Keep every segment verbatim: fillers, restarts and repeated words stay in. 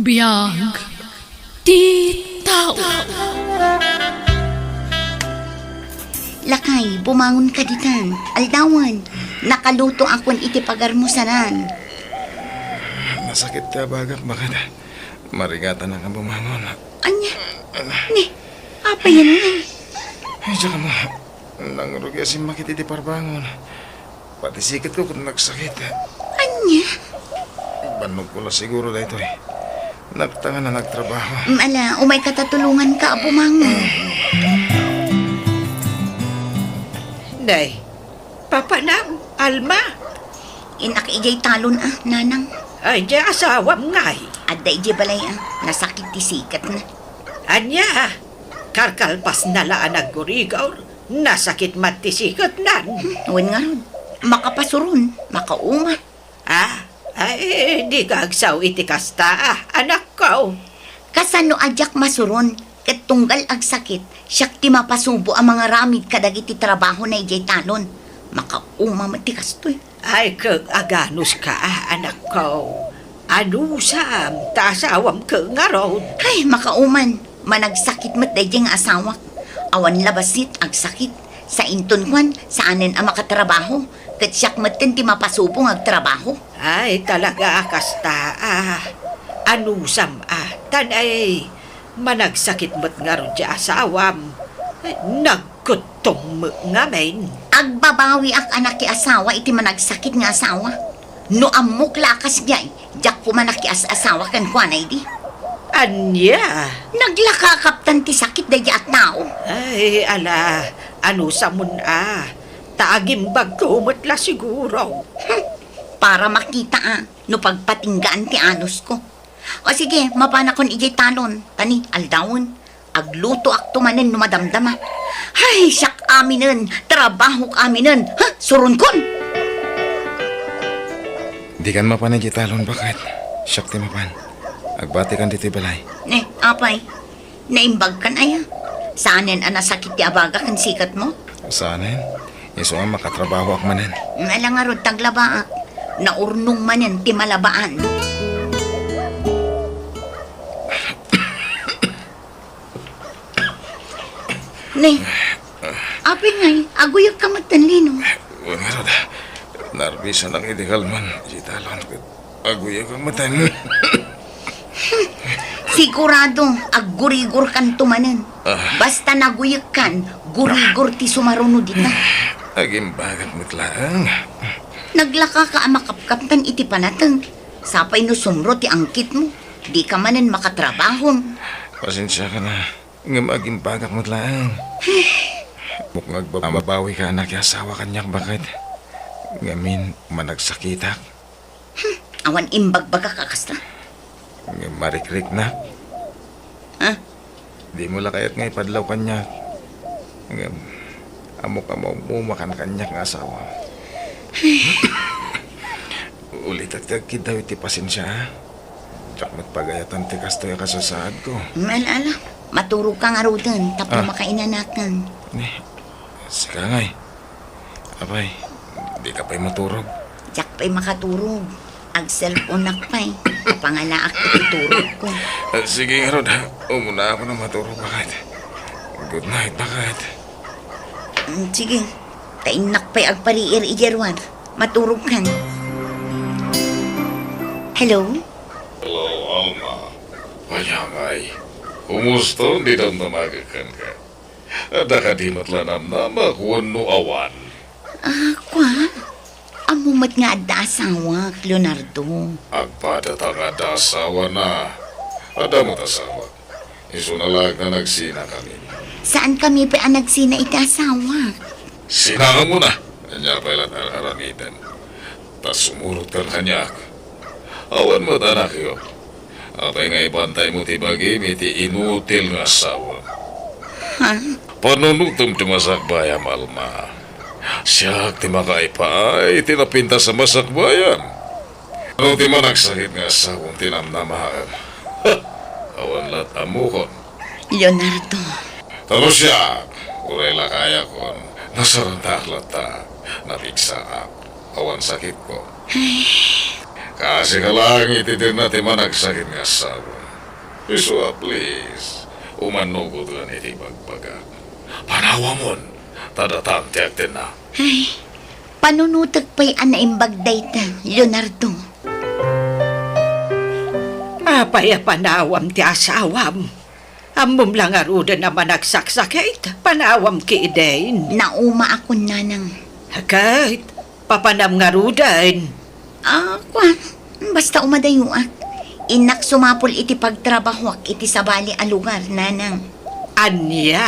Biag ti tao. Lakay, bumangon ka ditan. Aldawan, nakaluto akon iti pagarmusanan. Nasakit ti abagak, baket. Marigatan nga bumangon. Ania? Ni, apay yan ngay? Ay, diak ammo. Nangrugi a simmakit iti parbangon. Pati siketko ket nagsakit. Ania? Bannogko la siguro daytoy. Nagtangan a nagtrabaho. Mm, ala, umayka ta tulonganka a bumangon. Nay, papanam, Alma. Innak idiay talon a, nanang. Ay, diay asawam ngay? Adda idiay balay a, nasakit ti siketna. Ania? Karkalpasna la a naggurigor? Nasakit met ti siketnan. Hmm, wen ngarud. Makapasuron, makauma. Ah, ay, dika agsao iti kasta, ah, anakko. Kasano a diak masuron, ket tunggal agsakit, siak ti mapasubo a mangaramid kadagiti trabahona idiay talon. Makauma met ti kastoy. Ay, ket aganuska, ah, anakko. Anusam, ta asawam ket ngarud. Ay, makauman. Managsakit met daydiay nga asawak. Awan la bassit, agsakit. Sainton kuan, saanen a makatrabaho. Ket siak metten ti mapasubo nga agtrabaho. Ay, talaga a kasta, ah. Anusam, ah. Tan ay, managsakit met ngarud ti asawam. Ay, nag- Kuttong met ngamin. Agbabawiak a nakiasawa iti managsakit nga asawa. No ammok la a kasdiay, diak koma nakias-asawa kenkuana idi. Ania? Naglaka a kaptan ti sakit daydi a tao. Ay, ala, anusamon a. Ta agimbagko met la siguro. Hmm, para makita a, no pagpatinggaan ti anusko. O sige, mapanakon idiay talon. Tani, aldawen. Aglutoakto manen no madamdama. Ay, siak aminen, trabahok aminen. Ha? Suronkon! Dikan mapan idiay talon, baket. Siak ti mapan. Agbatikan ditoy balay. Ne, apay. Naimbagkan aya? Saanen a nasakit ti abaga ken siketmo? Saanen. Isu a makatrabahoak manen. Ala ngarud, taglabaak. Naurnong manen ti malabaan. Ne, apay ngay, aguyegka metten, Lino? Wen ngarud, narbisanak iti kalman, iti talon ket aguyegak metten. Sigurado, aggurigorkanto manen. Ah. Basta naguyegkan, gurigor ti sumaruno dita. Agimbagak met laeng. Naglakaka a makapkaptan iti panateng. Sapay no sumro ti angkitmo, dika manen makatrabaho. Pasensiakan a, ngem agimbagak met laeng. Mukngag a mabawika a nakiasawa kaniak, baket. Ngamin, managsakitak. Hmm, awan imbagbagak a kasta. Ngem marikriknak. Ha? Dimo la kayat nga ipadlaw kaniak. Ngem, ammok a maummakan kaniak nga asawa. Ulitek ti agkiddaw iti pasensia, a? Diak met pagayatan ti kastoy a kasasaadko. Ala, ala. Maturogka ngaruden, tapno Ah. makainanakan. Ni, sika ngay. Apay, dika pay maturog? Diak pay makaturog. Ag-cellphoneak pay. Pangalaak iti turogko. Ah, sige ngarud, ha. Umunaakon a maturog, baket. Good night, baket. Mm, sige. Ta innak pay agpariir idiay ruar. Maturogkan. Hello? Hello, Alma. Ania ngay? Kumusta? Di damdama kenka. Adda kadi met la namnama wenno awan? Ah, kua? Ammo met nga adda asawak, Leonardo. Agpadata nga adda asawana. Adda met asawak. Isuna laeng a nagsinakami. Saankami pay a nagsina iti asawak. Sinaamona. Ania pay la ti ar-aramidem? Ta sumurotkan kaniak. Awan met anakyo. Apay nga ibantaymo ti bagim iti inutil nga asawa? Ha? Panunotem ti masakbayam, Alma. Siak ti makaipaay iti napintas a masakbayam. No ti managsakit nga asawam ti namnamaem? Awan la't ammokon. Leonardo. Ta no siak, uray la kayakon, nasarantaak latta, napigsaak, awan sakitko. Ay. Kaasika laeng iti dina ti managsakit nga asawa. Isu a, please, umannugot lan iti ibagbagak. Panawamon, ta datan ti agtenna. Ay, panunotek pay a naimbag dayta, Leonardo. Apay a panawam ti asawam? Ammom la ngaruden a managsaksakit, panawam ketdin. Nauma akon, nanang. Ket, papanam ngaruden? Ah, kuan, basta umadayoak. Innak sumapul iti pagtrabahoak iti sabali a lugar, nanang. Ania?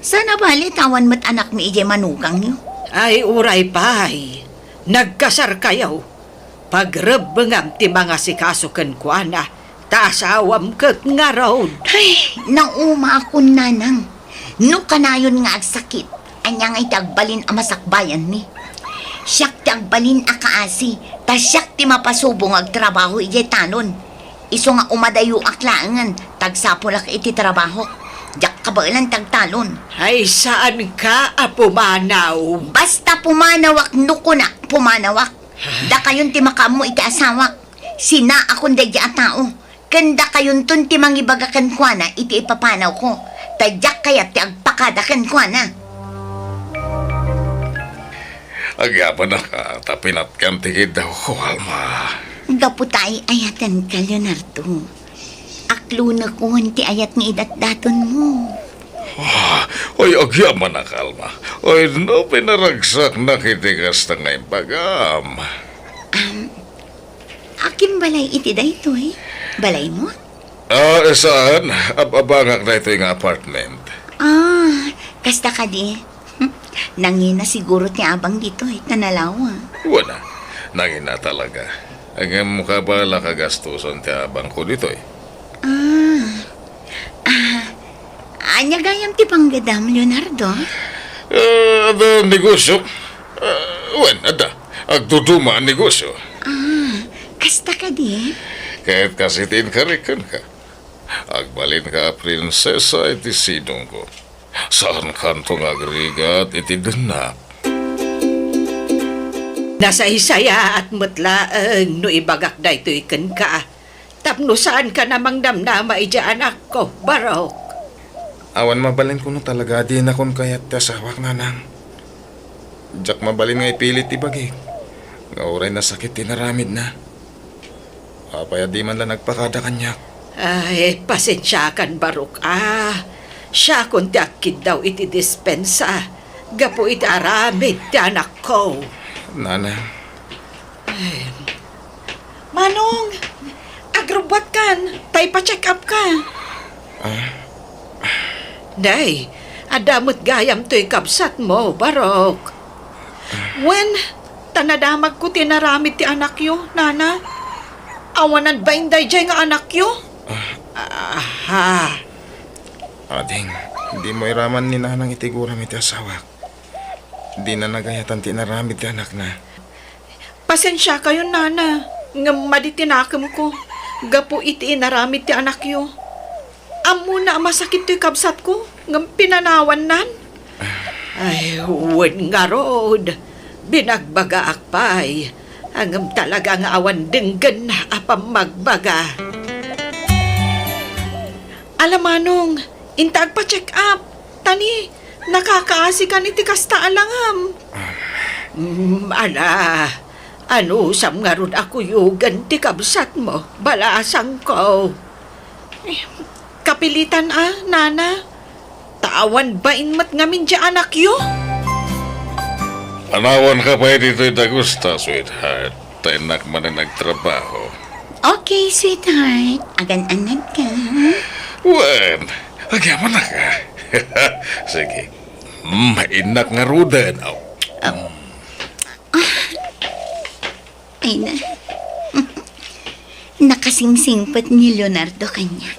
Saan a bali ta awan met anakmi idiay manugangyo? Ay, uray pay. Nagkasarkayo. Pagrebbengam ti mangasikaso kenkuana, ta asawam ket ngarud. Ay, nauma akon, nanang. No kanayon nga agsakit, ania ngay ti agbalin a masakbayanmi? Siak ti agbalin a kaasi, ta siak ti mapasubo nga agtrabaho idiay talon. Isu nga umadayoak laengen, ta agsapulak iti trabahok. Diak kabaelan ti agtalon. Ay, saanka a pumanaw? Basta pumanawak no kunak, pumanawak. Dakayon ti makaammo iti asawak. Sinaakon daydi a tao. Ken dakayonton ti mangibaga kenkuana iti ipapanawko. Ta diak kayat ti agpakada kenkuana. Agyamanaka, ta pinatgam ti kiddawko, Alma. Gapu ta ay-ayatenka, Leonardo. Aklonekon ti ayat nga idatdatonmo. Ah, ay, agyamanaka, Alma. Ay, no, pinaragsaknak iti kasta nga imbagam. Am, akin balay iti daytoy? Balaymo? Ah, saan? Ab-, abangak daytoy nga apartment. Ah, kasta kadi. Nangina siguro ti abang ditoy, ta nalawa. Wen a, nangina talaga. Ngem kabalak a gastosen ti abangko ditoy. Ah. Ah, ania gayam ti panggadam, Leonardo? Ah, adda negosio. Ah, wen, adda. Agduduma a negosio. Ah, kasta kadi? Ket kas iti inkarik kenka. Agbalinka a prinsesa iti sidongko. Saankanto nga agrigat iti dennak. Nasaysayaat met laeng no ibagak daytoy kenka, tapno saankan a mangdamdama idiay anakko, Barok. Awan mabalin kuno talaga a dinakon kayat ti asawak, nanang. Diak mabalin nga ipilit ti bagik nga uray nasakit ti inaramidna. Apay a di man la nagpakada kaniak? Ay, pasensiakan, Barok, a. Siakon ti agkiddaw iti dispensa gapu iti aramid ti anakko. Nanang. Ay. Manong, agrubbuatkan, ta ipa-check up ka. Ah? Nay, adda met gayam toy kabsatmo, Barok. Wen, ta nadamagko ti inaramid ti anakyo, nana. Awanan bain daydiay nga anakyo? Ah. Aha. Ading, dimo iraman ni nanang iti guram iti asawak. Dina nagayatan ti inaramid ti anakna. Pasensiakayon, nana, ngem madi ti nakemko gapu iti inaramid ti anakyo. Ammona a masakit toy kabsatko, ngem pinanawannan. Ay, wen ngarud, binagbagaak pay, ngem talaga nga awan denggenna a pammagbaga. Ala, manong, inta agpa-check up. Tani, nakakaasikan iti kasta a langam. Mm, ala, anusam ngarud a kuyogen ti kabsatmo, balasangko. Eh, kapilitan a, nana. Ta awan bain met ngamin diay anakyo. Panawanka pay ditoy dagusta, sweetheart. Ta innak manen agtrabaho. Okay, sweetheart. Agan-anadka. Wen, agyamanaka. Sige. Mm, innak ngaruden. Aw. Aw. Mm. Ah. Ay na. Nakasingsingpet ni Leonardo kaniak.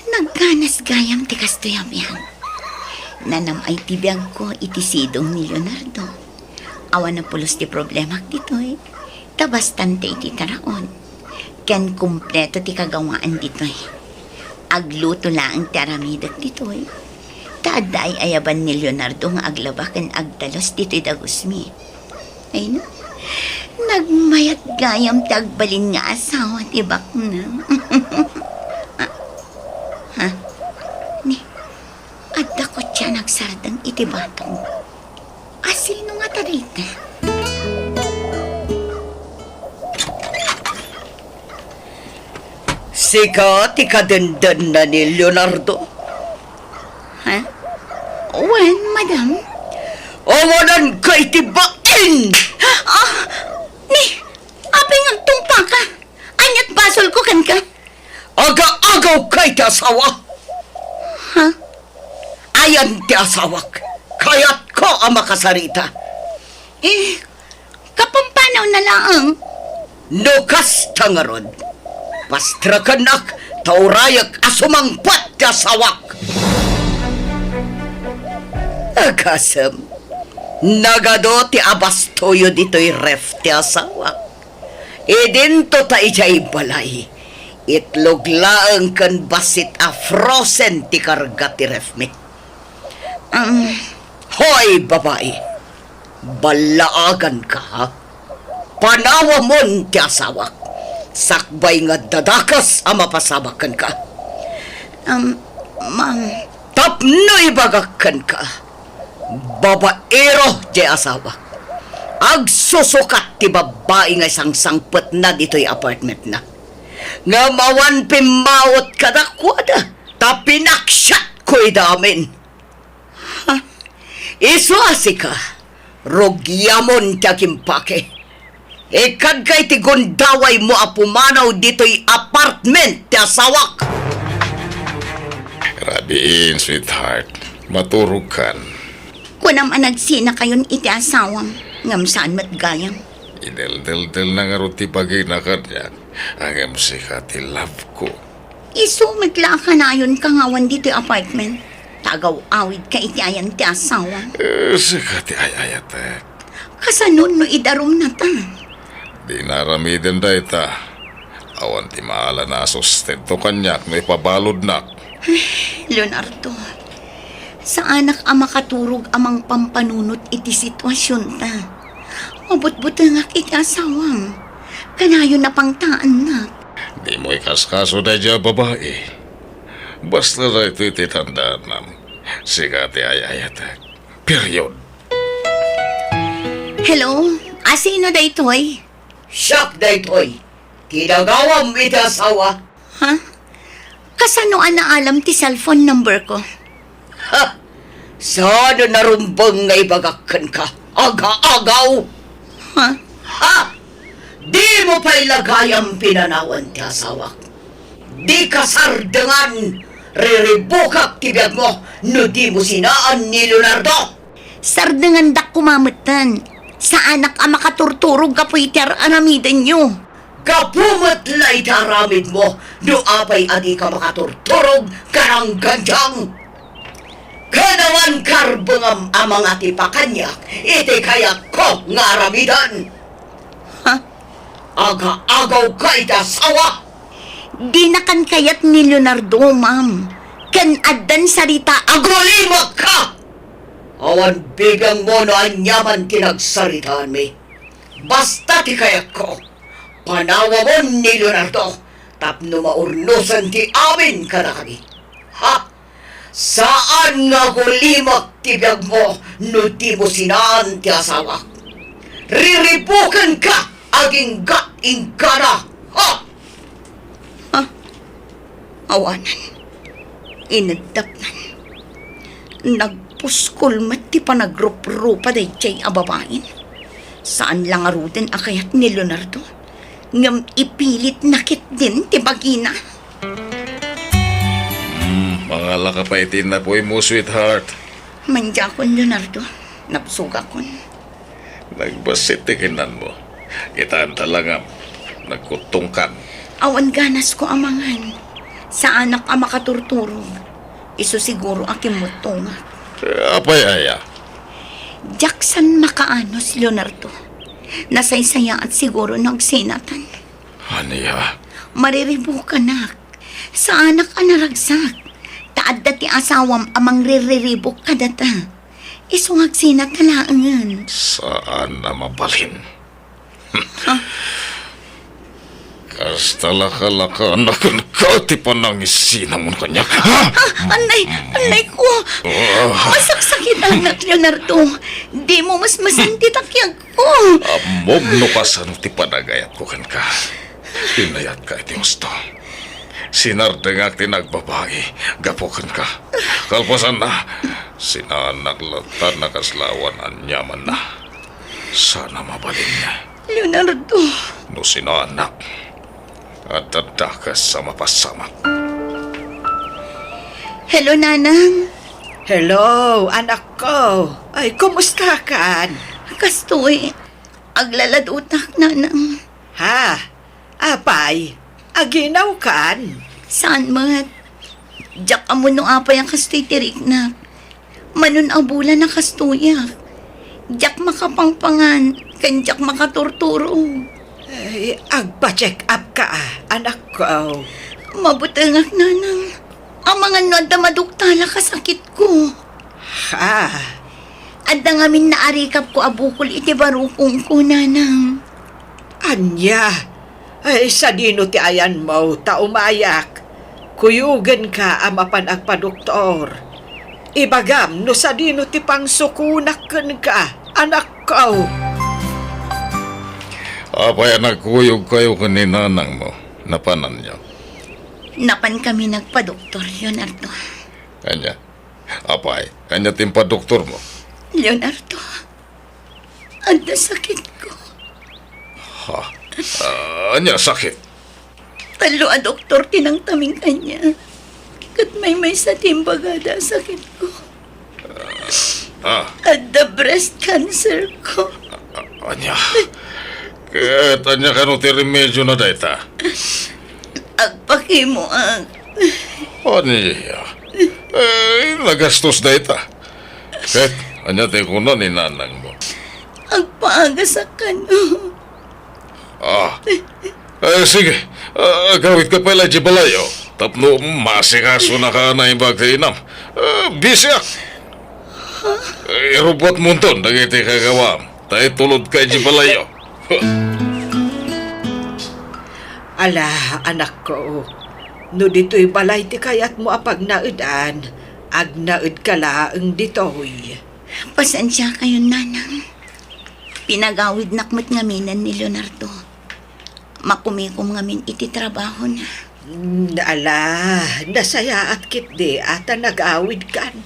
Nagkanas gayam ti kastoy a biag. Nanam-ay ti biagko iti sidong ni Leonardo. Awan a pulos ti problemak ditoy. Ta bastante iti taraon. Ken kompleto ti kagawaan ditoy. Agluto laeng ti aramidek ditoy. Ta adda ay-ayaban ni Leonardo nga aglaba ken agdalus ditoy dagusmi. Ay na. Nagmayat gayam ti agbalin nga asawa ti baknang. Ha? Ni, adda kotse a nagsardeng iti batong. Asino ngata dayta? Sika ti kadendenna ni Leonardo? Ha? Wen, madam. Awananka iti bain! Ah, ni, apay nga agtungpaka? Ania't basolko kenka? Aga-agawka iti asawa! Ha? Ayan ti asawak. Kayatko a makasarita. Eh, kapampanaw na laeng. No kasta ngarud, pastrakennak ta urayek a sumangpet ti asawak. Agasem, nagadu ti abastoyo ditoy ref ti asawak. Idinto ta idiay balay, itlog laeng ken bassit a frozen ti karga ti refmi. Um, Hoy, babai! Ballaaganka, ha? Panawamon ti asawak. Sakbay nga dadakes a mapasabak kenka. Um, ma'am. Tapno ibagak kenka, babaero ti asawak. Agsusukat ti babbai nga isangsangpetna ditoy apartmentna. Ngem awan pimmawet kadakuada, ta pinaksiatko ida amin. Ha? Isu a sika, rugiamon ti agimpake. Ikkadka iti gundawaymo a pumanaw ditoy apartment ti asawak. Rabiin, sweetheart. Maturogkan. Kunam a nagsinakayon iti asawam, ngem saan met gayam. Ideldeldelna ngarud ti bagina kaniak, ngem sika ti love ko. Isu met la a kanayonka nga awan ditoy apartment. Ta agaw-awidka iti ayan ti asawam. Eh, sika ti ay-ayatek. Kasano no idarumnata? Dina aramiden dayta. Awan ti maala a sustento kaniak no ipabaludnak. Leonardo, saanak a makaturog a mangpampanunot iti situasionta. Mabutbutengak iti asawam. Kanayon a pangtaennak. Dimo ikaskaso daydiay a babai. Basta daytoy ti tandaanam. Sika ti ay-ayatek. Period. Hello? Asino daytoy? Siak daytoy. Ti dagawam iti asawa. Ha? Kasano a naalam ti cellphone number ko? Ha? Saan a narumbeng nga ibagak kenka? Aga-agaw! Ha? Ha? Dimo pay la gayam pinanawan ti asawak. Dika sardengan, riribukak ti biagmo no dimo sinaan ni Leonardo. Sardengandak koma metten. Saanak a makaturturog gapu iti ar-aramidenyo. Gapu met la iti aramidmo no apay a dika makaturturog, karangganjang. Ken awan karbengam a mangatipa kaniak iti kayatko nga aramiden. Ha? Aga-agawka iti asawa! Dinakan kayat ni Leonardo, ma'am. Ken addan sarita. Agulimakka! Awan bibiangmo no aniaman ti nagsaritaanmi. Basta ti kayatko, panawamon ni Leonardo tapno maurnosen ti amin kadakami. Ha? Saan nga agulimak ti biagmo no dimo sinaan ti asawak. Riribukenka agingga-inggana. Ha? Ha? Awanan. Ineddapnan. Nagpuskol met ti panagruprupa daydiay a babain. Saan la ngaruden a kayat ni Leonardo, ngem ipilitna ketdin ti bagina. Hmm, mangalaka pay iti napuymo, sweetheart. Mandiakon, Leonardo. Nabsogakon. Nagbassit ti kinanmo. Kitaem ta langam, nagkuttongkan. Awan ganasko a mangan. Saanak a makaturturog. Isu siguro a kimmuttongak. Eh, apay aya? Diak saan makaanus, Leonardo. Nasaysayaat siguro no agsinatan. Ania? Mariribukanak. Saanak a naragsak. Ta adda ti asawam a mangriribuk kadata. Isu nga agsinat laengen. Saan a mabalin. Kasta lakalakanak kenka ti panangisinamon kaniak. Ha? Ah, anay, anay ko. Ah. Masaksakit, anak Leonardo. Di mo masmasan ti takiag ko. Ammom no kasano ti panagayatko kenka. Pinayatka iti husto. Sinardengak ti nagbabai gapu kenka. Kalpasanna, sinaanak latta nakaslawan aniamanna. Sana mabalin. Leonardo. No sinaanak, adda dakes a mapasamak. Hello, Nanang. Hello, anakko. Ay, kumustakan? Kastoy, aglaladutak, Nanang. Ha? Apay, aginawkan? Saan met? Diak ammo no apay a kastoy ti riknak. Mano a bulan a kastoyak. Diak makapangpangan, ken diak makaturturog. Ay, agpa-check up ka, anakko. Mabutengak, Nanang. Amangan no adda maduktalak a sakitko. Ha? Adda ngamin naarikapko a bukol iti barukongko, Nanang. Ania? Ay, sadino ti ayanmo ta umayak? Kuyogenka a mapan agpadoktor. Ibagam no sadino ti pangsukonak kenka, anakko. Apay a nagkuyogkayo ken ni nanangmo? Napananyo? Napankami nagpadoktor, Leonardo. Ania? Apay, ania ti impadoktormo? Leonardo, adda sakitko. Ha? Ah, ania sakit? Tallo a doktor ti nangtaming kaniak. Ket maymaysa ti imbagada a sakitko. Ah. Adda breast cancer ko. Ah, ania? Ket ania kano ti remediona dayta? Agpakimoak. Ania? Eh, nagastos dayta. Ket ania ti kuna ni nanangmo? Agpaagasak kano. Ah. Eh, sige. Ah, agawidka pay la idiay balayyo. Tapno masikasonaka a naimbag ti inam. Ah, bisiak. Eh, irubbuatmonton dagiti kagawam. Ta itulodka idiay balayyo. Ala, anakko, no ditoy balay ti kayatmo a pagnaedan, agnaedka laeng ditoy. Pasensiakayon, Nanang. Pinagawidnak met ngaminen ni Leonardo. Makumikom ngamin iti trabahona. Mm, ala, nasayaat ketdi a ta nagawidkan.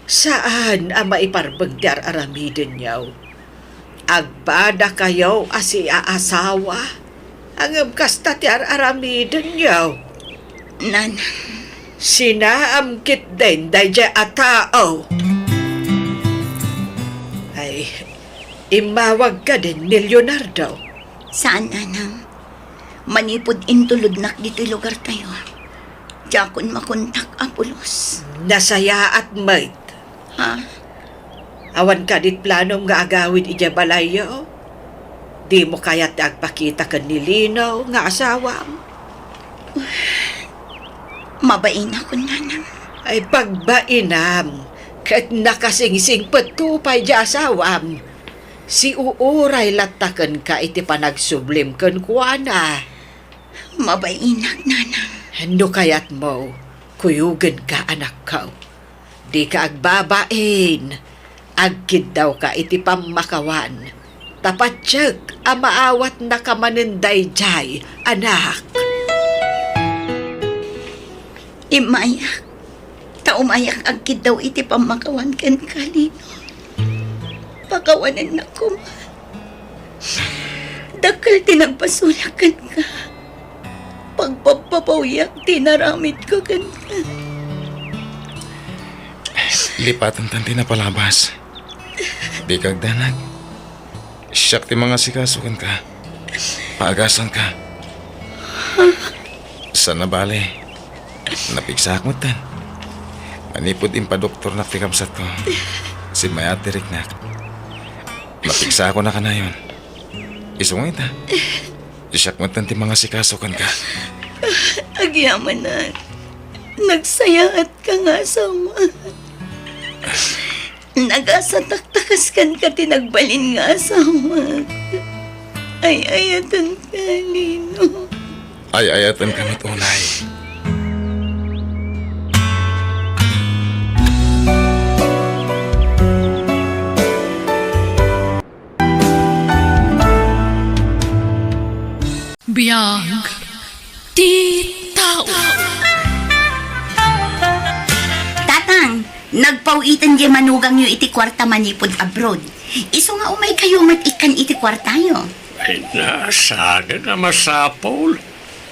Saan a maiparbeng ti ar-aramidenyo. Agpadakayo a siaasawa, ngem kasta ti ar-aramidenyo. Nanang. Sinaam ketdin daydiay a tao. Ay, immawag kadin ni Leonardo? Saan, Nanang. Manipud intulodnak ditoy lugartayo, diakon makontak a pulos. Nasayaat met. Ha? Awan kadi planom nga agawid idiay balayyo? Dimo kayat ti agpakita ken ni Lino nga asawam? Mabainakon, Nanang. Ay, pagbainam, ket nakasingsingpetto pay diay asawam. Siuuray latta kenka iti panagsublim kenkuana. Mabainak, Nanang. No kayatmo, kuyogenka, anakko. Dika agbabain. Agkiddawka iti pammakawan. Ta patiek a maawatnaka manen daydiay, anak. Immayak. Ta umayak agkiddaw iti pammakawan kenka, Lino. Pakawanennak koma. Dakkel ti nagpasulak kenka. Pagpabpabawyak ti naramidko kenka. Lipatentan ti napalabas. Dika agdanag. Siak ti mangasikaso kenka. Paagasanka. Saan a bale, napigsaak metten. Manipud impadoktornak ti kabsatko, simmayaat ti riknak. Napigsaakon a kanayon. Isu nga ita, siak metten ti mangasikaso kenka. Agyamanak, nagsayaatka nga asawa. Nagasatak ta kas kenka ti nagbalin nga asawak. Ay-ayatenka, Lino. Ay-ayatenka met unay. Biag ti tao. Tatang, nagpaw-iten diay manugangyo iti kuarta manipud abroad. Isu nga umaykayo met ikkan iti kuartayo. Ay na, saan a masapul.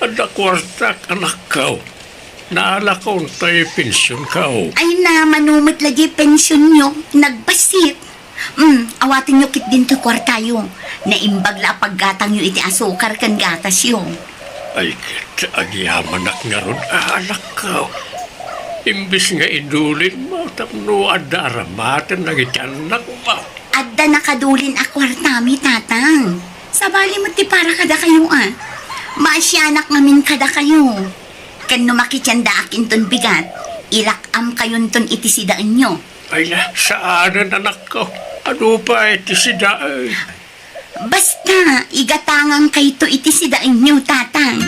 Adda kuartak, anakko. Naalakon tay pensionko. Ay na, mano met la diay pensionyo, nagbassit. Hmm, awatenyo ketdin toy kuartayo. Naimbag la a paggatangyo iti asukar ken gatasyo. Ay, ket agyamanak ngarud, anakko. Imbes nga idulinmo tapno adda aramaten dagiti annakmo. Adda nakadulin a kuartami, Tatang. Sabali met ti para kadakayo, a. Maasianak ngamin kadakayo. Ken no makikiandaak inton bigat, ilak-amkayonton iti sidaenyo. Ay na, saanen, anakko. Adu pay ti sidaen? Basta, igatangangkayto iti sidaenyo, Tatang.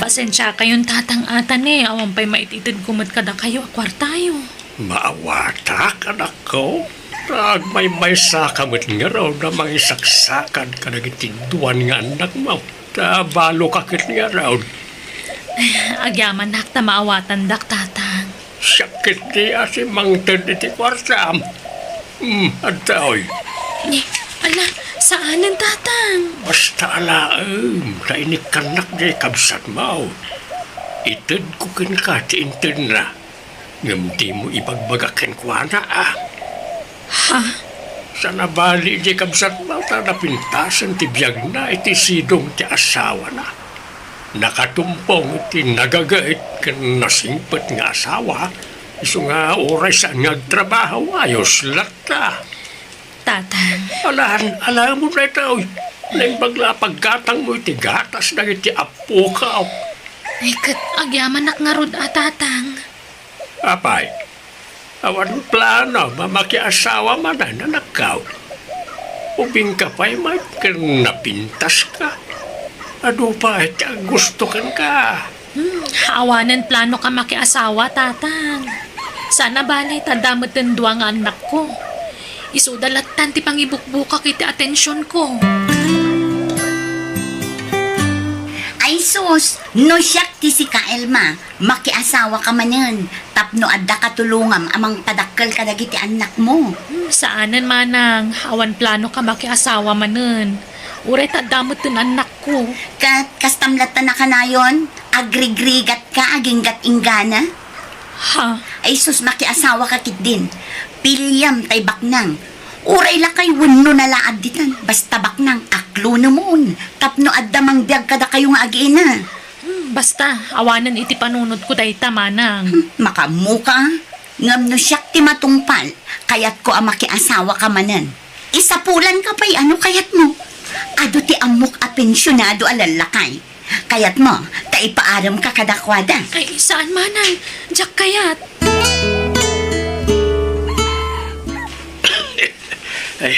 Pasensiakayon, Tatang, a ta ne, awan pay maititedko met kadakayo a kuartayo. Maawatak, anakko. Ta agmaymaysaka met ngarud a mangisaksakad kadagiti duan nga annakmo. Ta baloka ket ngarud. Agyamanak ta maawatandak, Tatang. Siak ketdi a simmangted iti kuartam. Hmm, adtoy. Ni, ala, saanen, Tatang. Basta alaem, ta inikkannak diay kabsatmo. Itedko kenka ti intedna. Ngem dimo ibagbaga kenkuana, a. Ha? Saan a bali diay kabsatmo ta napintasen ti biagna iti sidong ti asawana. Nakatumpong iti nagagait ken nasingpet nga asawa, isu nga uray saan nga agtrabaho, ayos latta. Tatang. Alaan, alaemon daytoy. Naimbag la a paggatangmo iti gatas dagiti appokaw. Ay, ket agyamanak ngarud a, Tatang. Apay, awan plano a makiasawa manen, anakko? Ubingka pay met ken napintaska. Adu pay ti aggusto kenka. Hmm, awanen planoka makiasawa, Tatang. Saan a bali ta adda metten dua nga annakko. Isuda lattan ti pangibukbukak iti atensionko. Ay sus, no siak ti sika, Elma, makiasawaka manen tapno adda katulongam a mangpadakkel kadagiti annakmo. Hmm, saanen, manang, awan planoka makiasawa manen. Uray ta adda metten annakko. Ket kastam latta a kanayon, agrigrigatka agingga't inggana? Ha? Ay sus, makiasawaka ketdin. Piliam tay baknang. Uray lakay wenno nalaad ditan, basta baknang, aklonemon, tapno adda mangbiag kadakayo nga agi-ina. Hmm, basta, awanen iti panunotko dayta, manang. Hmm, makaammoka. Ngem no siak ti matungpal, kayatko a makiasawaka manen. Isapulanka pay a no kayatmo. Adu ti ammok a pensionado a lallakay. Kayatmo, ta ipaaremka kadakuada. Ay, saan, manang. Diak kayat. Ay,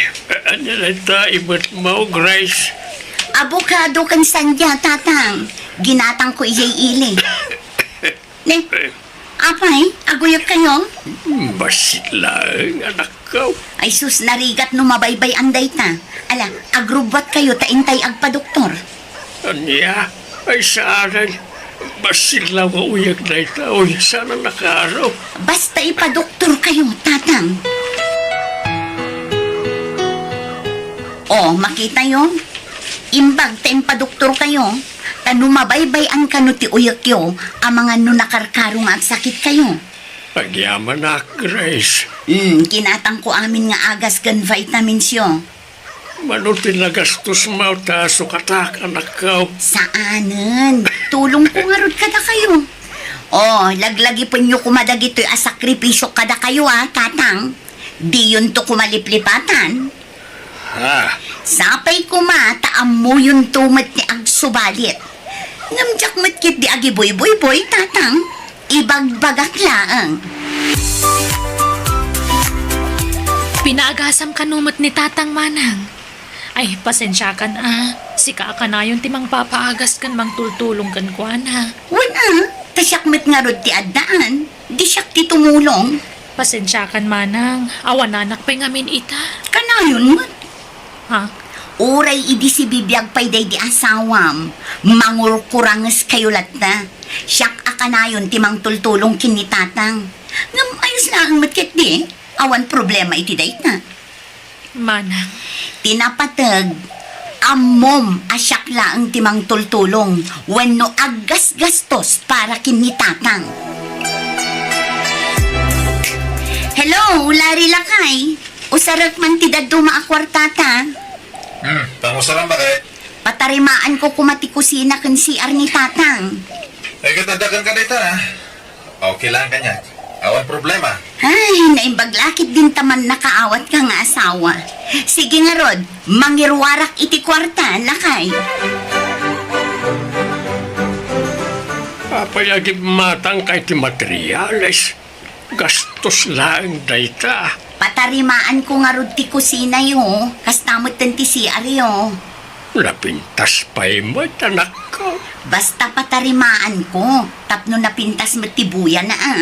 ania dayta imetmo, Grace? Abokado ken sandia, Tatang. Ginatangko idiay ili. Ne? Apay, aguyekkayo? Bassit laeng, anakko. Ay sus, narigat no mabaybay-an dayta. Ala, agrubbuatkayo ta intay agpadoktor. Ania? Ay, saanen. Bassit la nga uyek dayta. Uy, saan a nakaaro. Basta ipadoktorkayo, Tatang. O, makitayo. Imbag ta impadoktorkayo, ta no mabaybay-an kano ti uyekyo, amangan no nakarkaro nga agsakitkayo. Agyamanak, Grace. Hmm, ginatangko amin nga agas ken vitaminsyo. Mano ti nagastosmo ta sukatak, anakko? Saanen. Tulongko ngarud kadakayo. O, laglagipenyo koma dagitoy a sakripisio kadakayo, a, Tatang. Diyonto koma liplipatan. Ha? Sapay koma ta ammoyonto met ti agsubalit. Ngem diak met ketdi agibuyboyboy, Tatang. Ibagbagak laeng. Pinaagasam kano met ni Tatang, Manang. Ay, pasensiakan a. Sika a kanayon ti mangpapaagas ken mangtultulong kenkuana. Wen a, ta siak met ngarud ti addaan. Di siak ti tumulong. Pasensiakan, Manang. Awananak pay ngamin ita. Kanayon met. Ha? Uray idi sibibiag pay daydi asawam, mangurkurangeskayo latta. Siak a kanayon ti mangtultulong ken ni Tatang. Ngem ayos laeng met ketdi, awan problema iti dayta. Manang. Ti napateg, ammom a siak laeng ti mangtultulong wenno aggasgastos para ken ni Tatang. Hello, Larry lakay. Usarek man ti dadduma a kuartata. Hmm, pangusaran ba kay? Patarimaanko koma ti kusina ken C R ni Tatang. Ay, ket adda kenka dayta, a. Okay lang kaniak. Awan problema. Ay, naimbag la ketdin ta mannakaawat ka nga asawa. Sige ngarud, mangiruarak iti kuarta, lakay. Apay a gimmatangka iti materiales? Gastos laeng dayta. Patarimaanko ngarud ti kusinayo, kasta metten ti C R yo. Napintas pay met, anakko. Basta patarimaanko, tapno napintas met ti buyana, a.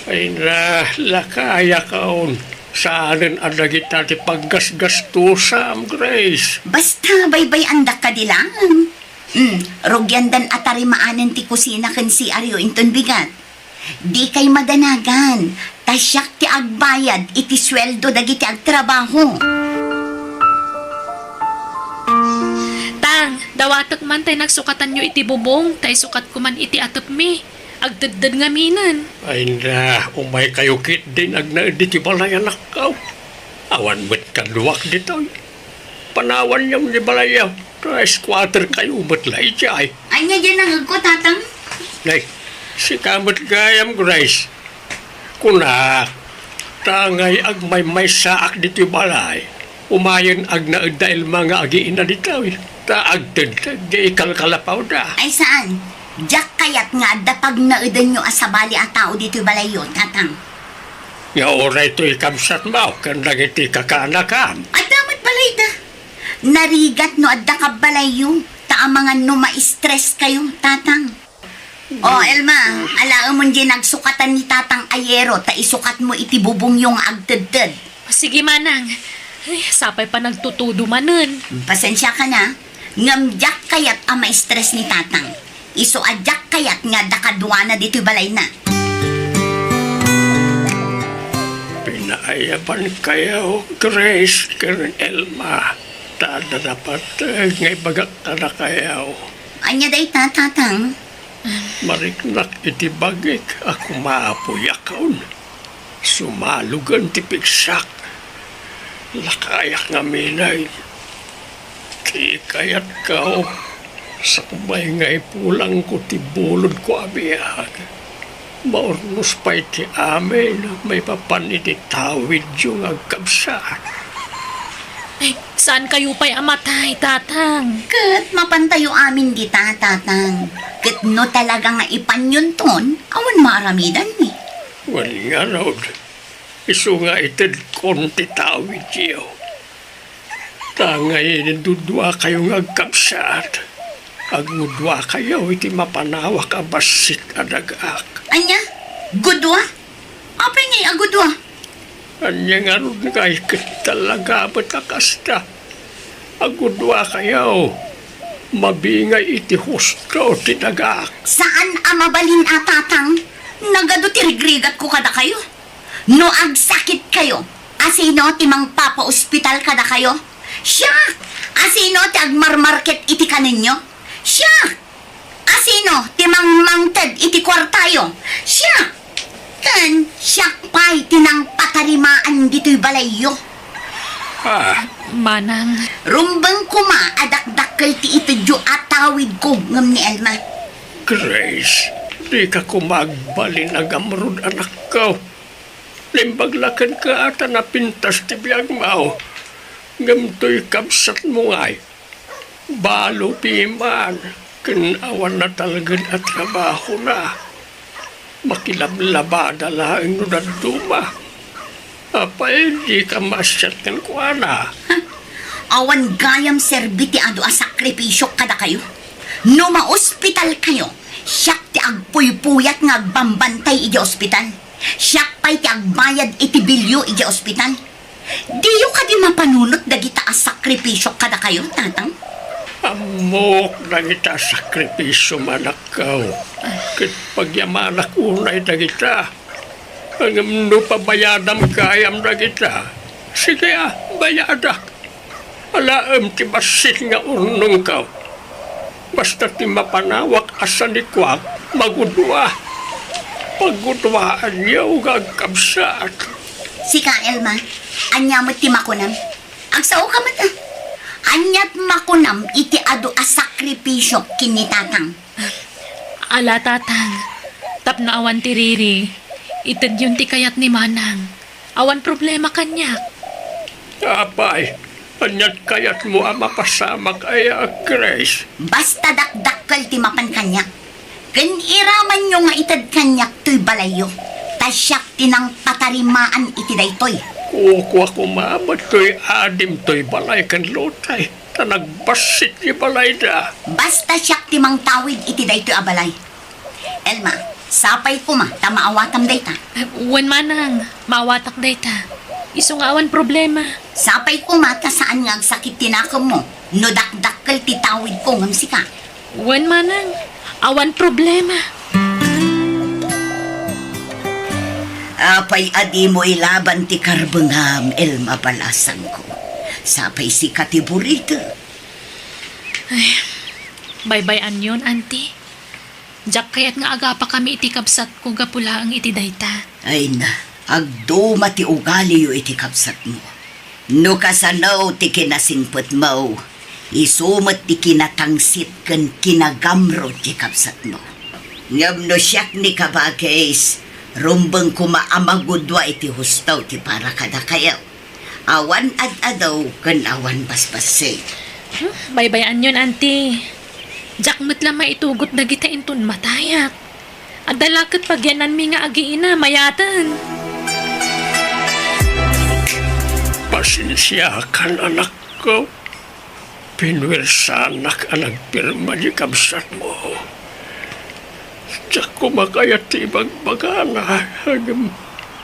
Ay na, lakayakon. Saanen a dagita ti paggasgastosam, Grace. Basta baybay-andak kadi laeng. Hmm, rugiandan a tarimaanen ti kusina ken C R yo inton bigat. Dikay madanagan, ta siak ti agbayad iti sueldo dagiti agtrabaho. Tang, dawatek man tay nagsukatanyo iti bubong, tay sukatko man iti atepmi. Agtedded ngaminen. Ay na, umaykayo ketdin agnaed iti balay, anakko. Awan met kaduak ditoy. Panawanyo ni balayyo. Rice quarter kayo met la idiay. Ania diay nangegko, Tatang? Nay, sika met gayam, Grace. Kunak, tangay agmaymaysaak ditoy balay. Umayen agnaed da Elma nga agiina ditoy. Ta agtedded di ikalkalapawda. Ay saan? Diak kayat nga adda pagnaedanyo a sabali a tao ditoy balayyo, Tatang. Nga uray toy kabsatmo ken dagiti kakaanakam. Adda met balayda. Narigat no adda kabbalayyo, ta amangan no ma-stress kayo, Tatang. O, Elma, alaemon diay nagsukatan ni Tatang a yero ta isukatmo iti bubongyo nga agtedded. Sige, Manang. Ay, sapay panagtutudo manen. Pasensiakan a, ngem diak kayat a ma-stress ni Tatang. Isu a diak kayat nga adda kaduana ditoy balayna. Pinaayabankayo, Grace ken Elma, ta adda napateg nga ibagak kadakayo. Ania dayta, Tatang? Mariknak iti bagik a kumaapuyakon. Sumalogen ti pigsak. Lakayak ngamin. Ti kayatko, sakbay nga ipulangko ti bulodko a biag, maurnos pay ti amin maipapan iti tawidyo nga agkabsat. Ay, saan kayo pay a matay, Tatang? Ket mapantayo amin dita, Tatang. Ket no talaga nga ipanyonton, awan maaramidanmi. Wen ngarud, isu nga itedkon ti tawidyo. Ta ngay duduakayo nga agkabsat, agguduakayo iti mapanawak a bassit a dagak. Ania? Gudua? Apay ngay a gudua? Ania ngarud ngay ket talaga met a kasta? Agguduakayo, mabingay iti husto ti dagak. Saan a mabalin a, Tatang? Nagadu ti rigrigatko kadakayo. No agsakitkayo, asino ti mangpapaospital kadakayo? Siak! Asino ti agmarmarket iti kanenyo? Siak! Asino ti mangmangted iti kuartayo? Siak! Ken siak pay ti nangpatarimaan ditoy balayyo. Ah. Manang. Rumbeng koma a dakdakkel ti itedyo a tawidko ngem ni Elma. Grace, dika koma agbalin a ngamrud, anakko. Naimbag la kenka ta napintas ti biagmo. Ngem toy kabsatmo ngay, balo piman ken awan natalged a trabahona. Makilablabada laeng no dadduma. Apay, dika maasiat kenkuana? Ha? Awan gayam serbi ti adu a sakripisiok kadakayo. No maospitalkayo, siak ti agpuypuyat nga agbambantay idiay ospital. Siak pay ti agbayad iti bilio idiay ospital. Diyo kadi mapanunot dagita a sakripisiok kadakayo, Tatang? Ammok dagita a sakripisio, anakko. Ket pagyamanak unay dagita. Ngem no pabayadam gayam dagita, sige a, bayadak. Alaem ti bassit nga urnongko. Basta ti mapanawak a sanikuak, magudua. Pagguduaanyo nga agkabsat. Sika, Elma, ania met ti makunam? Agsaoka met, a. Ania ti makunam iti adu a sakripisiok ken ni Tatang? Ala, Tatang, tapno awan ti riri, itedyon ti kayat ni Manang. Awan problema kaniak. Apay, aniat kayatmo a mapasamak aya, Grace? Basta dakdakkel ti mapan kaniak. Ken iramanyo nga ited kaniak toy balayyo, ta siak ti nangpatarimaan iti daytoy. Kukua koma met toy adim toy balay ken lotay, ta nagbassit ti balayda. Basta siak ti mangtawid iti daytoy a balay. Elma, sapay koma ta maawatam dayta. Wen, Manang, maawatak dayta. Isu nga awan problema. Sapay koma ta saan nga agsakit ti nakemmo no dakdakkel ti tawidko ngem sika. Wen, Manang, awan problema. Apay a dimo ilaban ti karbengam, Elma balasangko? Sapay sika ti burida. Ay, baybay-anyon, Auntie. Diak kayat nga agapakami iti kabsatko gapu laeng iti dayta. Ay na, agduma ti ugaliyo iti kabsatmo. No kasano ti kinasingpetmo, isu met ti kinatangsit ken kinagamrod ti kabsatmo. Ngem no siak ni kabagis, rumbeng koma a magudua iti husto ti para kadakayo. Awan ad-adu ken awan basbassit. Hmm, baybay-anyon, Auntie. Diak met la maitugot dagita inton matayak. Adda la ket pagiyananmi nga agiina, mayaten. Pasensiakan, anakko. Pinuersanak a nagpirma ti kabsatmo. Diak koma kayat ti ibagbagana, ngem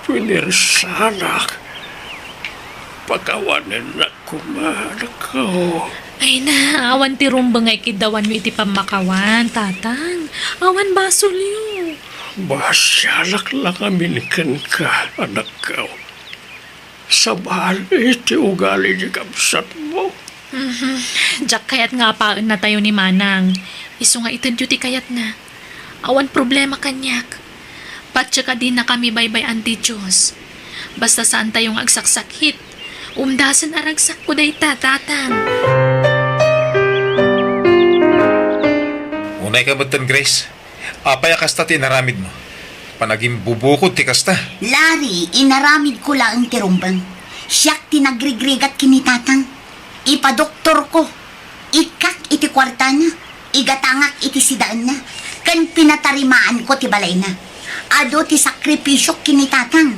pinuersanak. Pakawanennak koma, anakko. Ay na, awan ti rumbeng nga ikiddawanyo iti pammakawan, Tatang. Awan basolyo. Basialak la ngamin kenka, anakko. Sabali ti ugali ti kabsatmo. Mhm. Diak kayat nga apaennatayo ni Manang. Isu nga itedyo ti kayatna. Awan problema kaniak. Patse kadinakami baybay-an ti Dios. Basta saantayo nga agsaksakit. Umdasen a ragsakko dayta, Tatang. Unayka metten, Grace. Apay a kasta ti inaramidmo? Panagimbubukod ti kasta. Larry, inaramidko laeng ti rumbeng. Siak ti nagrigrigat ken ni Tatang. Ipadoktorko. Ikkak iti kuartana. Igatangak iti sidaenna. Ken pinatarimaanko ti balayna. Adu ti sakripisiok ken ni Tatang.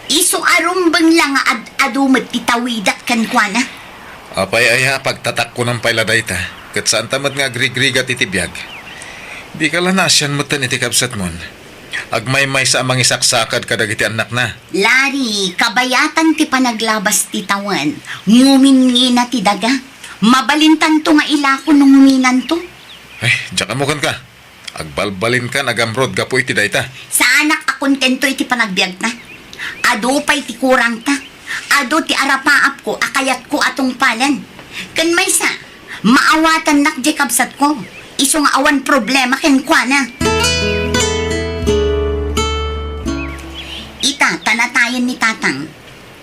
Isu a rumbeng la nga ad-adu met ti tawidak kenkuana. Apay aya a pagtatakkonam pay la dayta, ket saanta met nga agrigrigat iti biag? Dika la naasian metten iti kabsatmon. Agmaymaysa a mangisaksakad kadagiti annakna. Larry, kabayatan ti panaglabas ti tawen. Nguminngina ti daga. Mabalintanto nga ilako no nguminanto. Ay, diak ammo kenka. Agbalbalinkan a gamrod gapu iti dayta. Saanak a kontento iti panagbiagta. Adu pay ti kurangta. Adu ti arapaapko a kayatko a tungpalen. Ken maysa, maawatannak diay kabsatko. Isu nga awan problema kenkuana. Ita, ta natayen ni Tatang.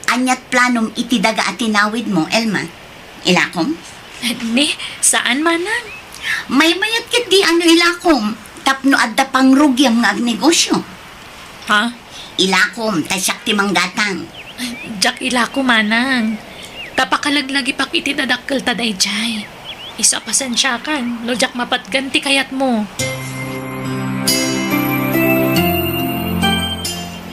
Aniat planom iti daga a tinawidmo, Elma? Ilakom? Ni, saan, Manang? Maymayat ketdi a no ilakom, tapno adda pangrugiam nga agnegosyo. Ha? Ilakom, ta siak ti manggatang. Diak ilako, Manang. Ta pakalaglagipak iti dadakkelta daydiay. Isu a pasensiakan, no diak mapatgan ti kayatmo.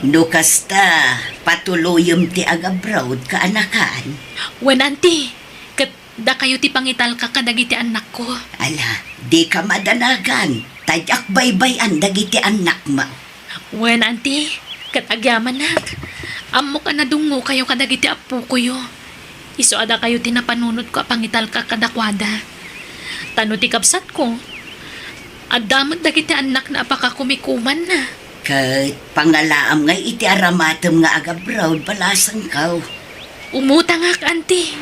No kasta, Patuloyem ti agabroad, kaanakan. Wen, Auntie, ket dakayo ti pangitalka kadagiti annakko. Ala, dika madanagan, ta diak baybay-an dagiti annakmo. Wen, Auntie, ket agyamanak, ammok a nadungngokayo kadagiti appokoyo. Isu a dakayo ti napanunotko a pangitalka kadakuada. Ta no ti kabsatko, adda met dagiti annakna a pakakumikumanna. Ket pangalaam ngay iti aramatem nga agabroad, balasangko. Umutangak, Auntie.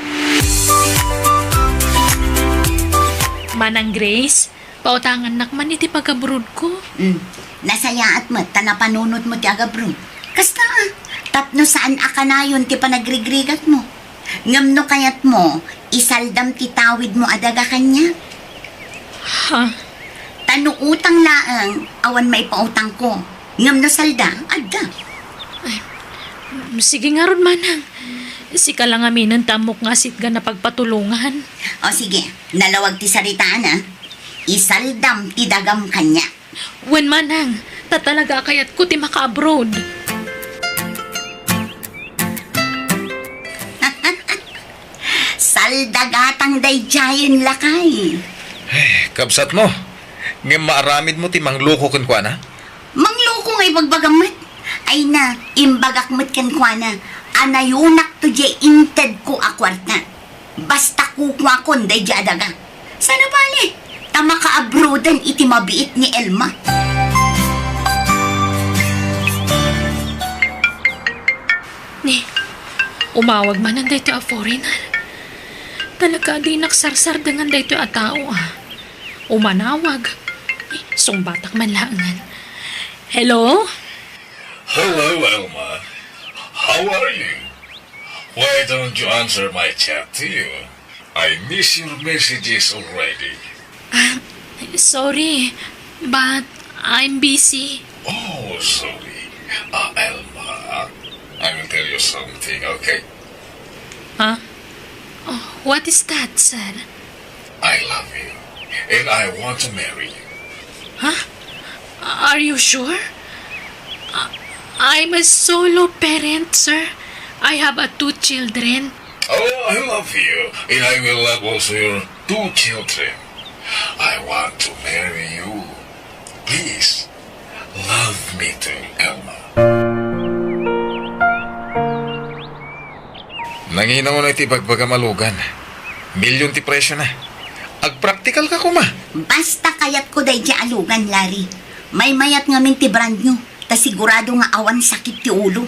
Manang Grace, pautangannak man iti pagabroadko. Mm. Nasayaat met ta napanunotmo ti agabroad. Kasta, tapno saan a kanayon ti panagrigrigatmo. Ngem no kayatmo, isaldam ti tawidmo a daga kaniak. Ha? Ta no utang laeng, awan maipautangko. Ngem no salda, adda. Ay, sige ngarud, Manang. Sika la ngaminen ti ammok nga sitgan a pagpatulongan. O sige, nalawag ti saritaam, a. Isaldam ti dagam kaniak. Wen, Manang, ta talaga a kayatko ti maka-abroad. Saldagatang daydiayen, lakay. Eh, kabsatmo, ngem maaramidmo ti mangloko kenkuana? Mangloko nga ibagbagam met. Ay na, imbagak met kenkuana a nayonakto diay intedko a kuarta. Basta kukuakon daydiay a daga. Saan a bale, ta makaabroaden iti mabiit ni Elma. Ni, umawag manen daytoy a foreigner. Talaga a dinak sarsardengan daytoy a tao, a. Umanawag. Ni, sungbatak man laengen. Hello? Hello, Elma. How are you? Why don't you answer my chat to you? I miss your messages already. Ah, sorry, but I'm busy. Oh, sorry. Uh, Elma, I will tell you something, okay? Huh? Oh, what is that, sir? I love you, and I want to marry you. Huh? Are you sure? I- I'm a solo parent, sir. I have a two children. Oh, I love you, and I will love also your two children. I want to marry you. Please, love me too, Elma. Nangina unay ti ibagbagam a lugan. Milyon ti presiona. Agpraktikalka koma. Basta kayatko daydiay a lugan, Larry. Maymayat ngamin ti brand new, ta sigurado nga awan sakit ti ulo.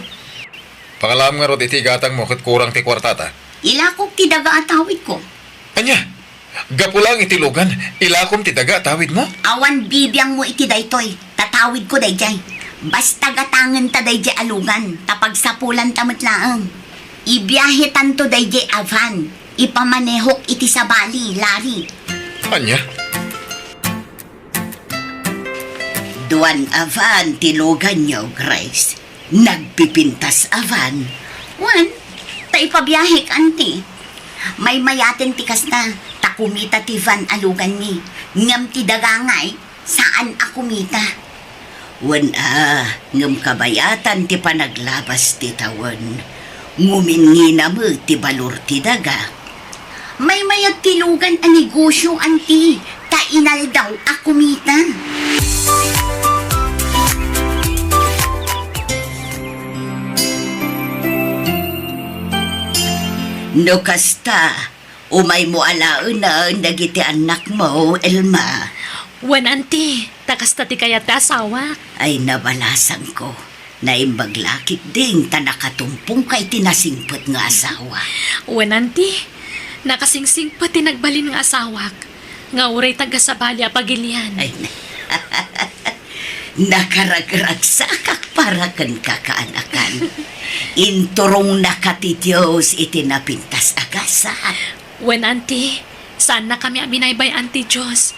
Pangalaam ngarud iti igatangmo ket kurang ti kuartata. Ilakok ti daga a tawidko. Ania? Gapu laeng iti lugan, ilakom ti daga a tawidmo? Awan bibiangmo iti daytoy, ta tawidko daydiay. Basta gatangenta daydiay a lugan, ta pagsapulanta met laeng. Ibiahetanto daydiay a van, ipamanehok iti sabali, Larry. Ania? Duan a van ti luganyo, Grace. Nagpipintas a van. Wen, ta ipabiahek, Auntie. Maymayaten ti kasta, ta kumita ti van a luganmi. Ngem ti daga ngay, saan a kumita. Wen a, ngem kabayatan ti panaglabas ti tawen. Nguminngina met ti balor ti daga. Maymayat ti lugan a negosio, Auntie, ta inaldaw a kumita. No kasta, umaymo alaenen dagiti annakmo, Elma. Wen, Auntie, ta kasta ti kayat ti asawak. Ay, nabalasangko. Naimbag la ketdin ta nakatumpongka iti nasingpet nga asawa. Wen, Auntie, nakasingsingpet ti nagbalin nga asawak, nga uray taga-sabali a pagilian. Ay, na-, nakaragragsakak para kenka, kaanakan. Inturongnaka ti Dios iti napintas a gasat. Wen, Auntie, saannakami a binaybay-an ti Dios.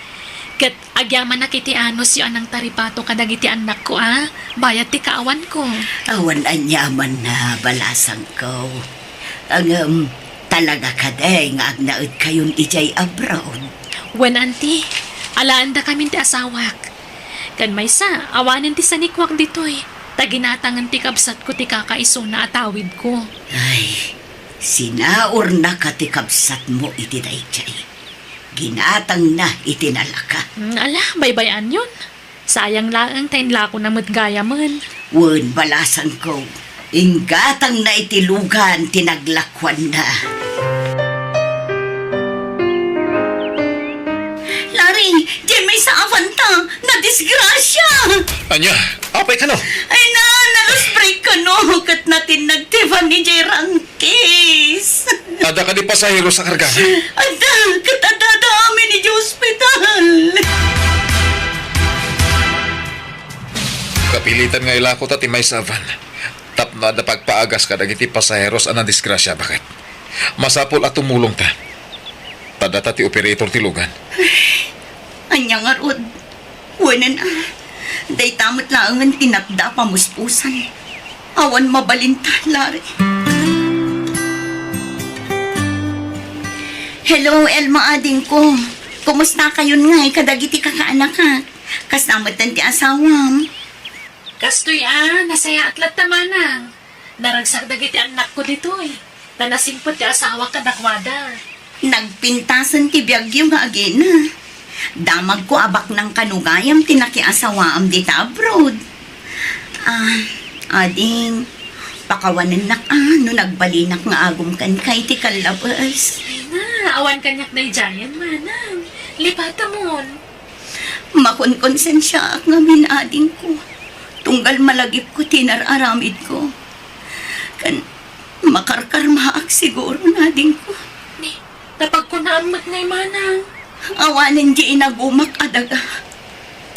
Ket agyamanak iti anusyo a nangtaripato kadagiti annakko a bayat ti kaawanko. Awan aniamanna, balasangko. Ngem, talaga kadi nga agnaedkayon idiay abroad? Wen, Auntie, alaendakamin ti asawak. Ken maysa, awanen ti sanikuak ditoy. Ta ginatangen ti kabsatko ti kakaisuna a tawidko. Ay, sinaurnaka ti kabsatmo iti daydiay. Ginatangna iti nalaka. Hmm, ala, baybay-anyon. Sayang laeng ta inlakona met gayamen. Wen, balasangko, inggatangna iti lugan ti naglakuanna. Larry, diay maysa a van ta, nadisgrasia! Ania? Apay kano? Ay na, na-loose brake kano, ket natinnag ti van idiay rangkis. Adda kadi pasahero sa karga? Adda, ket adda, adda amin idiay ospital. Kapilitan nga ilako ta ti maysa a van. Tapno adda pagpaagas kadagiti pasaheros a nadisgrasia, baket. Masapul a tumulongta. Ta data ti operator ti lugan. Ania ngarud? Wen a, dayta met laengen ti natda a pamuspusan. Awan mabalinta, Larry. Hello, Elma, adingko. Kumusta kayon ngay kadagiti kakaanakak? Kasta metten ti asawam? Kastoy a, nasayaat latta, manang. Naragsak dagiti annakko ditoy, ta nasimpet ti asawak kadakuada. Nagpintasen ti biagyo nga agina. Damagko a baknang kano gayam ti nakiasawaam dita abroad. Ah, ading, pakawanennak a no nagbalinak nga agum kenka iti kallabes. Ay na, awan kaniak daydiayen, manang. Lipatamon. Makonkonsensiaak ngamin, adingko, tunggal malagipko ti inar-aramidko. Ken makarkarmaak siguro, adingko. Ni, napagkunaam met ngay, manang. Awanen di inagumak a daga.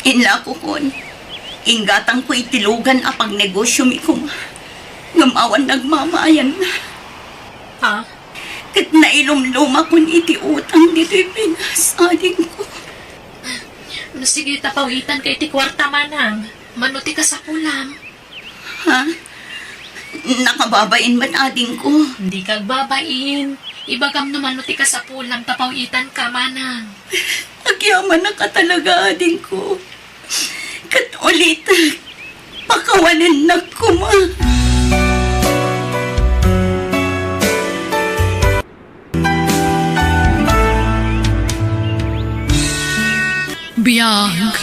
Inlakokon, inggatangko iti lugan a pagnegosiomi koma. Ngem awan nagmamaayanna. Ha? Ket nailumlumakon iti utang ditoy Pinas, adingko. No sige, ta pawitanka iti kuarta, manang. Mano ti kasapulam? Ha? Nakababain met, adingko. Dika agbabain. Ibagam no mano ti kasapulam ta pawitanka, manang. Agyamanak a talaga, adingko. Ket ulitek, pakawanennak koma. Biag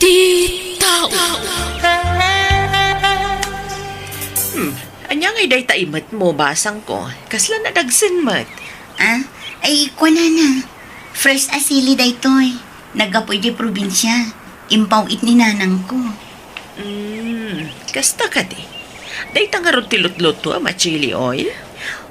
ti tao. Hmm, ania ngay dayta imetmo, basangko? Kasla nadagsen met? Ah, ay, kuanana. Fresh a sili daytoy. Naggapu idiay probinsia. Impaw-it ni nanangko. Mm, kasta kadi. Dayta ngarud ti lutlutoam a chili oil?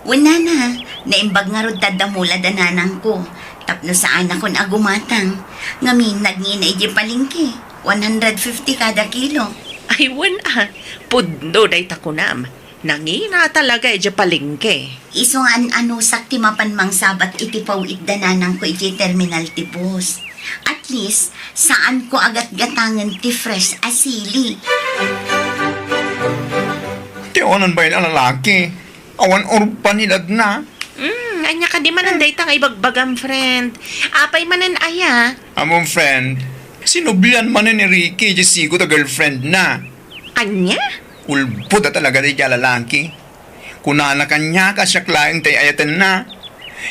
Wen, nana, naimbag ngarud ta adda mula da nanangko. Tapno saanakon a gumatang. Ngamin, nagngina idiay palengke. One hundred fifty kada kilo. Ay, wen a. Pudno dayta kunam. Nangina talaga idiay palengke. Isu nga an-anusak ti mapan mangsabat iti paw-it da nanangko idiay terminal ti bus. At least, saanko a gatgatangen ti fresh a sili. Ti awanan bain a lalaki, awan urbanidadna. Hmm, ania kadi manen dayta nga ibagbagam, friend? Apay manen aya? Amom, friend, sinublian manen ni Ricky idiay sigut a girlfriendna. Ania? Ulbod a talaga daydiay a lalaki. Kunana kaniak a siak laeng ti ay-ayatenna.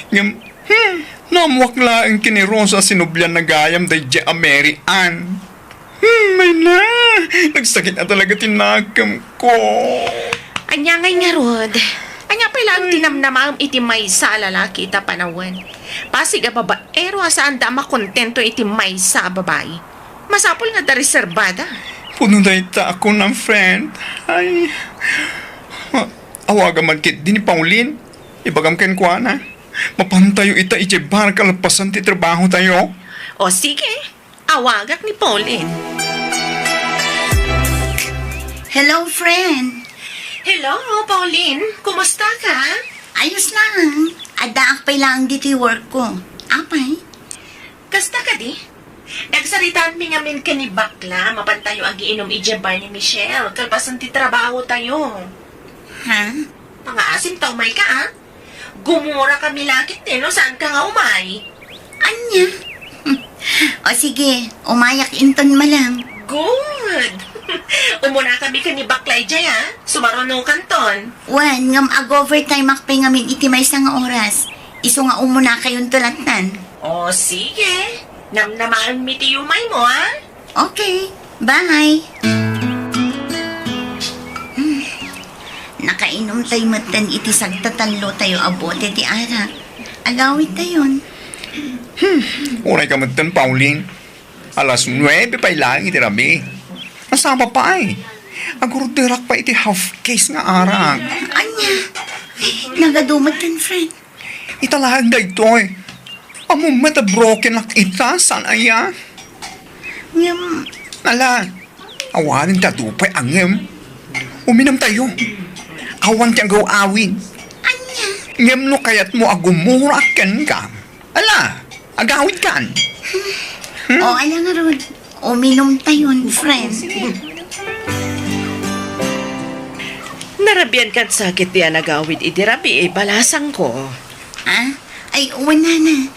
Ngem, hmm, naammoak laeng ken ni Rosa a sinublianna gayam daydiay a Mary Ann. Hmm, ay na, nagsakit a talaga ti nakemko. Ania ngay ngarud? Ania pay laeng ti namnamaem iti maysa a lalaki ita panawen? Pasig a babaero a saanda a makontento iti maysa a babai. Masapul nga adda reserbada. Pudno dayta a kunam, friend. Ay. A-, awagam man ketdi ni Pauline. Ibagam kenkuana. Mapantayo ita idiay bar kalpasan ti trabahotayo. O sige, awagak ni Pauline. Hello, friend. Hello, Pauline. Kumusta ka? Ayos lang. Addaak pay laeng ditoy work ko. Apay? Kasta kadi? Nagsaritaanmi ngamin ken ni Bakla, mapantayo agiinom idiay bar ni Michelle, kalpasan ti trabahotayo. Ha? Mangaasim ta umayka, a? Gumurakami la ketdi no saanka nga umay. Ania? O sige, umayak inton malem. Good! Umunakami ken ni Baklay jay, a. Sumarunokanton. Wen, ngem ag-overtime-ak pay ngamin iti maysa nga oras. Isu nga umunakayonto lattan. O, sige. Namnamaenmi ti yumaymo, a? Okay. Bye. Hmm. Nakainom tayo metten iti sagtatallo tayo a bote ti arak. Agawid tayon. Hmm. Uray ka metten, Pauline. Alas nuebe pay laeng iti rabii. Nasapa pay. Agorderak pay iti half case nga arak. Ania? Nagadu metten, friend. Ita laeng daytoy. Ammom met a broken-ak ita, saan aya? Ngem, ala, awanen ti adu pay a ngem. Uminumtayo. Awan ti agaw-awid. Ania? Ngem no kayatmo a gumurak kenka, ala, agawidkan. Hmm? O, ala ngarud. Uminumtayon, friend. Narabian ket sakit ti anagawid iti rabii, balasangko. Ah? Ay, wen, nana.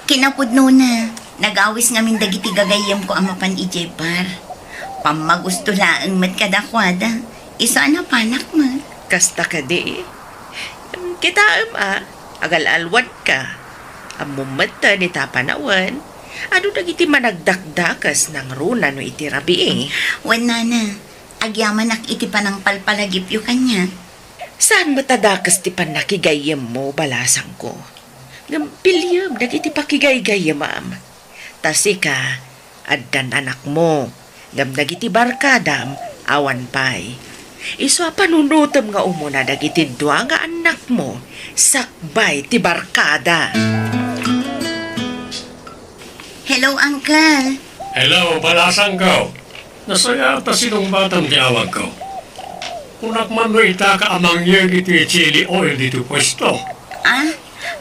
Kinapudnona, nagawis ngamin dagiti gagayyemko a mapan idiay bar. Pammagusto laeng met kadakuada. Isu a napanak met. Kasta kadi? Kitaem a, agal-alwadka. Ammom metten ita panawen, adu dagiti managdakdakes nangruna no iti rabii. Wen, nana, agyamanak iti panangpalpalagipyo kaniak. Saan met a dakes ti pannakigayyemmo, balasangko. Ngem piliem dagiti pakigaygayyemam. Ta sika, addan anakmo, ngem dagiti barkadam, awan pay. Isu a panunotem nga umuna dagiti dua nga annakmo sakbay ti barkada. Hello, Uncle. Hello, balasangko. Nasayaat a sinungbatam ti awagko. Kunak man no ita ka a mangyeg iti chili oil ditoy puesto. Ah?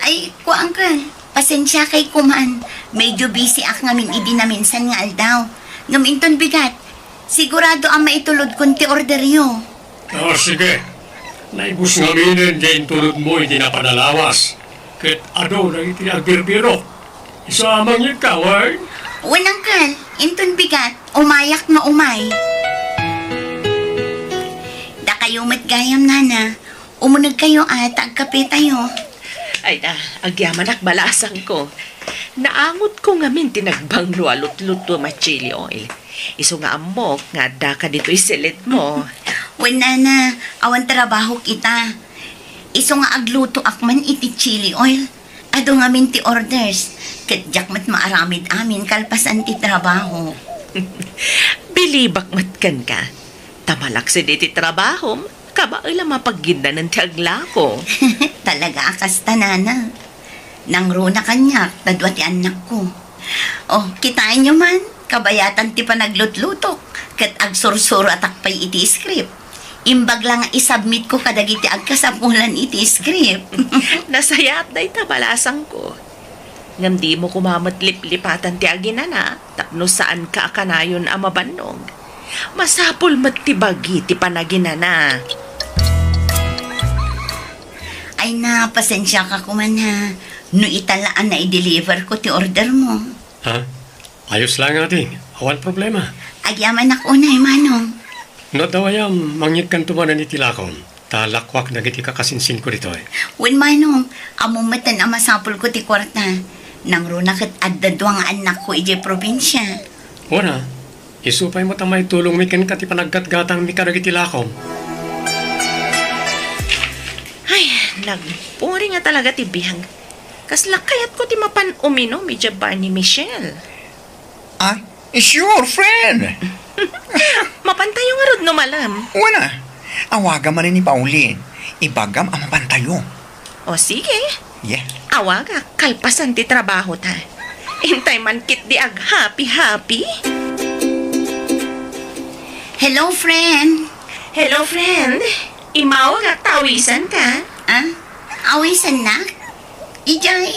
Ay, kua, Uncle. Pasensiakay koman. Medyo busy-ak ngamin idi naminsan nga aldaw. Ngem inton bigat, sigurado a maitulodkon ti orderyo. O, sige. Naibus ngaminen ti intulodmo idi napan a lawas. Ket adu dagiti agbirbirok. Isu a mangyegka, wen? Wen, Uncle. Inton bigat, umayak nga umay. Dakayo met gayam, nana. Umunegkayo a ta agkapetayo. Ay na, agyamanak, balasangko. Naangotko ngamin ti nagbanglo a lutlutuem a chili oil. Isu nga ammok nga addaka ditoy silitmo. Wen, nana, awan trabahok ita. Isu nga aglutoak man iti chili oil. Adu ngamin ti orders, ket diak met maaramid amin kalpasan ti trabaho. Bilibak met kenka. Ta malaksid iti trabahom, kabael a mapagiddanen ti aglako. Talaga a kasta, nana. Nangruna kaniak ta dua ti annakko. O, kitaenyo man, kabayatan ti panaglutlutok, ket agsursuratak pay iti script. Imbag la nga isubmitko kadagiti agkasapulan iti script. Nasayaat dayta, balasangko. Ngem dimo koma met liplipatan ti aginana tapno saanka a kanayon a mabannog. Masapul met ti bagi ti panaginana. Ay na, pasensiaka koman ha. No ita la a naideliverko ti ordermo. Ha? Ayos lang, ading. Awan problema. Agyamanak unay, Manong. No adda gayam, mangyegkanto manen iti lakom. Ta lakuak dagiti kakasinsinko ditoy. Wen, Manong, ammom metten a masapulko ti kuarta. Nangruna ket adda dua nga annakko idiay probinsia. Wen a, isu pay met a maitulongmi kenka ti panaggatgatangmi kadagiti lakom. Ay, nagboring a talaga ti biag. Kasla kayatko ti mapan uminom idiay bar ni Michelle. Ah, sure, friend. Mapantayo ngarud no malem. Wen a, awagam manen ni Pauline. Ibagam a mapantayo. O sige. Yeah. Awagak kalpasan ti trabahota. Intay man ketdi aghappy-happy. Hello, friend. Hello, friend. Immawagak ta awisanka. Ah? Awisannak? Idiay?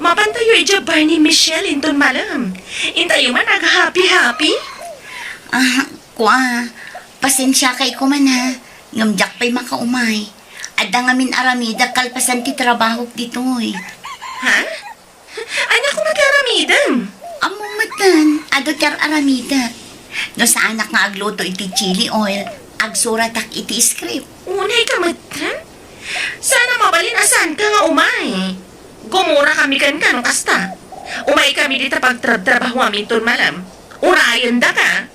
Mapantayo idiay bar ni Michelle inton malem. Intayo man aghappy-happy. Ah, kua, pasensiakay koman ha, ngem diak pay makaumay. Adda ngamin aramidek kalpasan ti trabahok ditoy. Ha? Ania koma ti aramidem? Ammom metten, adu ti ar-aramidek. No saanak nga agluto iti chili oil, agsuratak iti script. Unay ka met, ha? Saan a mabalin a saanka nga umay. Gumura kami kenka no kasta. Umay kami dita pagtrabtrabahoaminton malem. Urayendaka.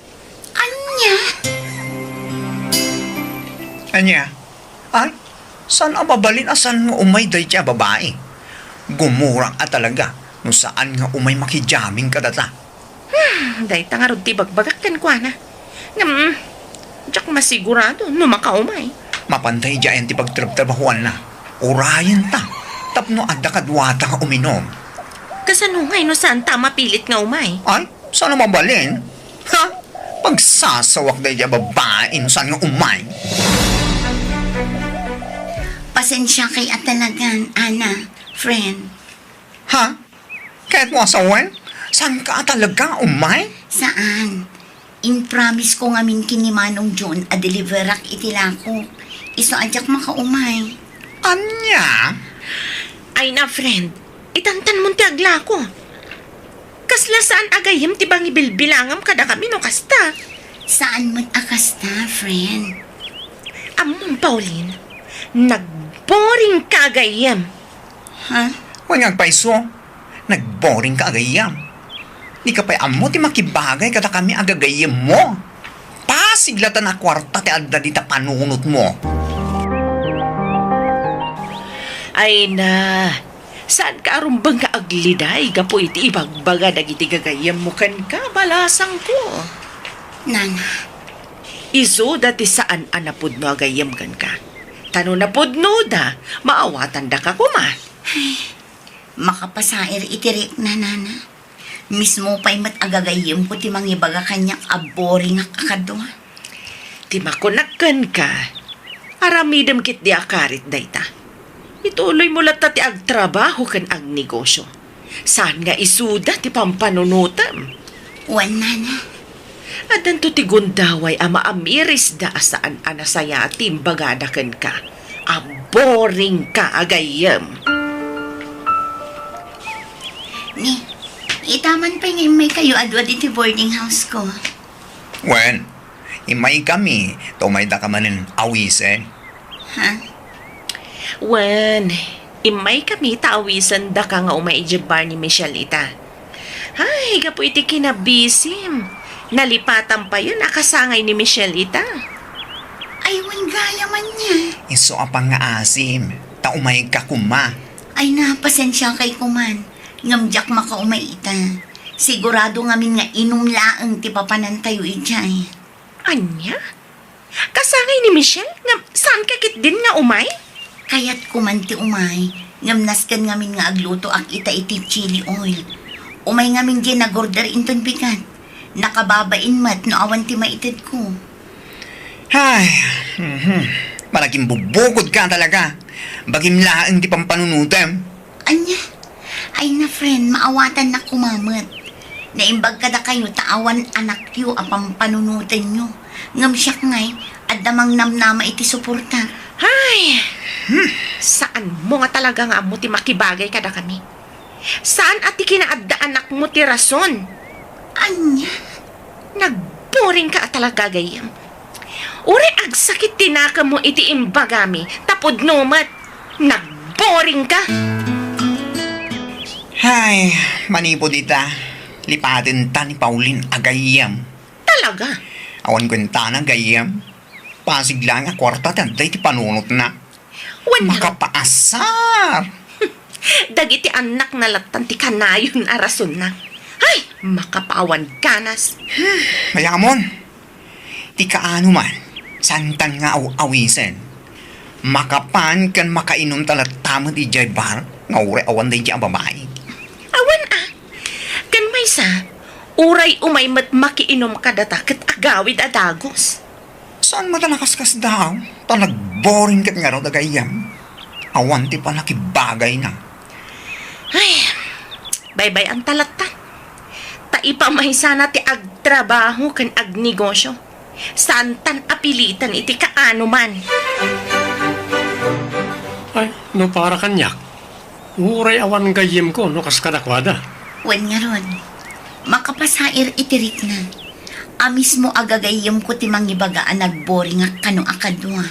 Ania? Ania? Ay, saan a mabalin a saan nga umay dayta a babai? Gumurak a talaga no saan nga umay makijamming kadata. Hmm, dayta ngarud ti ibagbagak kenkuana. Ngem, diak masigurado no makaumay. Mapan daydiay ti pagtrabtrabahoanna. Urayenta tapno adda kaduata nga uminum. Kasano ngay no saanta a mapilit nga umay? Ay, saan a mabalin? Ha? Pagsasawak daydiay a babai no saan nga umay. Pasensiakay a talagan, Ana, friend. Ha? Kayatmo a sawen? Saanka a talaga umay? Saan? Impromise ko ngamin ken ni Manong John a deliverak iti lakok. Isu a diak makaumay. Ania? Ay na, friend. Itantanmon ti aglako. Kasla saan a gayyem ti pangibilbilangam kadakami no kasta. Saan met a kasta, friend? Ammom, Pauline, nagboring ka a gayyem. Ha? Wen nga agpayso, nagboring ka a gayyem. Dika pay ammo ti makibagay kadakami a gagayyemmo. Pasig latta a kuarta ti adda dita panunotmo. Ay na, saanka a rumbeng nga agliday gapu iti ibagbaga dagiti gagayyemmo kenka, balasangko. Nana. Isuda ti saan a napudno a gayyem kenka. Ta no napudnoda, maawatandaka koma. Ay, makapasair iti rikna, Nana. Mismo pay met a gagayyemko ti mangibaga kaniak a boringak a kadua. Ti makunak kenka, aramidem ketdi a karit dayta. Ituloymo latta ti agtrabaho ken agnegosio. Saan nga isuda ti pampanunotem. Wen, Nana. Addanto ti gundaway a maamirisda a saan a nasayaat ti imbagada kenka. A boring ka a gayyem. Ni, ita man pay nga immaykayo ad-ad iti boarding house ko. Wen, immaykami, ta umaydaka manen awisen. Ha? Wen, immaykami ta awisendaka nga umay idiay bar ni Michelle ita. Ay, gapu iti kinabisim. Nalipatam payen a kasangay ni Michelle ita. Ay, wen gayam ania. Isu a pangngaasim, ta umayka koma. Ay na, pasensiakay koman. Ngem diak makaumay ita. Sigurado ngamin nga inum laeng ti papanantayo idiay. Ania? Kasangay ni Michelle? Ngem saanka ketdin nga umay? Kayatko man ti umay, ngem nasken ngamin nga aglutoak ita iti chili oil. Umay ngamin diay nagorder inton bigat. Nakababain met no awan ti maitedko. Ay, mhm. Managimbubukod ka talaga. Bagim laeng ti pampanunotem. Ania? Ay na, friend, maawatannak koma met. Naimbag kadakayo ta awan anakyo a pampanunotenyo. Ngem siak ngay, adda mangnamnama iti suporta. Ay! Hmm. Saanmo nga talaga nga ammo ti makibagay kadakami. Saan a ti kinaaddaanakmo ti rason. Ania? Nagboring ka a talaga, gayyem. Uray agsakit ti nakemmo iti imbagami, ta pudno met. Nagboring ka! Ay, manipud ita, lipatenta ni Pauline a gayyem. Talaga? Awan kuentana, gayyem. Pasig laeng a kuarta ti adda iti panunotna. Wen, makapaasar. Dagiti annakna lattan ti kanayon a rasonna. Ay, makapaawan ganas. Hmm, mayamon. Ti kaano man, saantan nga aw-awisen. Makapan ken makainumta latta met idiay bar nga uray awan daydiay a babai. Awan a. Ken maysa, uray umay met makiinum kadata ket agawid a dagus. Saan met a nakaskasdaaw, ta nagboring ket ngarud a gayyem. Awan ti pannakibagayna. Ay, baybay-anta latta. Ta ipamaysana ti agtrabaho ken agnegosio. Saantan a piliten iti kaano man. Ay, no para kaniak, uray awan gayyemko no kas kadakuada. Wen ngarud, makapasair iti rikna. A mismo a gagayyemko ti mangibaga a nagboringak kano a kadua.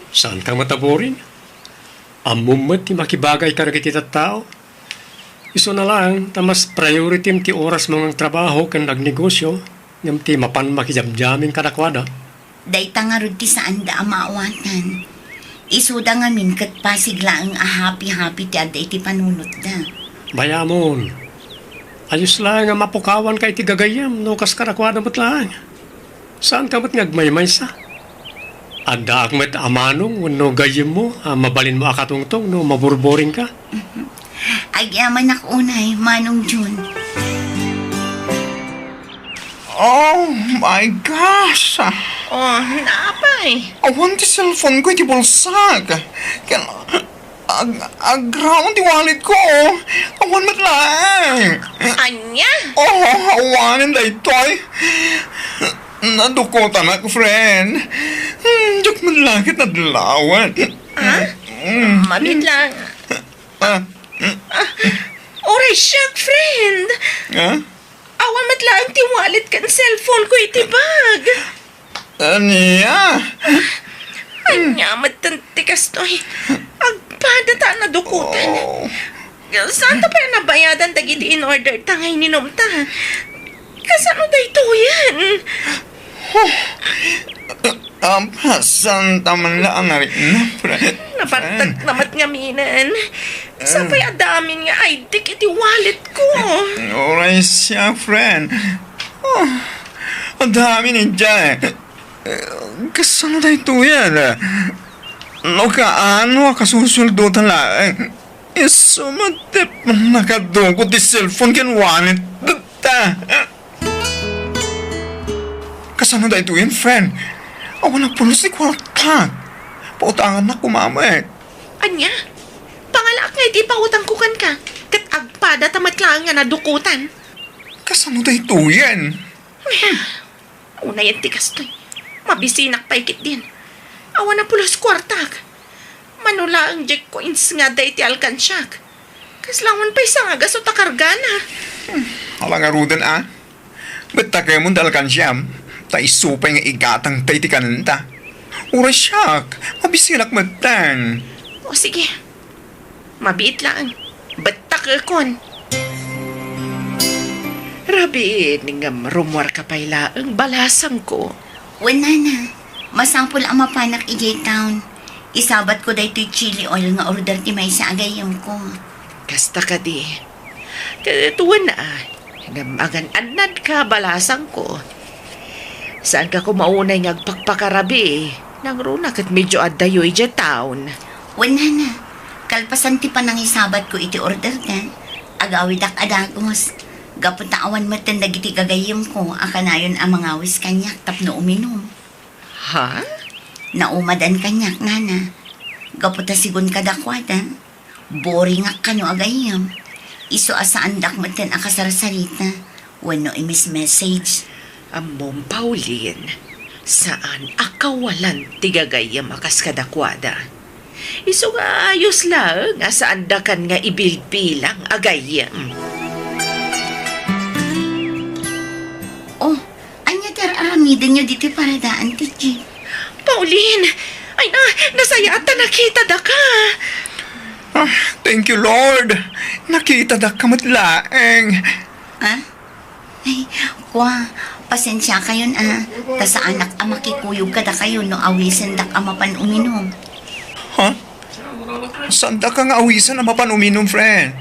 Saanka met a boring? Ammom met ti makibagay kadagiti tattao. Isuna laeng ta mas prioritim ti orasmo nga agtrabaho ken agnegosio ngem ti mapan makijamjamin kadakuada. Dayta ngarud ti saanda a maawatan. Isuda ngamin ket pasig laeng a happy-happy ti adda iti panunotda. Bayamon, ayos laeng a mapukawanka iti gagayyem no kas kadakuada met laeng. Saanka met nga agmaymaysa? Addaak met a manong wenno gayyemmo a mabalinmo a katungtong no maburboringka? Agyamanak unay, Manong Jun. Oh my gosh! Oh, naapay? Awan ti cellphone ko iti bulsak. Ken ag-, agraon ti wallet ko. Awan met laeng. Ania? Oh, awanen daytoy. Nadukutanak, friend. Hmm, diak met la ket nadlawan. Ha? Mm. Mabiit lang. Ah. Uray siak, friend. Ah? Awan met laeng ti wallet ken cellphone ko iti bag. Ania? Ania met ti kastoy? Agpada ta nadukotan. Oh. Saanta pay a nabayadan dagiti in-order ta nga ininumta? Kasano daytoyen? Huh. Ampasan ta man la ang arik na, friend. Nabartak na met ngaminen. Sapay adda amin nga I D iti wallet ko. Uray siak, friend. Oh, adda amin idiay. Kasano daytoyen? No kaano a kasusueldotan laeng. Isu met ti pannakadukot ti cellphone ken wallet. Ta. Kasano daytoyen, friend? Awan a pulos ti kuartak. Pautangannak koma met. Ania? Pangalaak nga iti pautangko kenka, ket agpada ta met laeng nga nadukotan. Kasano daytoyen? Unayen ti kastoy. Mabisinak pay ketdin. Awan a pulos kuartak. Mano laeng diak ko insngada iti alkansiak. Kasla awan pay sangagasut a kargana. Hmm, ala ngaruden a. Bettakemon ti alkansiam, ta isu pay nga igatangta iti kanenta. Uray siak, mabisinak metten. O sige. Mabiit laeng. Bettakekon. Rabiin, ngem rummuarka pay laeng, balasangko. Wen, nana, masapul a mapanak idiay town. Isabatko daytoy chili oil nga order ti maysa a gayyemko. Kasta kadi. Ket wen a, ngem agan-annadka, balasangko. Saanka koma unay nga agpakpakarabii. Nangruna ket medio addayo idiay town. Wen, nana, kalpasan ti panangisabatko iti orderda, agawidak a dagus. Gapu ta awan metten dagiti gagayyemko a kanayon a mangawis kaniak tapno uminum. Ha? Naumadan kaniak, nana. Gapu ta sigun kadakuada, boringak kano a gayyem. Isu a saandak metten a kasarsarita wenno imis-message. Ammom, Pauline, saan a kawalan ti gagayyem a kas kadakuada. Isu nga ayos laeng a saandakan nga ibilbilang a gayyem. Oh, ania ti ar-aramidenyo ditoy paradaan ti jeep? Pauline! Ay na, nasayaat ta nakitadaka! Ah, thank you, Lord! Nakitadaka met laeng! Ah? Ay, kua, pasensiakayon a, ta saanak a makikuyog kadakayo no awisendak a mapan uminum. Ha? Saandaka nga awisen a mapan uminum, friend?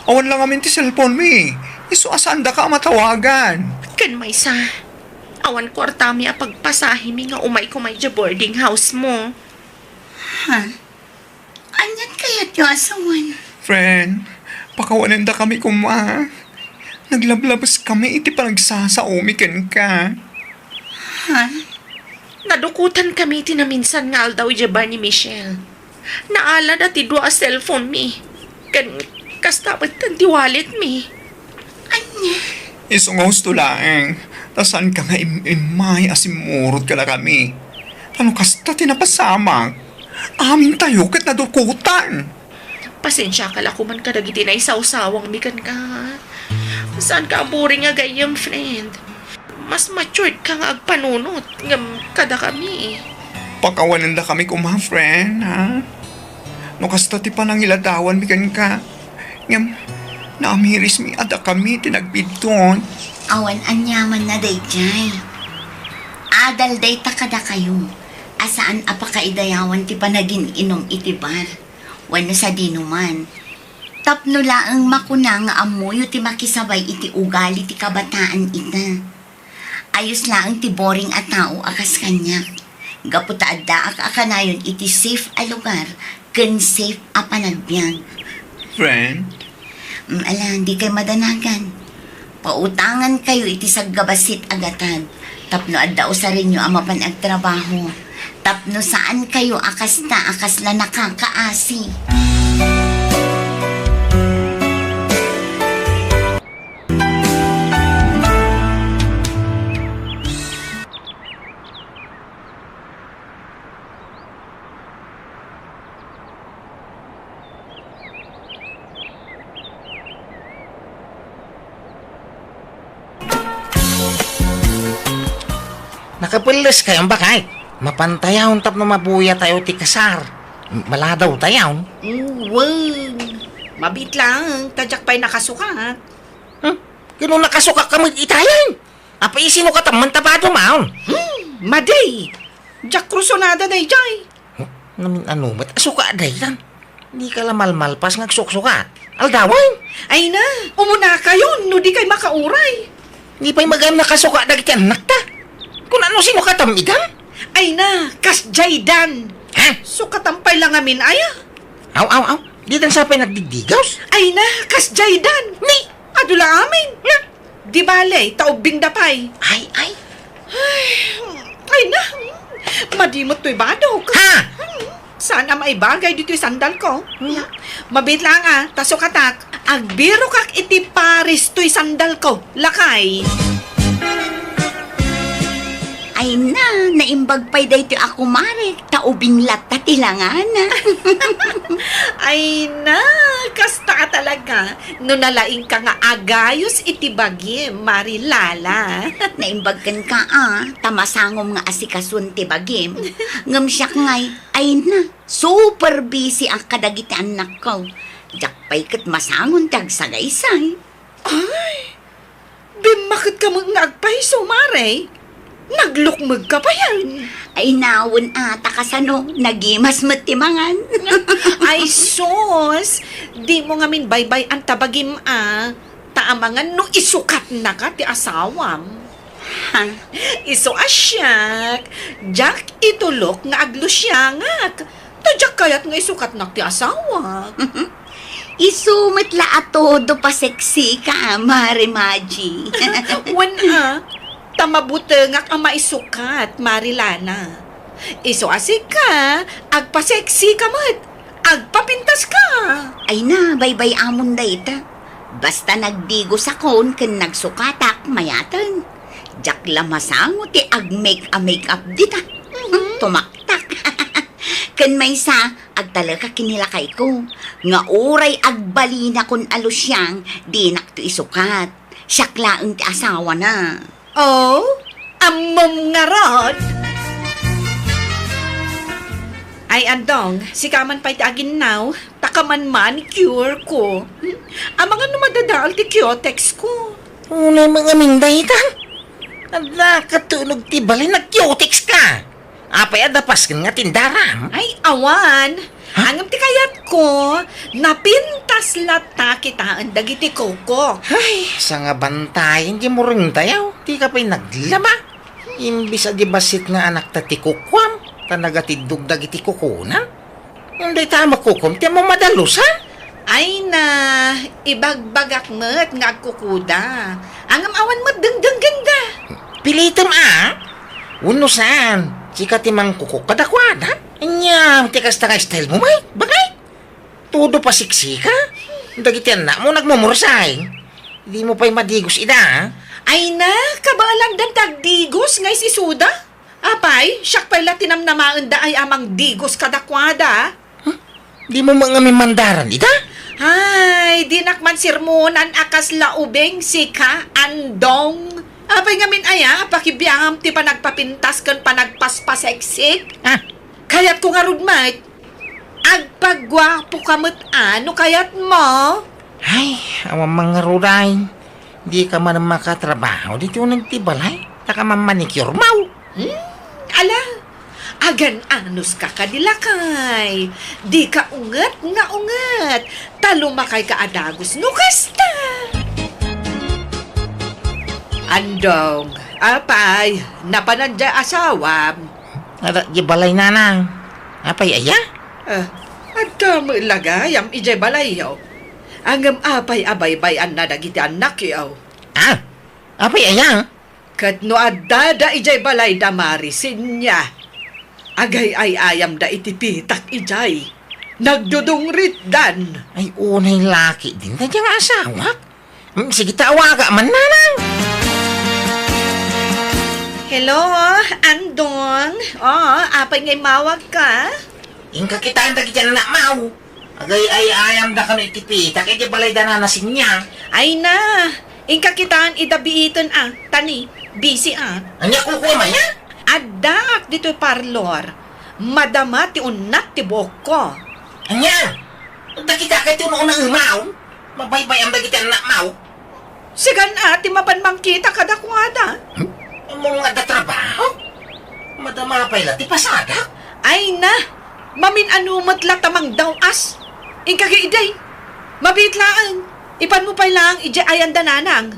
Awan la ngamin ti cellphone mi. Isu a saandaka a matawagan. Ken maysa, awan kuartami a pagpasahemi nga umay koma idiay boarding house mo. Ha? Aniat kayatyo a sawen? Friend, pakawanendakami koma. Naglablabeskami iti panagsasaomi kenka. Ha? Nadukotankami iti naminsan nga aldaw idiay bar ni Michelle. Naalada ti dua a cellphone mi. Ken kasta met ti wallet mi. Ania? Isu nga husto laeng, ta saanka nga im-immay a simmurot kadakami. Ta no kasta ti napasamak, amintayo ket nadukotan. Pasensiaka la koman kadagiti naisawsawangmi kenka. Saanka a boring a gayyem, friend. Mas matured ka nga agpanunot ngem kadakami. Pakawanendakami koma, friend, ha? No kasta ti panangiladawanmi kenka, ngem naamirismi a dakami ti nagbiddut. Awan aniamanna daydiay. Adal dayta kadakayo a saan a pakaidayawan ti panagin-inum iti bar wenno sadinoman. Tapno laeng makuna nga ammoyo ti makisabay iti ugali ti kabataan ita. Ayos laeng ti boring a tao a kas kaniak. Gapu ta addaak a kanayon iti safe a lugar ken safe a panagbiag. Friend? Mm, ala, dikay madanagan. Pautangankayo iti saggabassit a gatad tapno adda usarenyo a mapan agtrabaho, tapno saankayo a kasta a kasla nakakaasi. Nakapelles kayon, baket? Mapantayon tapno mabuyatayo ti kasar. Maladawtayon. Wen, mabiit laeng, ta diak pay nakasukat. Hmm? Kano nakasukak ka met itayen? Apay, sino ka tamman ta bado maon? Hmm, madi! Diak krusonada daydiay. Huh? Namin-ano met a suka daytan? Dika la malmalpas nga agsuksukat. Aldawen? Ay na, umunakayon no dikay makauray. Di pay magam nakasuka dagiti annakta. Kun ano, sino ka tam-idan? Ay na, kas Jaydan. Ha? Sukatan pay la ngamin, aya? Aw, aw, aw. Didan sa pay nagdigdigaws? Ay na, kas Jaydan. Ni? Adu la amin. Nga? Di bale, ta ubbingda pay. Ay, ay. Ay, ay na. Madi met toy badok. Ha? Saan a maibagay ditoy sandal ko? Hmm? Mabiit laeng a, ta sukatak. Agbirokak iti pares toy sandal ko. Lakay. Ay na, naimbag pay daytoy a kumarek, ta ubing latta ti langana. Ay na, kasta a talaga. No nalaingka nga agayos iti bagim, Mari Lala. Naimbag kenka a, ta masangom nga asikasuen ti bagim. Ngem siak ngay, ay na, super busy ak kadagiti annakko. Diak pay ket masangon ti agsagaysay. Ay, bimmaketka met nga agpayso, Mare. Naglukmegka payen. Ay, nawen a, ta kasano, nagimas met ti mangan. Ay, sus! Dimo ngamin baybay-an ta bagim a, ta amangan no isukatnaka ti asawam. Ha? Isu a siak, diak itulok nga aglusiangak. Ta diak kayat nga isukatnak ti asawak. Isu met la a todo paseksika, Mare Maji. Wen a, ta mabutengak a maisukat, Mare Lana. Isu a sika, agpaseksika met, agpapintaska. Ay na, baybay-amon dayta. Basta nagdigosakon ken nagsukatak, mayaten. Diak la masango ti agmake-a-make up dita. Mhm. Tumaktak. Ken maysa, agtalekak ken ni lakayko, nga uray agbalinakon a lusiang, dinakto isukat. Siak laeng ti asawana. Oh, ammom ngarud? Ay, Andong, sika man pay ti aginnaw, ta kaman manicure ko. Hmm? Amangan no madadael ti cutex ko. Unay mangamin dayta. Adda katunog ti balin, nag-cutex ka. Apay a dapas ken nga tindaram? Ay, awan. Ha? Ngem ti kayatko, napintas latta kitaen dagiti kuko. Ay, sangabantayen ti murengtayo. Dika pay naglaba. Imbis a di bassit nga anakta ti kukuam, ta nagatiddog dagiti kukuna. Ngem dayta a makukom ti ammom a dalus, ha? Ay na, ibagbagak met nga agkukuda. Ngem awan met dengdenggenda. Pilitem a? Wenno saan, sika ti mangkukok kadakuada? Ania, ti kasta nga style mo, Mike? Bagay? Todo pasiksika? Dagiti annakmo nagmumursay. Dimo pay madigos ida, ha? Ay na, kabaelandan ti agdigos nga is-isuda? Apay, siak pay la ti namnamaendaay a mangdigos kadakuada. Huh? Dimo met ngamin mandaran ida? Ay, dinak man sermonan a kasla ubing, sika, Andong. Apay ngamin aya a pakibiangam ti panagpapintas ken panagpaspaseksik? Ah. Kayatko ngarud met, agpaguapoka met a no kayatmo. Ay, awan man ngarud ay. Dika man makatrabaho ditoy uneg ti balay. Daka man manicure mo. Hmm? Ala, agan-anuska kadi lakay. Dika unget nga unget. Ta lumakayka a dagus no kasta. Andong, apay, napanan diay asawam? Adda diay balay, nanang. Apay aya? Ah, adda met la gayam idiay balayyo. Ngem apay a baybay-anna dagiti annakyo? Ah, apay aya? Ket no addada idiay balay da Mari Sinya, agay-ay-ayamda iti pitak idiay. Nagdudungritdan. Ay, unay la ketdin dayta nga asawak. Mm, sige ta, awaga man, nanang. Hello, Andong. Oo, apay nga immawagka? Inka kitaen dagiti annakmo. Agay-ay-ayamda kano iti pitak idiay balay da Nana Sinya. Ay na, inka kitaen ida biiten a, ta ni, busy a. Ania, kukuam aya? Addaak ditoy parlor. Madama ti unnat ti buokko. Ania? Dagita kay ti unauna, emaw? Mabaybay-am dagiti annakmo? Sika a ti mapan mangkita kadakuada. Hmm? Ammom nga adda trabaho? Madama pay la ti pasadak? Ay na, mamin-ano met la ta mangdaw-as. Inka idi. Mabiit laeng. Ipanmo pay laeng idiay ayan da Nanang.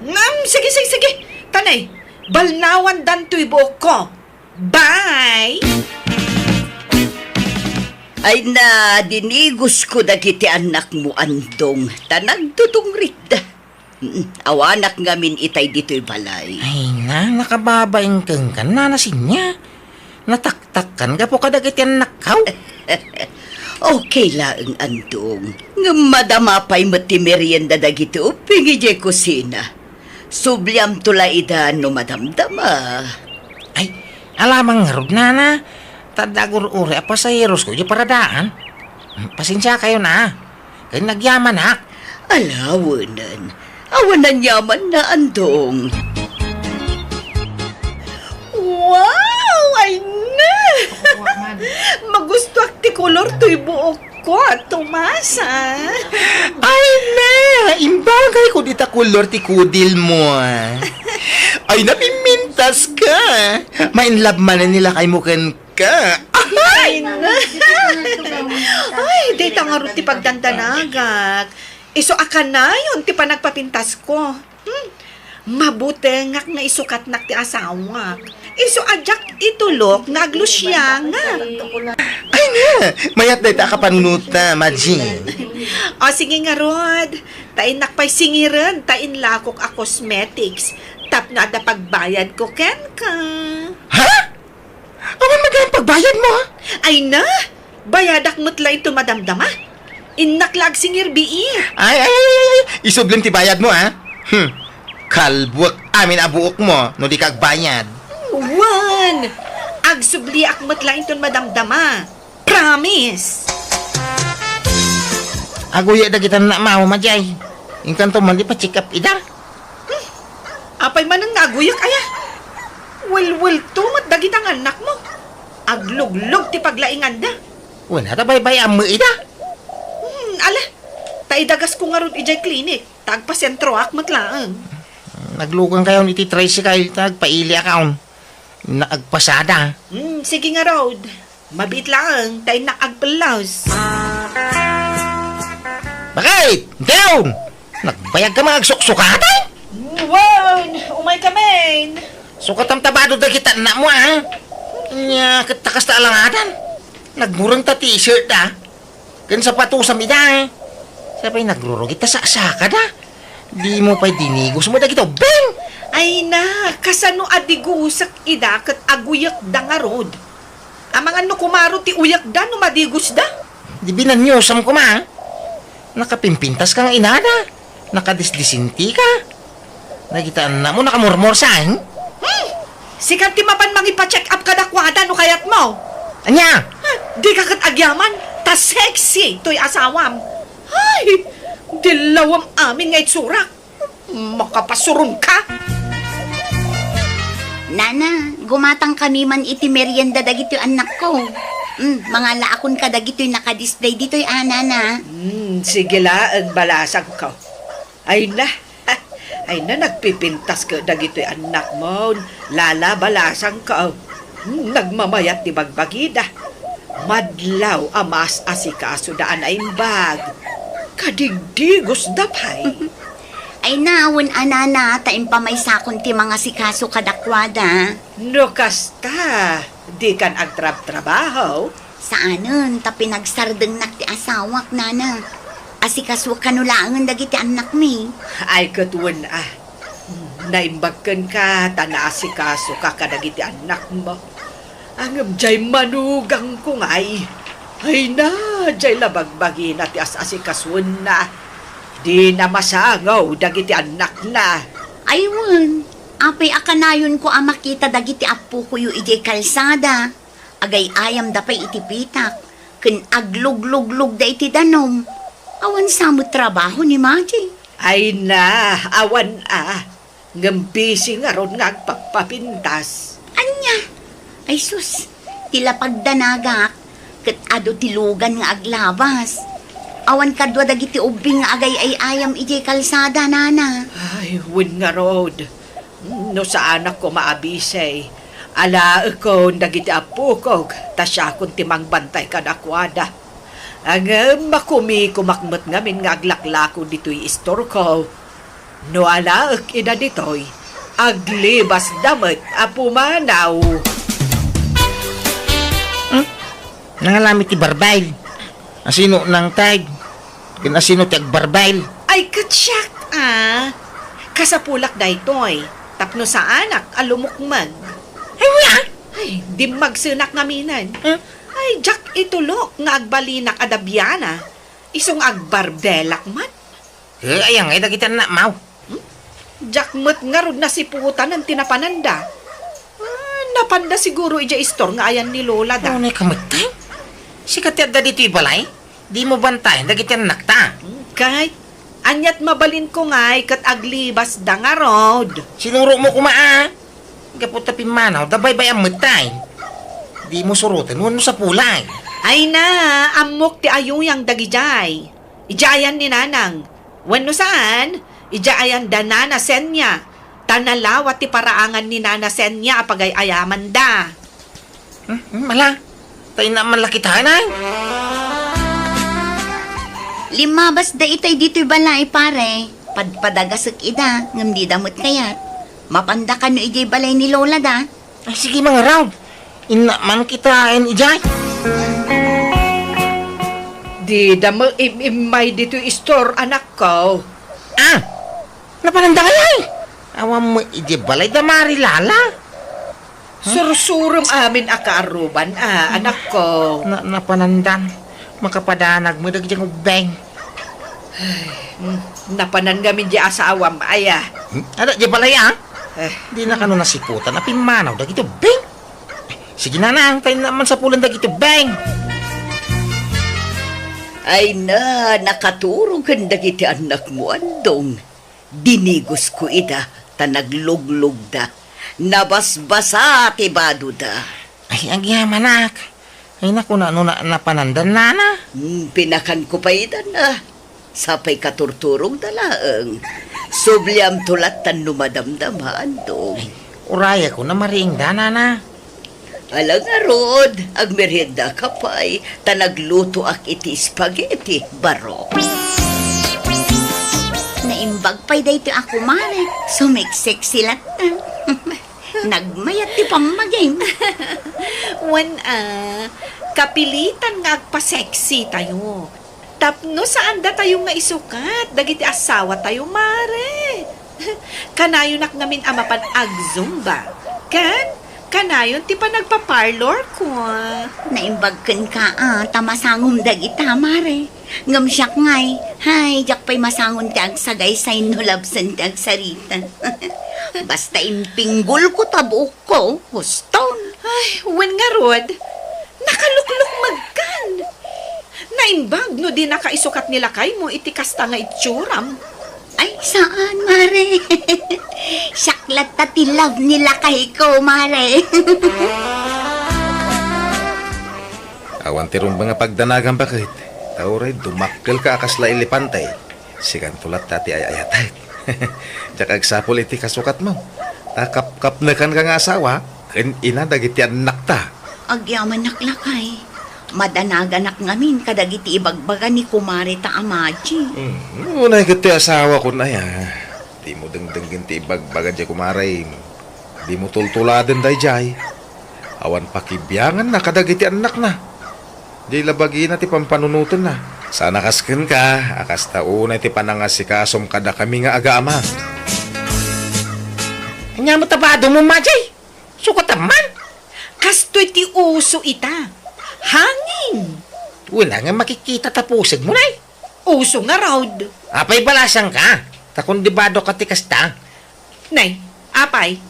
Ngem, sige, sige, sige. Tanay, balnawandan toy buokko. Bye! Ay na, dinigusko dagiti annakmo, Andong, ta nagdudungritda. Mm, awanak ngamin itay ditoy balay. Ay na, nakababain kenka, Nana Sinya. Nataktakkan gapu kadagiti annakko. Okay laeng, Andong. Ngem madama pay met ti merienda dagiti ubbing idiay kusina. Subliamto la ida no madamdama. Ay, ala man ngarud, Nana. Ta adda agur-uray a pasaherosko idiay paradaan. Pasensiakayon a. Ken nagyamanak. Ala, wenen. Awan aniamanna, Andong. Wow! Ay na! Magustuak ti kolor toy buokko, Tomas, a. Ay na! Imbagayko dita kolor ti kudilmo, a. Ay na, pimpintaska. Ma-in love manen ni lakaymo kenka. Ay! Ay na! Ay, dayta ngarud ti pagdandanagak. Isu a kanayon ti panagpapintasko. Hmm. Mabutengak nga isukatnak ti asawak. Isu a diak itulok nga aglusiangak. Ay na! Mayat dayta a kapanunotna, Madjing. O, sige ngarud. Ta innak pay singiren ta inlakok a cosmetics tapno adda pagbayadko kenka. Ha? Awan met gayam pagbayadmo, a? Ay na! Bayadak met la inton madamdama. Innak la agsingir biit. Ay, ay, ay, ay, ay. Isublem ti bayadmo, a? Hmm. Kalbuek amin a buokmo no dika agbayad. Wen! Agsubliak met la inton madamdama. Promise! Aguyek dagiti annakmo, Madjing. Inkanto man ipa-check up ida. Hmm. Apay manen nga aguyek aya? Welwelto met dagita nga annakmo. Agluglog ti paglainganda. Wen, ta baybay-am met ida. Hmm, ala. Ta idagasko ngarud idiay klinik. Ta agpasentroak met laeng. Naglukangkayon iti tricycle, ta agpailiakon. Innak agpasada. Hmm, sige ngarud. Mabiit laeng, ta innak agpellos. Bakit? Down! Nagbayagka nga agsuksukatan? Wen, umaykamin. Sukatam ta bado dagiti annakmo, a? Nia, ket ta kasta alangadan. Nagmureng ta t-shirt, a? Ken sapatosam ida, e. Sapay nagrurugit ta saksakada. Dimo pay dinigusmo dagiti ubbing. Ay na, kasano a digusek ida ket aguyekda ngarud? Amangan no kumaro ti uyekda no madigusda? Di binaniosam koma. Nakapimpintaska nga inada. Nakadisdisintika. Dagiti annakmo, nakamurmursa, e? Hmm! Sika ti mapan mangipa-check up kadakuada no kayatmo. Ania? Ha, dika ket agyaman, ta sexy toy asawam. Ay, dillawem amin nga itsurak. Makapasuronka. Nana, gumatangkami man iti merienda dagitoy annakko. Mm, mangalaakon kadagitoy nakadisplay ditoy, a, nana. Hmm, sige laeng, balasangko. Ay na, ay na, nagpipintas ket dagitoy annakmon, lala, balasangko. Hmm, nagmamayat ti bagbagida. Madlaw a maas-asikasoda a naimbag. Kadigdigosda pay. Ay na, wen a, nana, ta impamaysakon ti mangasikaso kadakuada. No kasta, dikan agtrabtrabaho? Saanen, ta pinagsardengnak ti asawak, nana. Asikasuak kano laengen dagiti annakmi. Ay, ket wen a. Naimbag kenka ta naasikasoka kadagiti annakmo. Ngem diay manugangko ngay. Ay na, diay la bagbagina ti as-asikasuenna. Dina masangaw dagiti annakna. Ay wen, apay a kanayonko a makita dagiti appokoyo idiay kalsada? Agay-ayamda pay iti pitak, ken agluglugluda iti danum. Awan sa met trabaho ni Maji. Ay na, awan a. Ngem busy ngarud nga agpappapintas. Ania? Ay sus, ti lapagdanagak, ket adu ti lugan nga aglabas. Awan kadua dagiti ubbing nga agay-ay-ayam idiay kalsada, nana. Ay, wen ngarud. No saanak koma a busy, alaekon dagiti appokok, ta siakon ti mangbantay kadakuada. Ngem makumikomak met ngamin nga aglaklako ditoy istorko. No alaek ida ditoy, aglibasda met a pumanaw. Hmm? Nangalami ti barbail. Asino nangted? Ken asino ti agbarbail? Ay, ket siak, a. Kasapulak daytoy, tapno saanak a lumukmeg. Ay, wen a? Ay, dimmagsenak ngaminen. Hmm? Ay, diak itulok nga agbalinak a dabiana. Isu nga agbarbelak met. Eh, aya ngay dagiti annakmo? Hmm? Diak met ngarud nasiputan ti napananda. Ah, napanda siguro idiay istor nga ayan ni Lola da. Unay ka met, tay? Sika ti adda ditoy balay? Dimo bantayan dagiti annakta. Hmm, kay, aniat mabalinko ngay ket aglibasda ngarud. Sinurotmo koma, a. Gapu ta pimmanawda, baybay-am met, tay. Dimo suroten wenno sapulay. Ay na, ammok ti ayuyang dagidiay. Idiay ayan ni Nanang. Wenno saan, idiay ayan da Nana Senia. Ta nalawa ti paraangan ni Nana Senia a pagay-ayamanda. Hmm, hmm, ala, ta inna man la kitaen, ay. Limmabasda itay ditoy balay, pare. Padpadagasek ida, ngem dida met kayat. Mapanda kano idiay balay ni Lola da. Ay, sige, mangarud. Inna man kitaen idiay. Dida met im-immay ditoy istor, anakko. Ah! Napananda ngay, ay? Awan met idiay balay da Mari Lala. Sursurem amin a kaarruban, a, anakko. Na, napanandan. Makapadanag met dagiti ubbing. Ay, mm, napanan ngamin di asawam, aya. Hmm? Adda di balay, a? Eh. Dina kano nasiputan a pimmanaw dagiti ubbing? Sige, Nanang, ta inna man sapulen dagiti ubbing. Ay na, nakaturog ken dagiti annakmo, Andong. Dinigosko ida, ta nagluglugda. Nabasbasa ti badoda. Ay, agyamanak. Ay, naku, na, no na, napanandan, nana? Hmm, pinakanko pay ida, na. Sapay katurturogda laeng. Subliamto lattan no madamdama, Andong. Ay, urayakon a mariingda, nana. Ala ngarud, agmeriendaka pay, ta naglutoak iti spaghetti, baro. Naimbag pay daytoy a kumare, sumeksexy latta. Nagmayat ti pammagim. Wen a, kapilitan nga agpa-sexy tayo. Tapno saandatayo nga isukat dagiti asawatayo, mare. Kanayonak ngamin a mapan agzumba. Ken, kanayon ti panagpa-parlor ko. Naimbag kenka, a, ta masangom dagita, mare. Ngem siak ngay, hay, diak pay masangon ti agsagaysay no labsen ti agsarita. Basta impinggolko ta buokko, huston. Ay, wen ngarud, nakaluklukmegkan. Naimbag no dinaka isukat ni lakaymo iti kasta nga itsuram. Ay, Saan, Mare? Siak latta ti love ni lakayko, Mare. Awan ti rumbeng a pagdanagan, baket. Ta uray dumakkelka a kasla elepante. Sikanto latta ti ay-ayatek. Diak agsapul iti kasukatmo. Ta kapkapnekanka nga asawa, ken ina dagiti annakta. Agyamanak, lakay. Madanaganak ngamin kadagiti ibagbaga ni kumareta a Maji. Hmm, unay ket ti asawakon aya. Dimo dengdenggen ti ibagbaga diay kumarem. Dimo tultuladen daydiay. Awan pakibianganna kadagiti annakna. Diay la bagina ti pampanunotenna. Sana kas kenka, a kasta unay ti panangasikasom kadakami nga agaama. Ania met a badom, Maji? Sukatam man. Kastoy ti uso ita. Hangin. Wen, nga makikita ta pusegmo, nay. Uso ngarud. Apay balasangka? Ta kun di badokka ti kasta. Nay, apay.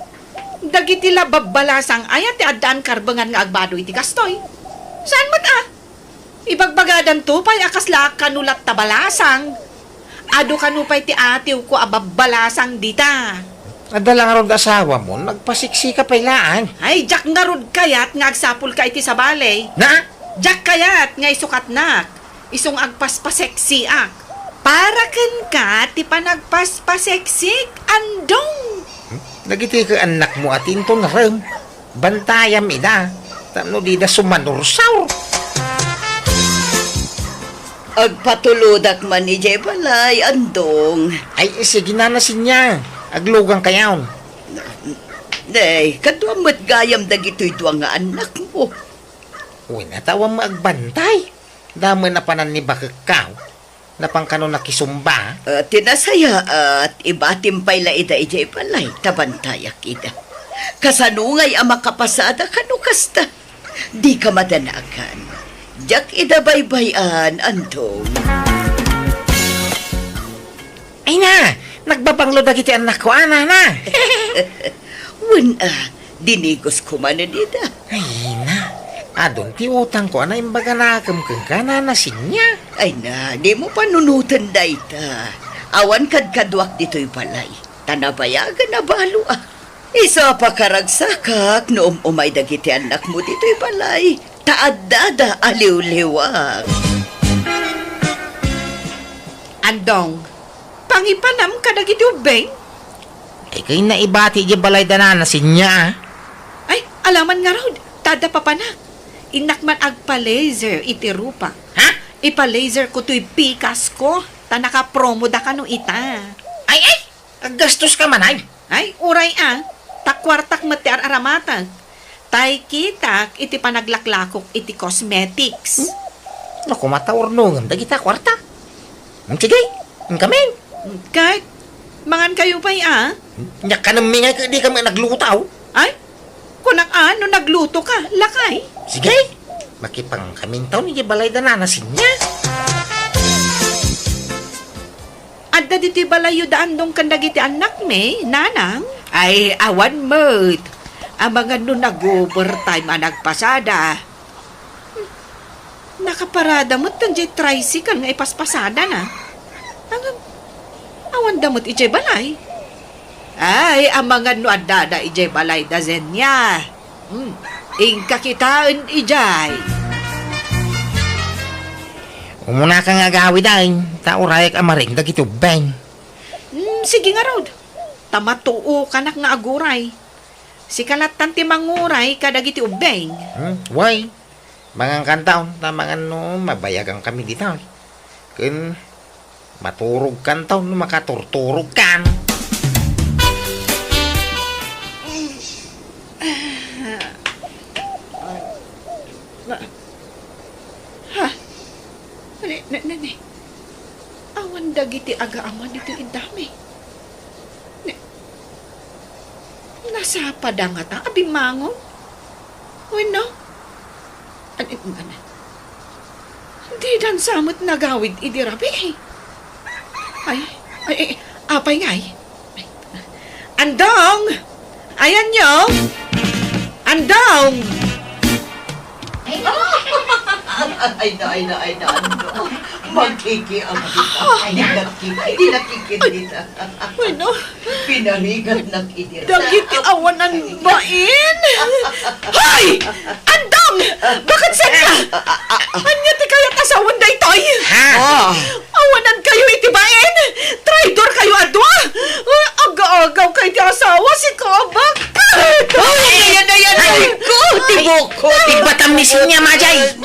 Dagiti la babbalasang aya ti addaan karbengan nga agbado iti kastoy. Saan met a? Ibagbagadanto pay a kasla kano latta balasang. Adu kano pay ti atiwko a babbalasang dita. Adda la ngarud asawamo, nagpasiksika pay laeng. Ay, diak ngarud kayat nga agsapulka iti sabali. Na? Diak kayat nga isukatnak. Isu nga agpaspaseksiak. Para kenka ti panagpaspaseksik, Andong. Hmm? Dagiti kaannakmo a ti inton ngarem. Bantayam ida, tapno dida sumanursaur. Agpatulodak man idiay balay, Andong. Ay, sige, Nana Sinya. Aglugankayon. Nay, kaduam met gayam dagitoy dua nga annakmo. Wen, ta awan met agbantay. Damo a panan ni bakekkaw. Napan kano nakisumba? Ah, ti nasayaat, ibatim pay la ida idiay balay, ta bantayak ida. Kasano ngay a makapasada kano kasta? Dika madanagan. Diak ida baybay-an, Andong. Ay na, nagbabanglo dagiti annakko, a, Nana. Wen, a, dinigosko manen ida. Ay na, adun ti utangko a naimbaganakem kenka, Nana Sinya. Ay na, dimo panunoten dayta. Awan kadkaduak ditoy balay, ta nabayagen a baloak. Isu a pakaragsakak no um-umay dagiti annakmo ditoy balay, ta addada a liwliwak. Andong, pangipanam kadagiti ubbing? Ay, kayatna ibati idiay balay da Nana Sinya, a. Ay, alaman ngarud, ta adda papanak. Innak man agpa-laser iti rupak. Ha? Ipa-laser ko toy pikasko, ta nakapromo da kano ita. Ay, ay! Aggastoska man, ay? Ay, uray, a. Ta kuartak met ti ar-aramatek. Tay kitak iti panaglaklakok iti cosmetics. Hmm? Naku, mataurnongem dagita kuarta. Hmm, sige, inkamin. Ket, mangankayo pay, a? Nia kanemmi ngay ket dikami nagluto. Ay, kunak a, no naglutoka, lakay. Sige, makipankamintaw idiay balay da Nana Sinya. Adda ditoy balayyo da Andong ken dagiti annakmi, Nanang? Ay, awan met. Amangan no nag-overtime a nagpasada. Hmm. Nakaparada met diay tricycle nga ipaspasadana. Ngem, awanda met idiay balay. Ay, amangan no addada idiay balay da Zenia. Hmm, inka kitaen idiay. Umunaka nga agawid, ay, ta urayek a maring dagiti ubbing. Hmm, sige ngarud. Ta matuokanak nga aguray. Sika lattan ti manguray kadagiti ubbing. Hmm, why? Mangankantaon, ta amangan no mabayagankami dita. Ken maturogkantaon no makaturturogkan. Ha? Ne, ne, ne, ne. Awan dagiti agaama ditoy iddami. Ne, nasapada ngata a bimmangon? Wenno? An-, an-, an-, didansa met nagawid idi rabii. Ay, ay, ay, apay ngay? Andong! Ayanyo! Andong! Ay, ay, ay, ay, ay, Andong. Pagkikiam dita. Ay, nakiki-, ay, di nakikit dita. Bueno. Pinarigatnak iti dagiti awanan bain. Hay! Andong! Bakit saan ka? Ania ti kayat a sawen daytoy? Ha? Ah. Awanan kayo iti bain! Traidor kayo a dua! Ah, aga-agaw kayo ti asawa, si Kabak! Ay, ayan, ayan, ay ko! Tibok ko! Tigbatam ni Sinya, Majay!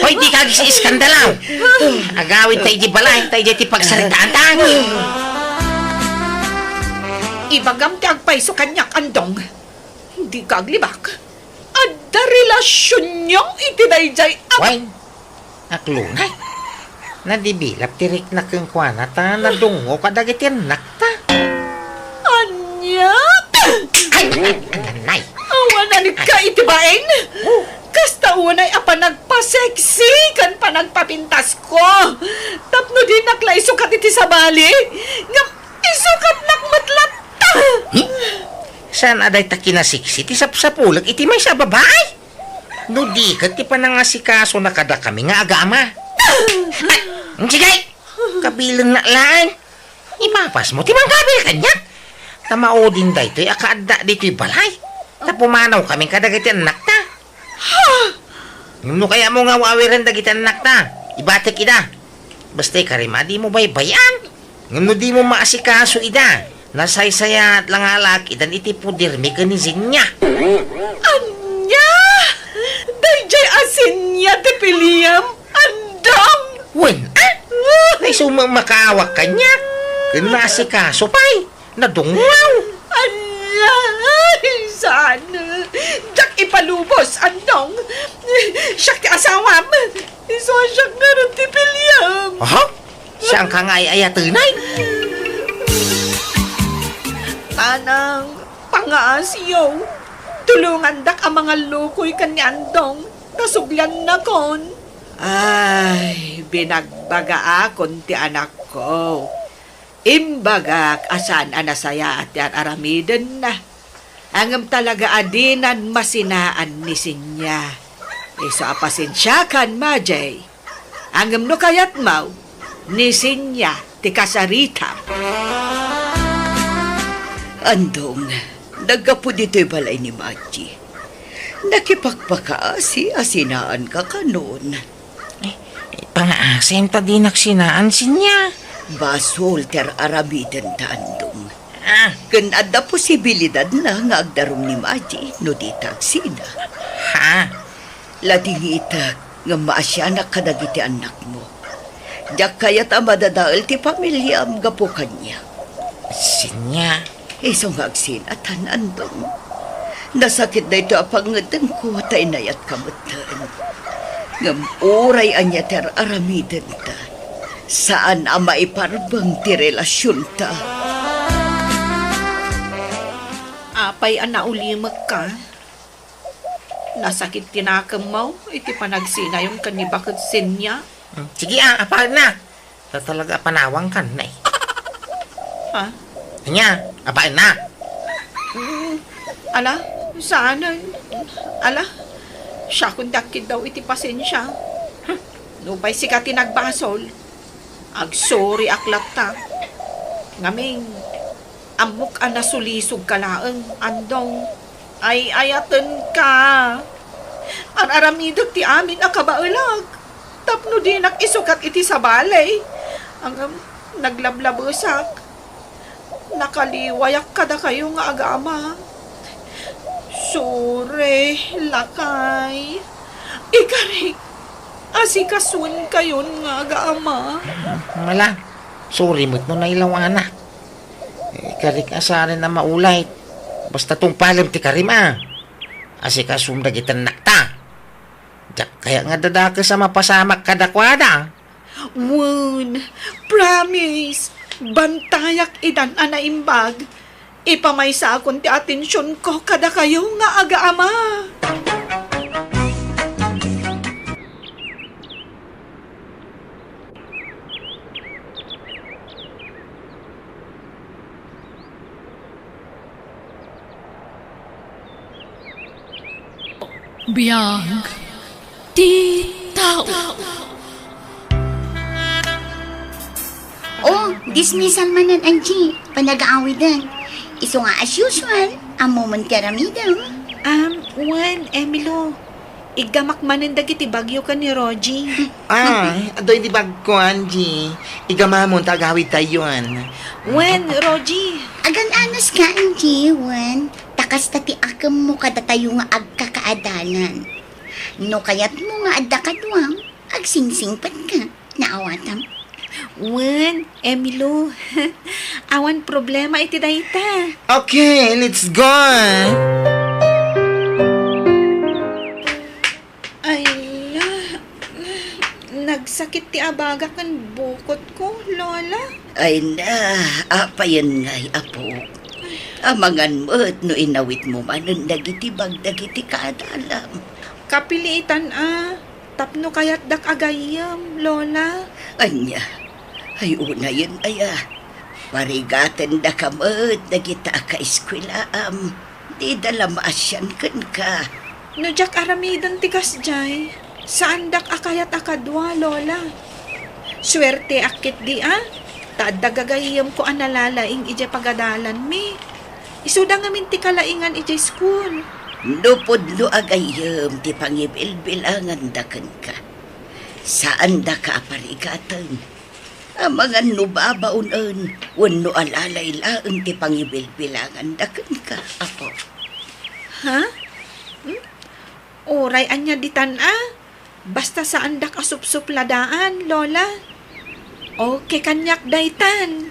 Hoy, di ka agis-iskandalaw! Agawid ta iti balay, ta iti pagsaritaan ta. Ibagam ti agpayso kaniak, Andong. Di ka aglibak. Adda relasionyo iti daydiay a Wen, aklunay. Nadibilap ti rikna kenkuana ta nadungngo kadagiti annakta. Ania? Ay, nanay. Awanan ka iti bain. Kasta unay a panagpaseksi ken panagpapintasko. Tapno dinak la isukat iti sabali. Ngem isukatnak met latta. Hmm? Saan a dayta kinaseksi ti sapsapulek iti maysa a babai? No di ket ti panangasikasona kadakami nga agama. Ay, sige! Kabilennak laeng. Ipapasmo ti mangkabil kaniak. Ta maudin daytoy a kaadda ditoy balay. Ta pumanawkami kadagiti annakta. Ngem no kayatmo nga aw-awiren dagiti annakta, ibatek ida. Basta ikarima, dimo baybay-an. Ngem no dimo maasikaso ida, nasaysayaat la nga alakidan iti podermi ken ni Sinya. Ania? Daydiay a Sinya ti piliem, Andong? Wen, a? Ay, sumang makaawak kaniak. Ken naasikaso pay. Nadungngaw. Ala, ay, saan? Diak ipalubos, Andong. Siak ti asawam. Isu a siak ngarud ti piliem. Aha? Sianka nga ay-ayatenay? Tanang, pangaasiyo. Tulongandak a mangallukoy ken ni Andong. Ta subliannakon. Ay, binagbagaakon ti anakko. Imbagak a saan a nasayaat ti ar-aramidenna. Ngem talaga a dinan masinaan ni Sinya. Isu a pasensiakan, Majay. Ngem no kayatmo, ni Sinya ti kasaritam. Andong, naggapu ditoy balay ni Maji. Nakipakpakaasi a sinaanka kanon. Eh, pangaasim ta dinak sinaan, Sinya. Basol ti ar-aramidenta, Andong. Ah. Ken adda posibilidadna nga agdarum ni Maji no dita agsina. Ha? Ladingitek ngem maasianak kadagiti annakmo. Diak kayat a madadael ti familiam gapu kaniak. Sinya. Isu nga agsinatan, Andong. Nasakit daytoy a pangngeddengko ta inayatka metten. Ngem uray ania ti ar-aramidenta, saan a maiparbeng ti relasionta. Apay a naulimekka? Nasakit ti nakemmo iti panagsinayon ken ni Baket Sinya? Hmm, sige, a, apaenna. Ta talaga a panawangkan, nay. Ha? Ania, apaenna. Mm, ala, saan, ala, siakon ti agkiddaw iti pasensia. Hmm, nupay sika ti nagbasol, agsoriak latta. Ngamin, ammok a nasulisogka laeng, Andong. Ay-ayatenka. Ar-aramidek ti amin a kabaelak tapno dinak isukat iti sabali. Ngem naglablabesak. Nakaliwayak kadakayo nga agama. Sorry, lakay. Ikarik, asikasuenkayon nga agama. Ala, sorry met no nailawanak. Ikarik a saan a maulay. Basta tungpalem ti karim a. Asikasum dagiti annakta. Diak kayat nga dadakes a mapasamak kadakuada. Wen, promise, bantayak idan a naimbag. Ipamaysakon ti atensionko kadakayo nga agaama. Biag ti tao. Dismissal manen, Angie. Panagaawiden. Isu nga as usual, ammoman ti aramidem. Um, wen, Emilo. Iggamak manen dagiti bagyo ken ni Rogie. Ah, adu idi bagko, Angie. Iggamamon ta agawidtayon. Wen, Rogie. Agan-anos ka, Angie, wen. Ta kasta ti akemmo kadatayo nga agkakaadalan. No kayatmo nga adda kadua, agsingsingpet ka. Naawatam. Wen, Emilo. Awan problema iti dayta. Okay, let's go. Ay, la. Nagsakit ti abaga ken bukotko, Lola. Ay na, apayen ngay, apo. Amangan met no inawitmo manen dagiti bag dagiti kaadalam. Kapilitan a, tapno kayatdak a gayyem, Lola. Ania? Ay, unayen aya. Parigatendaka met dagita a kaeskuelaam. Dida la maasian kenka. No diak aramiden ti kasdiay, saandak a kayat a kadua, Lola. Suerteak ketdi a, ta adda gagayyemko a nalalaing idiay pagadalanmi. Isuda ngamin ti kalaingan idiay school. No pudno a gayyem ti pangibilbilanganda kenka, saandaka a parigaten. Amangan no babaonen wenno alalay laeng ti pangibilbilanganda kenka, apo. Ha? Hmm? Uray ania ditan a? Basta saandak a supsupladaan, Lola. Okay kaniak daytan.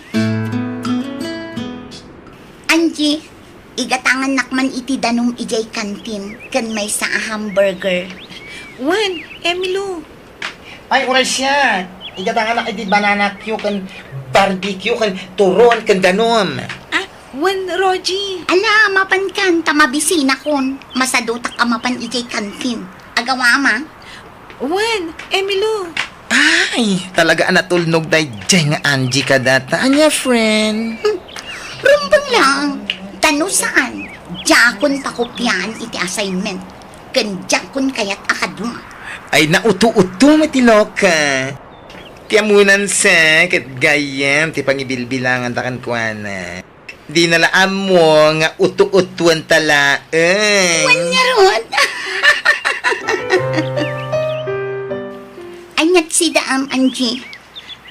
Angie, igatangannak man iti danum idiay kantin ken maysa a hamburger. Wen, Emilo. Ay, uray siak. Igatanganak iti banana cue ken barbecue ken turon ken danum. Ah, wen, Rogie. Ala, mapankan ta mabisinakon. Masadutak a mapan idiay kantin. Agawama? Wen, Emilo. Ay, talaga a natulnog daydiay nga Angie kadata. Ania, friend? Hmm, rumbeng lang. Ta no saan, diakon pakopiaan iti assignment. Ken diakon kayat a kadua. Ay, nauto-uto met ti loka. Ti ammonan sa, ket gayyem ti pangibilbilanganta kenkuana. Dina la ammo nga uto-utuenta laeng. Wen ngarud. Aniat sidaam, Angie?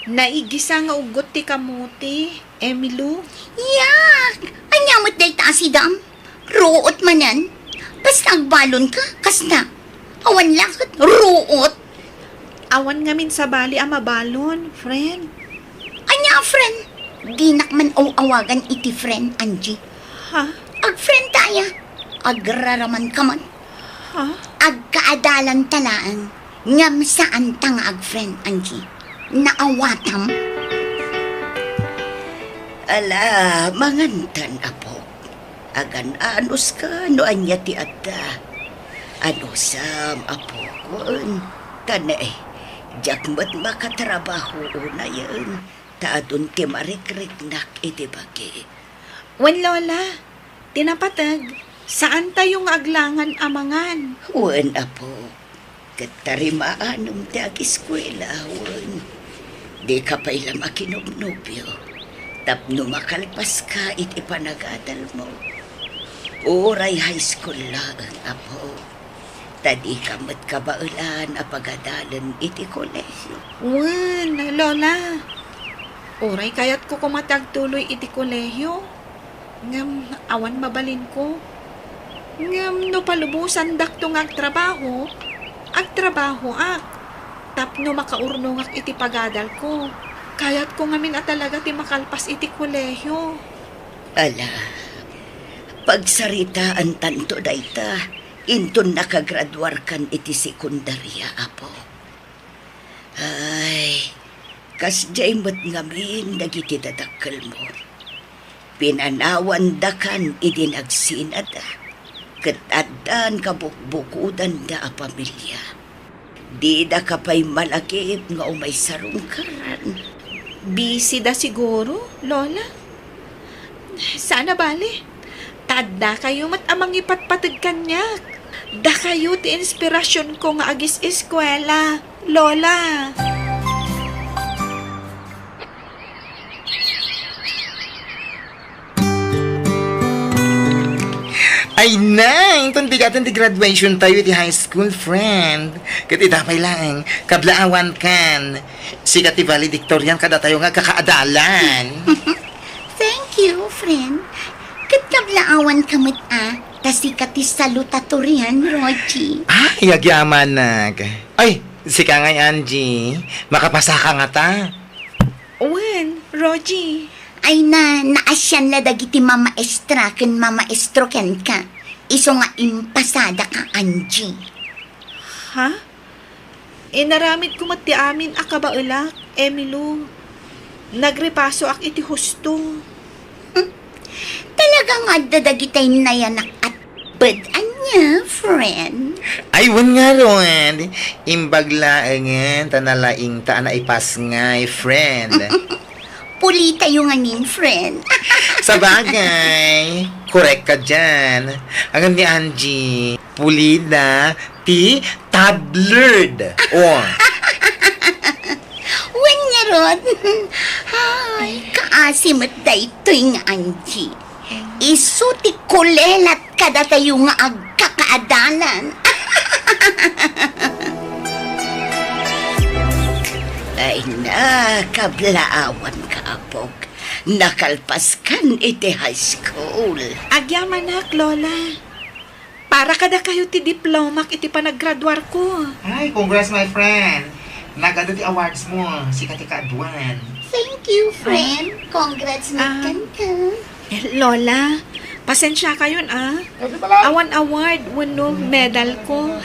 Naigisa nga uggot ti kamote, Emilo. Yak! Ania met dayta a sidaam? Ruot manen? Basta agbalon ka, kasta. Awan la ket ruot. Awan ngamin sabali a mabalon, friend. Ania a friend? Dinak man aw-awagan iti friend, Angie. Ha? Agfriend taya. Agraraman ka man. Ha? Agkaadalanta laeng. Ngem saanta nga agfriend, Angie. Naawatam? Ala, mangantan, apo. Agan-anos ka no ania ti adda. Anusam, apokon. Ta ne, diak met makatrabaho unayen, ta adun ti marikriknak iti bagi. Wen, Lola, ti napateg, saantayo nga aglangan a mangan. Wen, apo. Ket tarimaanem ti agiskuela, wen, dika pay la makinobnobio tapno makalpaska iti panagadalmo. Uray high school laeng, apo, ta dika met kabaelan a pagadalen iti kolehio. Wen, Lola. Uray kayatko koma ti agtuloy iti kolehio. Ngem awan mabalinko. Ngem no palubosandakto nga agtrabaho, agtrabahoak tapno makaurnongak iti pagadalko. Kayatko ngamin a talaga ti makalpas iti kolehio. Ala, pagsaritaantanto dayta inton nakagraduarkan iti sekundaria, apo. Ay, kasdiay met ngamin dagiti dadakkelmo. Pinanawandakan idi nagsinada, ket addan kabukbukudanda a pamilia. Didaka pay malagip nga umay sarungkaran. Busy da siguro, Lola? Saan a bale. Ta addakayo met a mangipatpateg kaniak. Dakayo ti inspirasionko nga agis-eskuela, Lola. Ay na, inton bigaten ti graduation tayo iti high school, friend. Ket ita pay laeng, kablaawan kan. Sika ti valedictorian kadatayo nga agkakaadalan. Thank you, friend. Ket kablaawan ka met a, ta sika ti salutatorian, Rogie. Ay, agyamanak. Ay, sika ngay, Angie. Makapasaka ngata. Wen, Rogie. Ay na, naasian la dagiti mamaestra ken mamaestro kenka. Isu nga impasadaka, Angie. Ha? Inaramidko met ti amin a kabaelak, Emilou. Nagrepasoak iti husto. Hmm. Talaga nga adda dagiti nayanak a tped ania, friend? Ay, wen ngarud. Imbag laengen ta nalaingta a naipasngay, friend. Pulitayo ngamin, friend. Sabagay, korek ka dian. Ngem ni Angie, pulida ti toddler. Oh. Wen ngarud. Ay, kaasi met daytoy nga Angie. Isu ti kulelat kadatayo nga agkakaadalan. Ay na, kablaawan ka, apok. Nakalpaskan iti high school. Agyamanak, Lola. Para kadakayo ti diplomak iti panaggraduarko. Ay, congrats, my friend. Nagadu ti awards mo, sika ti kaaduan. Thank you, friend. Congrats, Ah. Kenka. Eh, Lola, pasensiakayon, ah. Awan award wenno medal ko.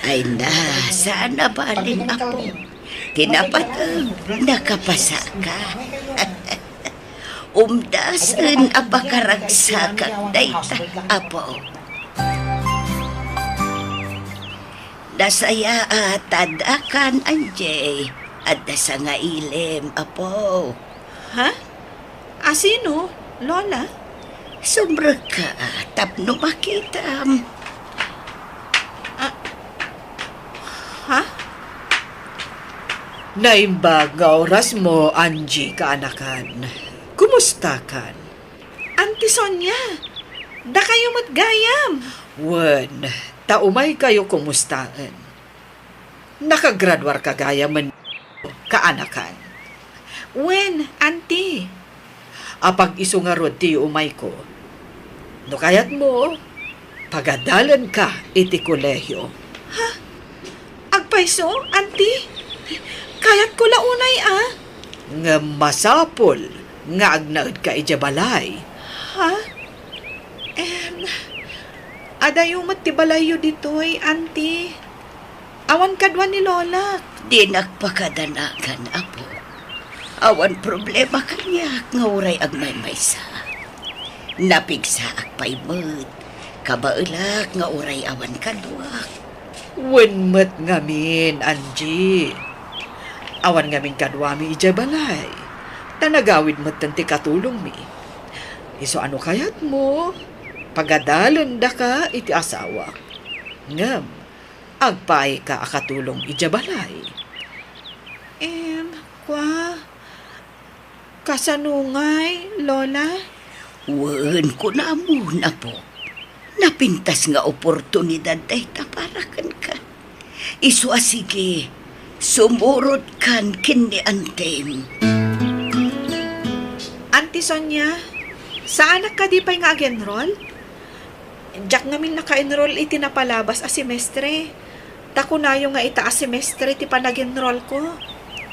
Ay na, saan a balin, apo. Ti napateg, nakapasaka. Umdasen a pakaragsakak dayta, apo. Nasayaat a addakan, Angie. Adda sangailem, apo. Ha? A sino, Lola? Sumrekka tapno makitam. Ah, ha? Naimbag nga orasmo, Angie, kaanakan. Kumustakan? Auntie Sonia, dakayo met gayam. Wen, ta umaykayo kumustaen. Nakagraduarka gayam, kaanakan? Wen, Auntie. Apag-isu ngarud ti umayko. No kayatmo, pagadalenka iti kolehio. Ha? Agpayso, Auntie? Kayatko la unay, ah. Ngem masapul nga agnaedka idiay balay. Ha? Em, adayo met ti balayyo ditoy, Auntie. Awan kadua ni Lolak. Dinak pakadanagan, apo. Awan problema kaniak nga uray agmaymaysa. Napigsaak pay met. Kabaelak nga uray awan kaduak. Wen met ngamin, Angie. Awan ngamin kaduami idiay balay. Ta nagawid metten ti katulongmi. Isu a no kayatmo, pagadalendaka iti asawak. Ngem, agpaayka a katulong idiay balay. Em, kua, kasano ngay, Lola? Wen, kunamon, apo. Napintas nga oportunidad dayta para kenka. Isu a sige, sumurotkan ken ni Antem. Auntie Sonia, saanak kadi pay nga ag-enroll? Diak ngamin naka-enroll iti napalabas a semestre. Ta kunayo nga ita a semestre ti panag-enrollko.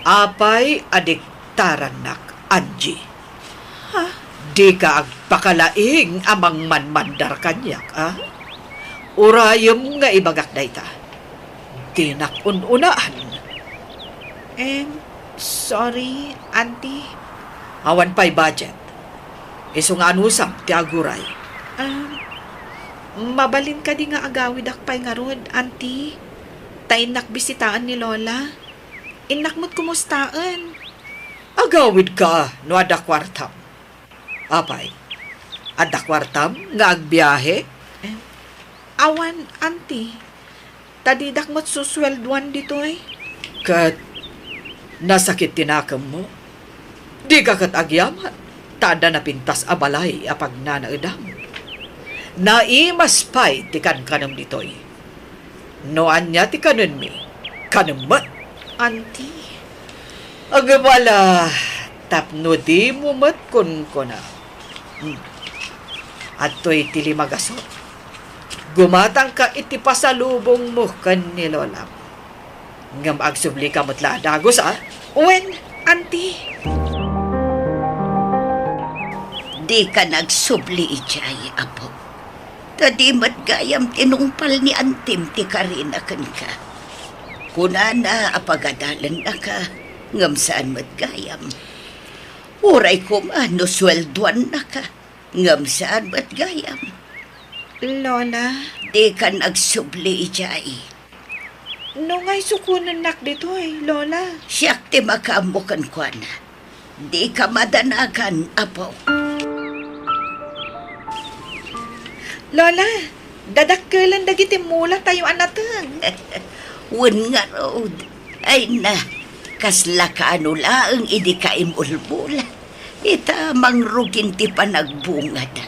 Apay a diktarannak, Angie? Ha? Dika agpakalaing a mangmanmandar kaniak, a? Urayem nga ibagak dayta. Dinak un-unaan. Em, sorry, Auntie. Awan pay budget. Isu nga anusam ti aguray. Ah, mabalin kadi nga agawidak pay ngarud, Auntie? Ta innak bisitaen ni Lola. Innak met kumustaen. Agawidka no adda kuartam. Apay, adda kuartam nga agbiahe? Eh, awan, Auntie. Ta didak met susueldoan ditoy. Ket nasakit ti nakemmo. Dika ket agyaman, ta adda napintas a balay a pagnanaedam. Naimas pay ti kankanem ditoy. No ania ti kanenmi, kanem met. Anti. Agabala, tapno dimo met kunkuna. Hmm. Adtoy ti lima gasut. Gumatangka iti pasalubongmo ken ni Lolam. Ngem agsublika met la a dagus, a? Wen, Anti. Dika agsubli idiay, Apo. Ta di met gayam tinungpal ni Antim ti karina kenka. Kunana a pagadalennaka, ngem saan met gayam. Uray koma no sueldoannaka, ngem saan met gayam. Lola. Dika agsubli idiay. No ngay sukonennak ditoy, Lola? Siak ti makaammo kenkuana. Dika madanagan, Apo. Lola, dadakkelen dagiti mulatayo a nateng. Wen ngarud, ay na, kasla kaano laeng idi kaimulmula. Ita mangrugin ti panagbungada.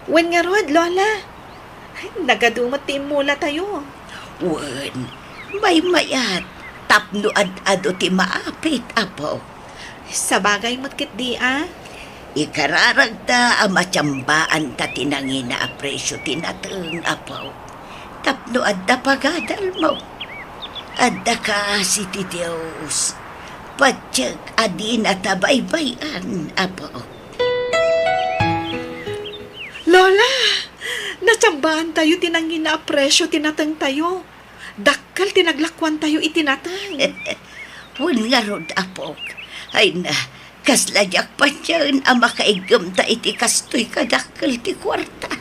Wen ngarud, Lola, nagadu met ti immulatayo. Wen, maymayat, tapno ad-adu ti maapit, Apo. Sabagay met ketdi a. Ikararagta a matiambaanta ti nangina a presio ti nateng, Apo. Tapno adda pagadalmo. Adda kaasi ti Dios. Patiek a dinata baybay-an, Apo. Lola, natiambaantayo ti nangina a presio ti natengtayo. Dakkel ti naglakuantayo iti nateng. Wen ngarud, Apok. Ay na, kasla diak patien a makaiggemta iti kastoy kadakkel ti kuarta.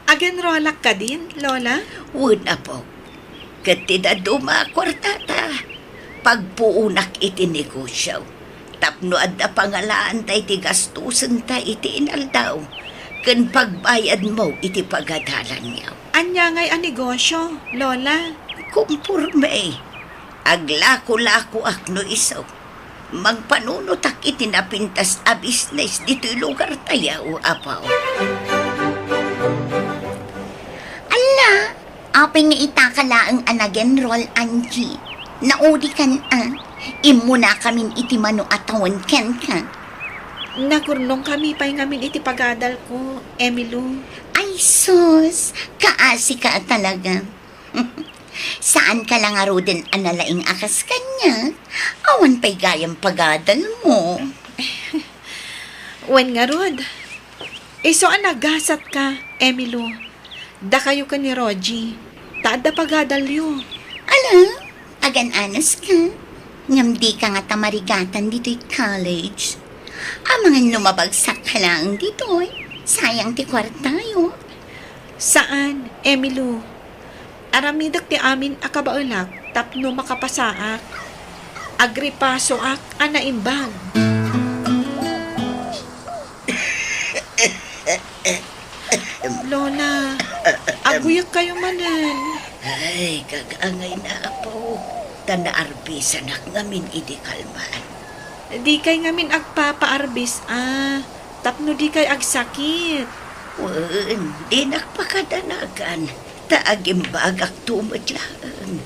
Agenrolak kadin, Lola? Wen, Apok. Ket ti dadduma a kuartata, pagpuonak iti negosio. Tapno adda pangalaanta iti gastosenta iti inaldaw, ken pagbayadmo iti pagadalanyo. Ania ngay a negosio, Lola? Komporme. Aglako-lakoak no isu. Mangpanunotak iti napintas a bisnes ditoy lugartayo, Apo. Alla, apay nga itaka laeng a nag-enroll, Angie? Naudikan a, immunakamin iti mano a tawen kenka. Nagurnongkami pay ngamin iti pagadalko, Emilou. Ay sus, kaasika a talaga. Saanka la ngaruden a nalaing a kas kaniak? Awan pay gayam pagadalmo. Wen ngarud, isu a nagasatka, Emilou. Dakayo ken ni Rogie, ta adda pagadalyo. Ala, agan-anas ka. Ngem dika ngata marigatan ditoy college. Amangan no mabagsak ka laeng ditoy, sayang ti kuartayo. Saan, Emilou. Aramidek ti amin a kabaelak tapno makapasaak. Agripasoak a naimbag. Lola, aguyekkayo manen. Ay, kagangay na, Apo. Ta naarbisanak ngamin idi kalman. Dikay ngamin agpapaarbis a, tapno dikay agsakit. Wen, dinak pakadanagan, ta agimbagakto met laeng.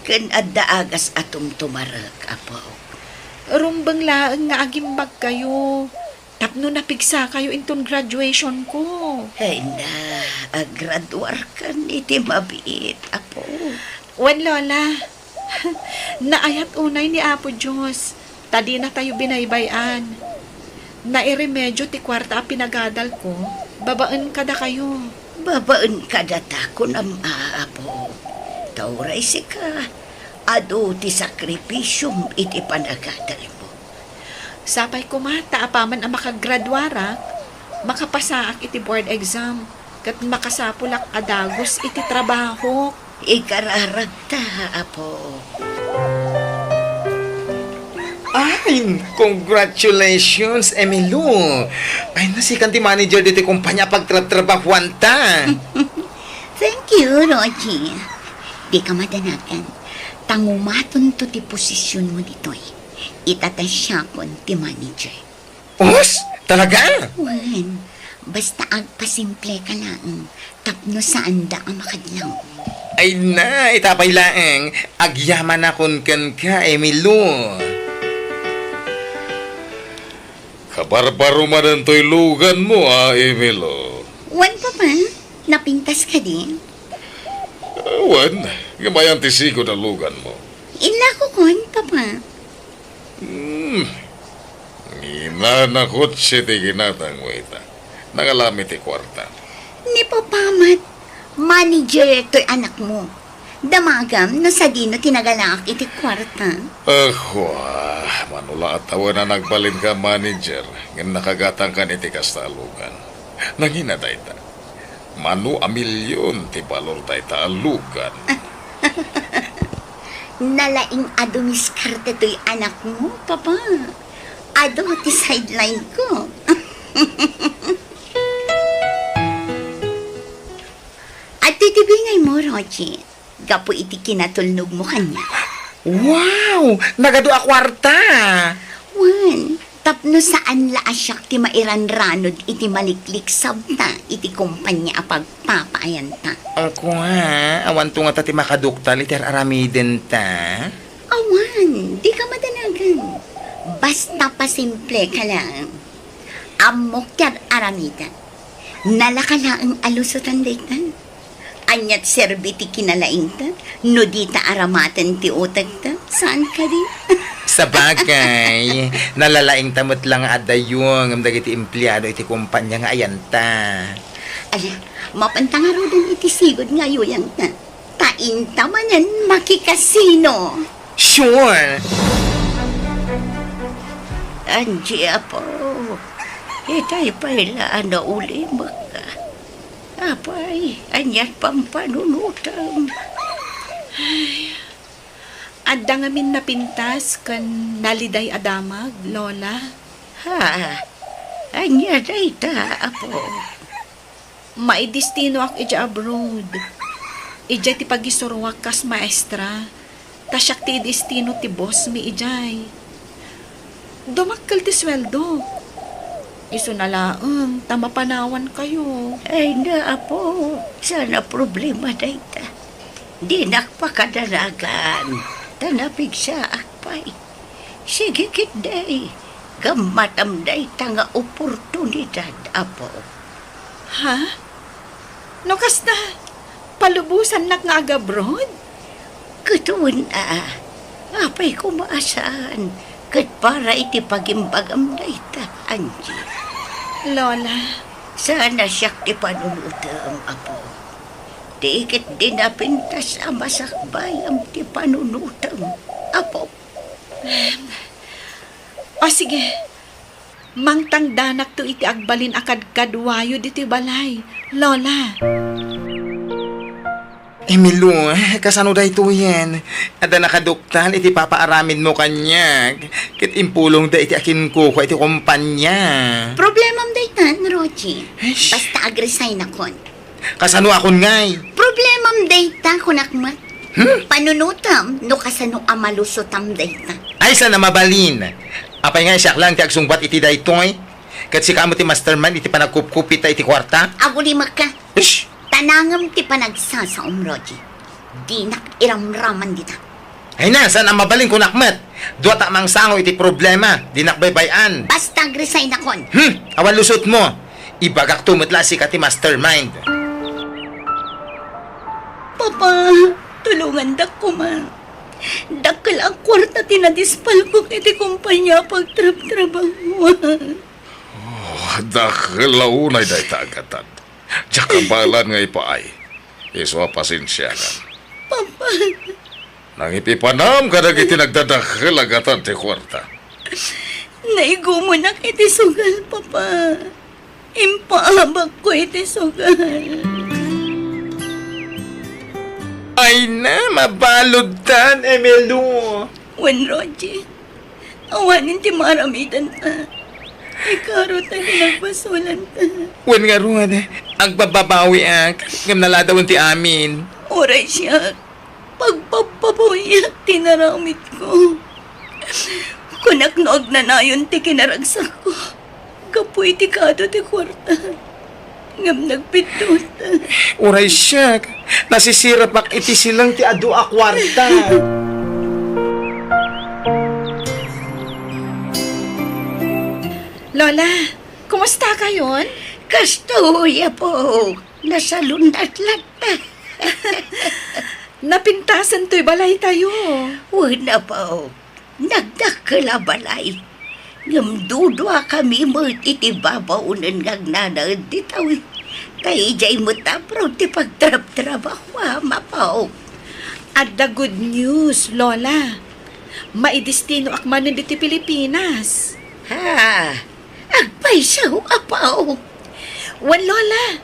Ken adda agas a tumtumarek, Apo. Rumbeng laeng nga agimbagkayo, tapno napigsakayo inton graduation ko. Ay na, agraduarkan iti mabiit, Apo. Wen, Lola, naayat unay ni Apo Dios, ta dinatayo binaybay-an. Nairemedio ti kuarta a pinagadalko babaen kadakayo. Babaen kadata, kunam a, Apo. Ta uray sika, adu ti sakripisiom iti panagadalmo. Sapay koma ta apaman a makagraduarak, makapasaak iti board exam, ket makasapulak a dagus iti trabahok. Ikararagta, Apo. Ay, congratulations, Emilou. Ay, nasikan ti manager ditoy kumpanya a pagtrabtrabahuanta. Thank you, Rogie. Dika madanagan. Tangumatonto ti posisyonmo ditoy. Ita ta siakon ti manager. Os, talaga? Wen, Basta agpasimple ka laeng, tapno saanda a makadlaw. Ay na, ita pay laeng, agyamanakon kenka, Emilio. Kabarbaro manen toy luganmo, a, Emilio. Wen, Papa, napintas kadi? Wen, ngem ayan ti sigud a luganmo? Illakokon, Papa. Hmm. Inanakot ti kinatangmo ita. Nangalami ti kuarta. Ni Papa met, manager toy anakmo. Damagam no sadino ti nagalaak iti kuarta. Ahua, mano la a tawen a nagbalinka a manager, ngem nakagatangkan iti kasta a lugan. Nangina dayta. Mano a milion ti balor dayta a lugan. Nalaing a dumiskarte toy anakmo, Papa. Adu ti sideline ko. Adtoy ti bingaymo, Roger, gapu iti kinatulnogmo kaniak. Wow! Nagadu a kuarta! Wen, tapno saan la a siak ti mairanranod iti malikliksabta iti kompania a pagpapaayanta. Kua, awanto ngata ti makaduktal iti ar-aramidenta? Awan, dika madanagan. Basta pasimple ka lang. Ammok ti ar-aramidem. Nalaka laeng a lusotan dayta. Ania ti serbi ti kinalaingta no dita aramaten ti utekta? Saan kadi? Sabagay, nalalaingta met la nga adayo ngem dagiti empleado iti kompania nga ayanta. Ay, mapanta ngaruden iti sigud nga ayuyangta. Ta inta manen makikasino. Sure! Angie, apo, itay pay la a naulimekka. Apay, aniat pampanunotem? Ay, adda ngamin napintas ken naliday a damag, Lola. Ha? Ania dayta, apo? Maidestinoak idiay abroad. Idiay ti pagisuroak kas maestra. Ta siak ti idestino ti boss mi idiay. Dumakkel ti sueldo. Isuna laeng ta mapanawankayo. Ay na, apo, saan a problema dayta. Dinak pakadanagan, ta napigsaak pay. Sige ketdi, gammatam dayta nga oportunidad, apo. Ha? No kasta, palubosannak nga agabroad? Ket wen a, apay koma a saan, ket para iti pagimbagam dayta, Angie. Lola. Saan a siak ti panunotem, apo. Ti ketdi napintas a masakbayam ti panunotem, apo. O sige, mangtangdanakto iti agbalin a kadkaduayo ditoy balay, Lola. Emilio, kasano daytoyen? Adda nakaduktal iti papaaramidmo kaniak, ket impulongda iti akinkukua iti kompania. Problemam daytan, Rogie. Eish. Basta agresign akon. Kasano akon ngay? Problemam dayta, kunak met. Hmm? Panunotam no kasano a malusotam dayta. Ay, saan a mabalin. Apay nga, siak lang ti agsungbat iti daytoy? Ket sika met ti mastermind iti panagkupkupita iti kuarta? Agulimek ka. Ish! Tanangem ti panagsasaom, Rogie. Dinak iramraman dita. Ay na, saan a mabalin, kunak met? Dua ta mangsango iti problema, dinak baybay-an. Basta agresign akon. Hmm, awan lusotmo. Ibagakto met la a sika ti mastermind. Papa, tulongandak koma. Dakkel a kuarta ti nadispalkok iti kompania a pagtrabtrabahuan. Oh, dakkel a unay dayta a gatad. Diak kabaelan nga ipaay. Isu a pasensiakan. Papa. Nangipipanam kadagiti nagdadakkel a gatad ti kuarta. Naigumonak iti sugal, Papa. Impaabakko iti sugal. Ay na, mabaludtan, Emilio. Wen, Rogie. Awanen ti maaramidanta. Ikarot a kinagbasolanta. Wen ngarud, agbababawiak, ngem naladawen ti amin. Uray siak, pagpappabawiak ti inaramidko. Kunak no agnanayon ti kinaragsakko gapu iti kaadu ti kuarta. Ngem nagpindutan. Uray siak, nasisirapak iti silang ti adu a kuarta. Lola, kumusta kayon? Kastoy, Apo. Nasalunat latta. Napintasen toy balaytayo. Wen, Apo. Nagdakkel a balay. Ngem duduakami met iti babaonen nga agnanaed ditoy. Ta idiay met apro ti pagtrabtrabahoam, Apo. Adda good news, Lola. Maidestinoak manen ditoy Pilipinas. Ha? Agpayso, Apo. Wen, Lola.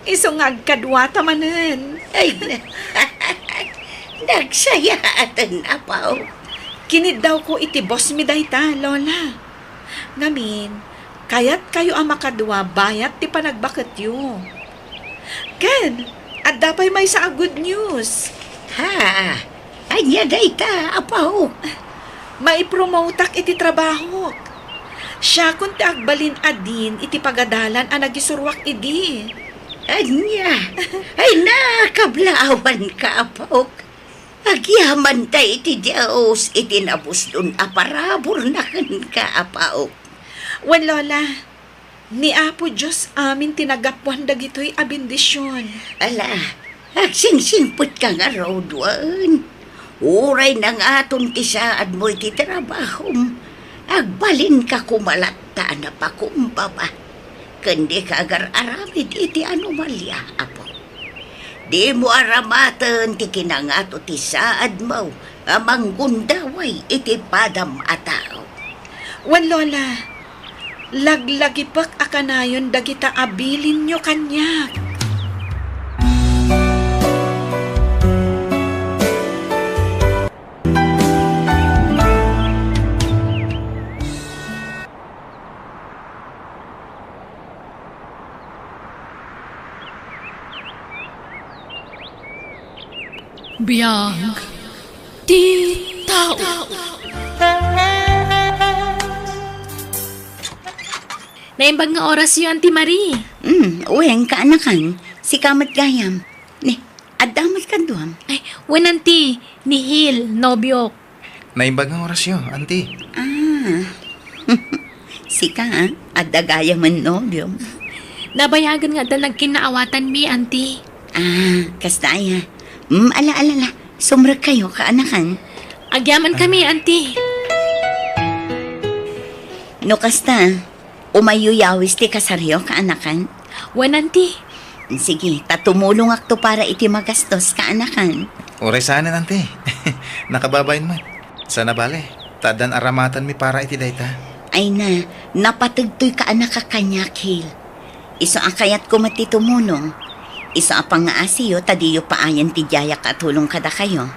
Isu nga agkaduata manen. Ay, na-, nagsayaaten, Apo. Kiniddawko iti boss mi dayta, Lola. Ngamin, kayatkayo a makadua bayat ti panagbaketyo. Ken, adda pay maysa a good news. Ha? Ania dayta, Apo? Maipromotak iti trabahok. Siakon ti agbalin a dean iti pagadalan a nagisuroak idi. Ania? Ay, nakablaawanka, Apo. Agyamanta iti Dios iti nabusdon a paraburna kenka, Apo. Wen, Lola, ni Apo Dios amin ti naggapuan dagitoy a bendision. Ala, agsingsingpetka ngarud, wen. Uray nangaton ti saadmo iti trabahom, agbalinka koma latta a napakumbaba. Ken dika agar-aramid iti anomalia, Apo. Dimo aramaten ti kinangato ti saadmo a manggundaway iti padam a tao. Wen, Lola, laglagipek a kanayon dagita a bilinyo kaniak. Biag ti tao. Naimbag nga orasyo, Auntie Marie. Mm, wen, kaanakan. Sika met gayam. Ni, adda met kaduam. Ay, wen, Auntie, ni Hil, nobiok. Naimbag nga orasyo, Auntie. Ah. Sika, ah, adda gayamen nobiom. Nabayagen nga adda nagkinnaawatanmi, Auntie. Ah, kasta aya. Mm, ala, ala, ala. Sumrekkayo, kaanakan. Agyamankami, Auntie. No kasta, umayyo yawis ti kasaryo, kaanakan. Wen, Auntie. Sige, ta tumulongakto para iti magastos, kaanakan. Uray saanen, Auntie. Nakababain met. Saan a bale, ta addan aramatanmi para iti dayta. Ay na, napategtoy kaanakak kaniak, Hil. Isu a kayatko met ti tumulong. Isu a pangngaasiyo ta diyo paayen ti diayak a tulong kadakayo.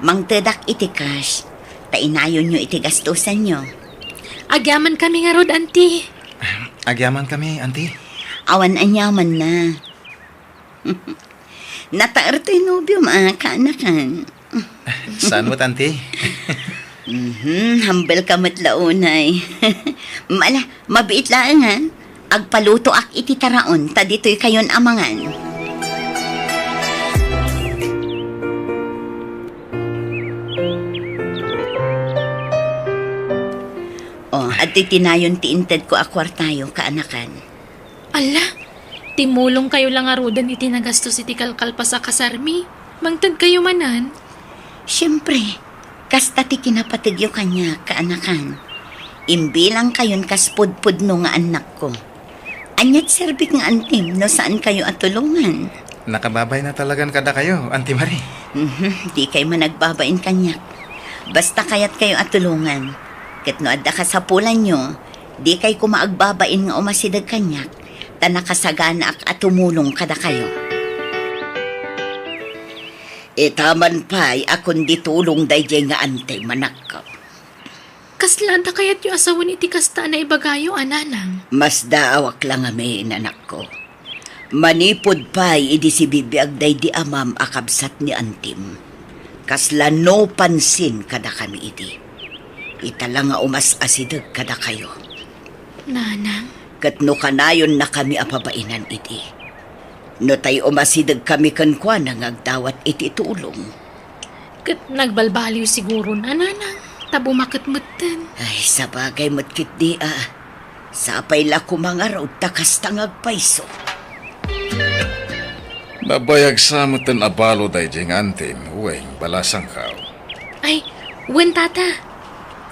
Mangtedak iti cash, ta inayonyo iti gastusanyo. Agyamankami ngarud, Auntie. Agyamankami, Auntie. Awan aniamanna. Nataer toy nobiom a kaanakan. Saan met, Auntie? Mhm, humble ka met la unay. Ala, mabiit laeng, ha? Agpalutoak iti taraon, ta ditoy kayon a mangan. O, adtoy tinayon ti intedko a kuartayo, kaanakan. Ala, timulongkayo la ngaruden iti nagastos iti kalkalpas a kasarmi. Mangtedkayo manen. Siempre, kasta ti kinapategyo kaniak, kaanakan. Imbilangkayon kas pudpudno nga annakko. Ania ti serbik nga antim no saankayo a tulongan? Nakababayna talagan kadakayo, Auntie Marie. Mhm, dikay managbabain kaniak. Basta kayatkayo a tulongan. Ket no adda kasapulanyo, dikay koma agbabain nga umasideg kaniak, ta nakasaganaak a tumulong kadakayo. Ita man pay a kundi tulong daydiay nga antim, anakko. Kasla adda kayatyo a sawen iti kasta a naibagayo a nanang? Masdaawak la ngamin, anakko. Manipud pay idi sibibiag daydi amam a kabsat ni antim, kasla no pansin kadakami idi. Ita la nga umas-asideg kadakayo. Nanang? Ket no kanayonnakami a pabainan idi, No tay umasidegkami kenkuana nga agdawat iti tulong. Ket nagbalbaliw siguron, nanang, ta bumaket metten. Ay, sabagay met ketdi a. Sapay la koma ngarud ta kasta nga agpayso. Nabayag sa metten a balo daydiay nga antim, Weng, balasangkaw. Ay, wen, tata.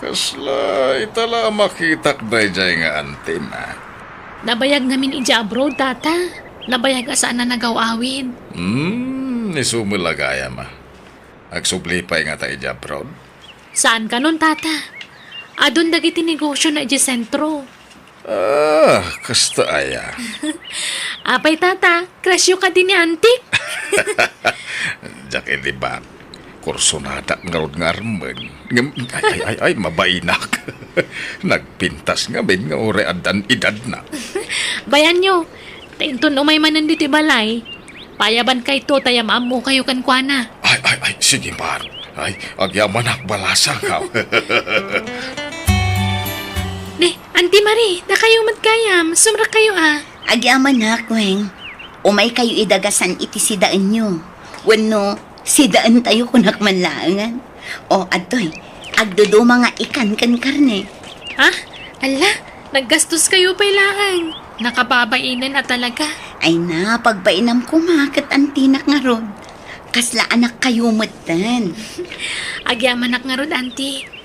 Kasla ita la a makitak daydiay nga antim, a? Nabayag ngamin idiay abroad, tata. Nabayag a saan a nagaw-awid. Hmm, isu met la gayam, a. Agsubli pay ngata idiay abroad? Saan kanon, tata? Adun dagiti negosiona idiay sentro. Ah, kasta aya. Apay, tata, crushyo kadi ni antik? Diak ilibak. Kursonadak ngarud nga armen. Ngem, ay, ay, ay, ay, mabainak. Nagpintas ngamin nga uray addan edadna. Bayanyo, ta inton umay manen ditoy balay, payabankayto ta yam-ammokayo kenkuana. Ay, ay, ay, sige man. Ay, agyamanak, balasangkaw. Ni, Auntie Marie, dakayo met gayam, sumrekkayo a. Agyamanak, Weng. Umaykayo idagasan iti sidaenyo. Wenno, sidaentayo kunak man laengen. O, adtoy, agduduma nga ikan ken karne. Ha? Ala, naggastoskayo pay laeng. Nakababainen a talaga. Ay na, pagbainam koma ket antinak ngarud. Kasla anakkayo metten. Agyamanak ngarud, anti.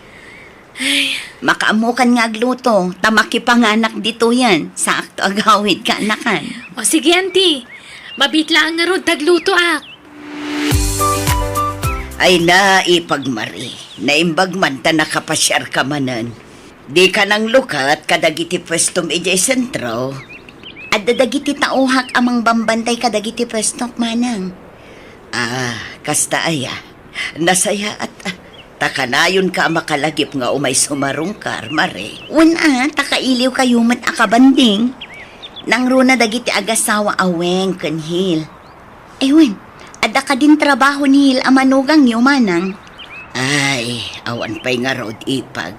Ay. Makaammokan nga agluto, ta makipanganak ditoyen. Saakto agawid, kaanakan. O sige, anti. Mabiit laeng ngarud ta aglutoak. Ay na, ipagmari, naimbag man ta nakapasiarka manen. Dika nanglukat kadagiti puestom idiay sentro. Adda dagiti tauhak a mangbambantay kadagiti puestok, manang. Ah, kasta aya. Nasayaat, a. Ta kanayonka a makalagip nga umay sumarungkar, Mare. Wen a, ta kailiwkayo met a kabanding. Nangruna dagiti agasawa a Weng ken Hil. Ay wen, adda kadin trabaho ni Hil a manugangyo, manang? Ay, awan pay ngarud, ipag.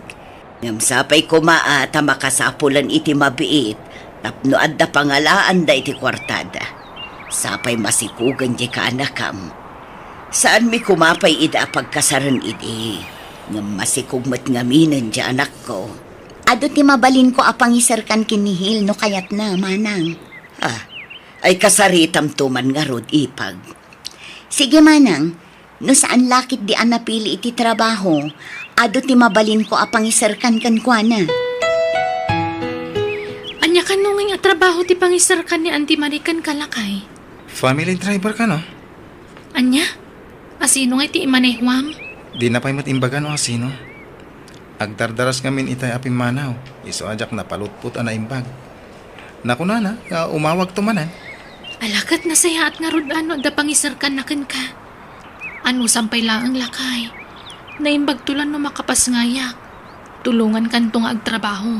Ngem sapay koma a ta makasapulan iti mabiit tapno adda pangalaanda iti kuartada. Sapay masikogen diay kaanakam. Saanmi koma pay ida a pagkasaren idi, ngem masikog met ngaminen diay anakko. Adu ti mabalinko a pangiserkan ken ni Hil no kayatna, manang. Ah, ay kasaritamto man ngarud, ipag. Sige, manang, no saan la ketdi a napili iti trabaho, adu ti mabalinko a pangiserkan kenkuana. Ania kano ngay a trabaho ti pangiserkan ni Auntie Marie kenka, lakay? Family driver kano? Ania? Asino ngay ti imanehuam? Dina pay met imbaga no asino. Agdardaras ngamin itay a pimmanaw, isu a diak napalutpot a naimbag. Nakunana nga umawagto manen. Ala ket nasayaat ngarud a no adda pangiserkanna kenka. Anusam pay laeng, lakay. Naimbagto la no makapasngayak. Tulongankanto nga agtrabaho.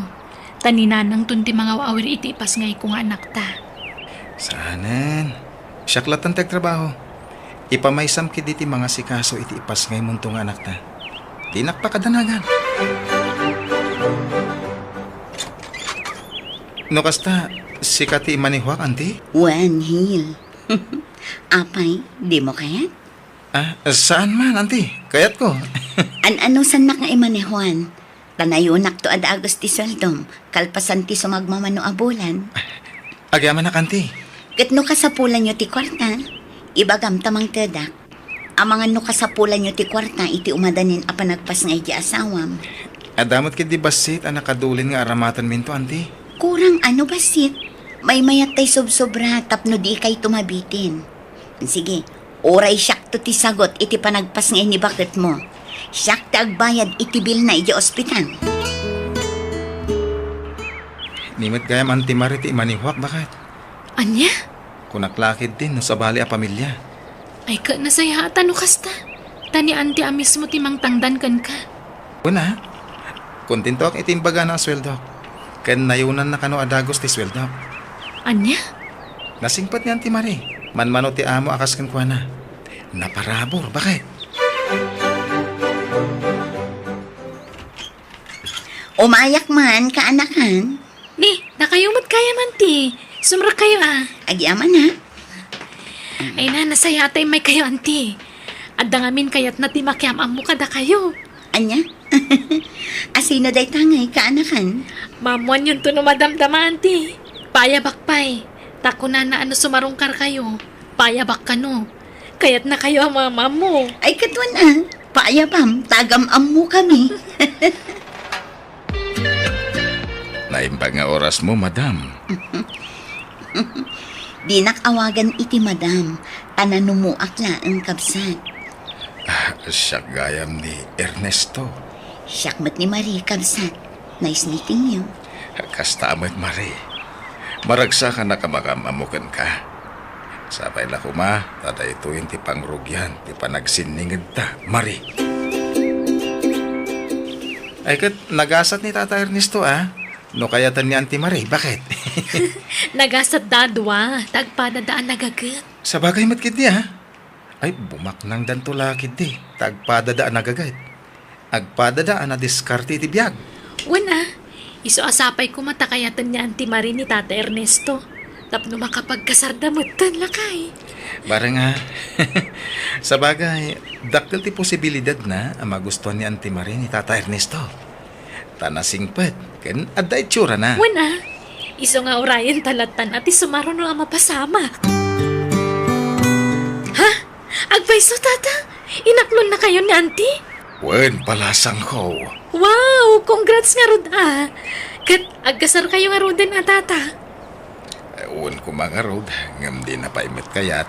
Ta ni nanangton ti mangaw-awir iti ipasngayko nga anakta. Saanen. Siak lattan ti agtrabaho. Ipamaysam ketdi ti mangasikaso iti ipasngaymonto nga anakta. Dinak pakadanagan. No kasta, sika ti imanehuak, anti? Wen, Hil. Apay, dimo kayat? Ah, saan man, anti. Kayatko. An-anusannak nga imanehuan? Ta nayonakto a dagus ti sueldom, kalpasan ti sumagmamano a bulan. Agyamanak, anti. Ket no kasapulanyo ti kuarta, ibagam ta mangtedak. Amangan no kasapulanyo ti kuarta iti umadanin a panagpasngay ti asawam. Adda met ketdi bassit a nakadulin nga aramatenminto, anti. Kurang ano bassit? Maymayat tay sobsobra tapno dikayto mabitin. Sige, uray siakto ti sagut iti panagpasngay ni baketmo. Siak ti agbayad iti bilna idiay ospital. Ni met gayam Anti Marie ti imanehuak, baket. Ania? Kunak la ketdin no sabali a pamilia. Ay, ket nasayaat a no kasta. Ta ni Anti a mismo ti mangtangdan kenka. Kuna, kontentoak iti imbagana a sueldok. Ken nayonanna kano a dagus ti sueldok. Ania? Nasingpet ni Anti Marie. Manmano ti amo a kas kenkuana. Naparabur, baket. Umayak man, kaanakan. Ni, dakayo met gayam, Anti. Sumrekkayo a. Agyamanak. Ay na, nasayatay may kayo, anti. Adda ngamin kayatna ti makiam-ammo kadakayo. Ania? Asino dayta ngay kaanakan? Maammoanyonto no madamdama, anti. Paayabak pay. Ta kunana a no sumarungkarkayo, paayabak kano. Kayatna kayo a maam-ammo. Ay, kaduan a. Paayabam, ta agam-ammo kami. Naimbag nga orasmo, madam. Dinak awagan iti madam, ta nanumoak laeng, kabsat. Ah, siak gayam ni Ernesto. Siak met ni Marie, kabsat. Nice meeting you. Kasta met, Marie. Maragsakanak a makiam-ammo kenka. Sapay la koma, ta daytoyen ti pangrugian ti panagsinningedta, Marie. Ay, ket nagasat ni Tata Ernesto, a. No kayatan ni Auntie Marie, baket? Nagasat da a dua, ta agpadada a nagaget. Sabagay met ketdi, a. Ay, bumaknangdanto la ketdi, ta agpadada a nagaget. Agpadada a nadiskarte iti biag. Wen, a. Isu a sapay koma ta kayatan ni Auntie Marie ni Tata Ernesto. Tapno makapagkasarda metten, lakay. Bareng, a. Sabagay, dakkel ti posibilidadna a magustuan ni Auntie Marie ni Tata Ernesto. Ta nasingpet, ken adda itsurana. Wen, a. Isu nga urayenta lattan a ti sumaruno a mapasamak. Ha? Agpayso, Tata? Inaklonnakayo ni Auntie? Wen, balasangko. Wow! Congrats ngarud, a. Ket agkasarkayo ngaruden a, Tata? Eh, wen koma ngarud, ngem dina pay met kayat.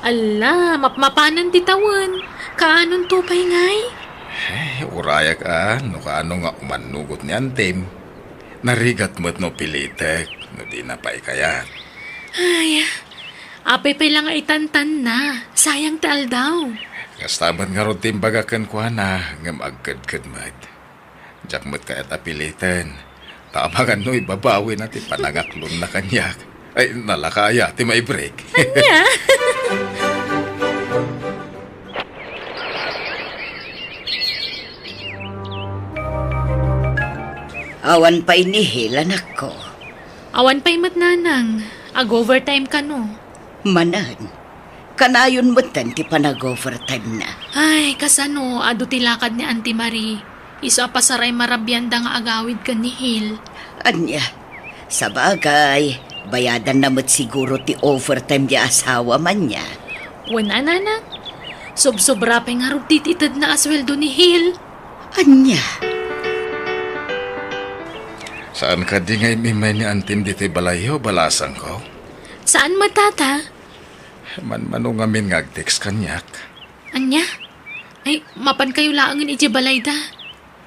Alla, mapmapanen ti tawen. Kaanonto pay ngay? Eh, urayak a, no kaano nga umannugot ni Antim. Narigat met no pilitek, no dina pay kayat. Ay, apay pay la nga itantanna. Sayang ti aldaw. Kasta met ngarud ti imbagak kenkuana, ngem agkedked met. Diak met kayat a piliten. Ta amangan no ibabawina ti panangaklonna kaniak. Ay, nalaka aya ti maibreak. Ania? Awan pay ni Hil, anakko. Awan pay met, nanang. Ag-overtime kano? Manen. Kanayon metten ti panag-overtime na. Ay, kasano, adu ti lakad ni Auntie Marie. Isu a pasaray marabianda nga agawid ken ni Hil. Ania? Sabagay, bayadanna met siguro ti overtime ti asawa man niya. Wen a, nanang. Sobsobra pay ngarud ti itedna a sueldo ni Hil. Ania? Saan kadi nga im-immay ni Antim ditoy balayyo, balasangko? Saan met, Tata? Manmano ngamin nga ag-text kaniak. Ania? Ay, mapankayo laengen idiay balayda.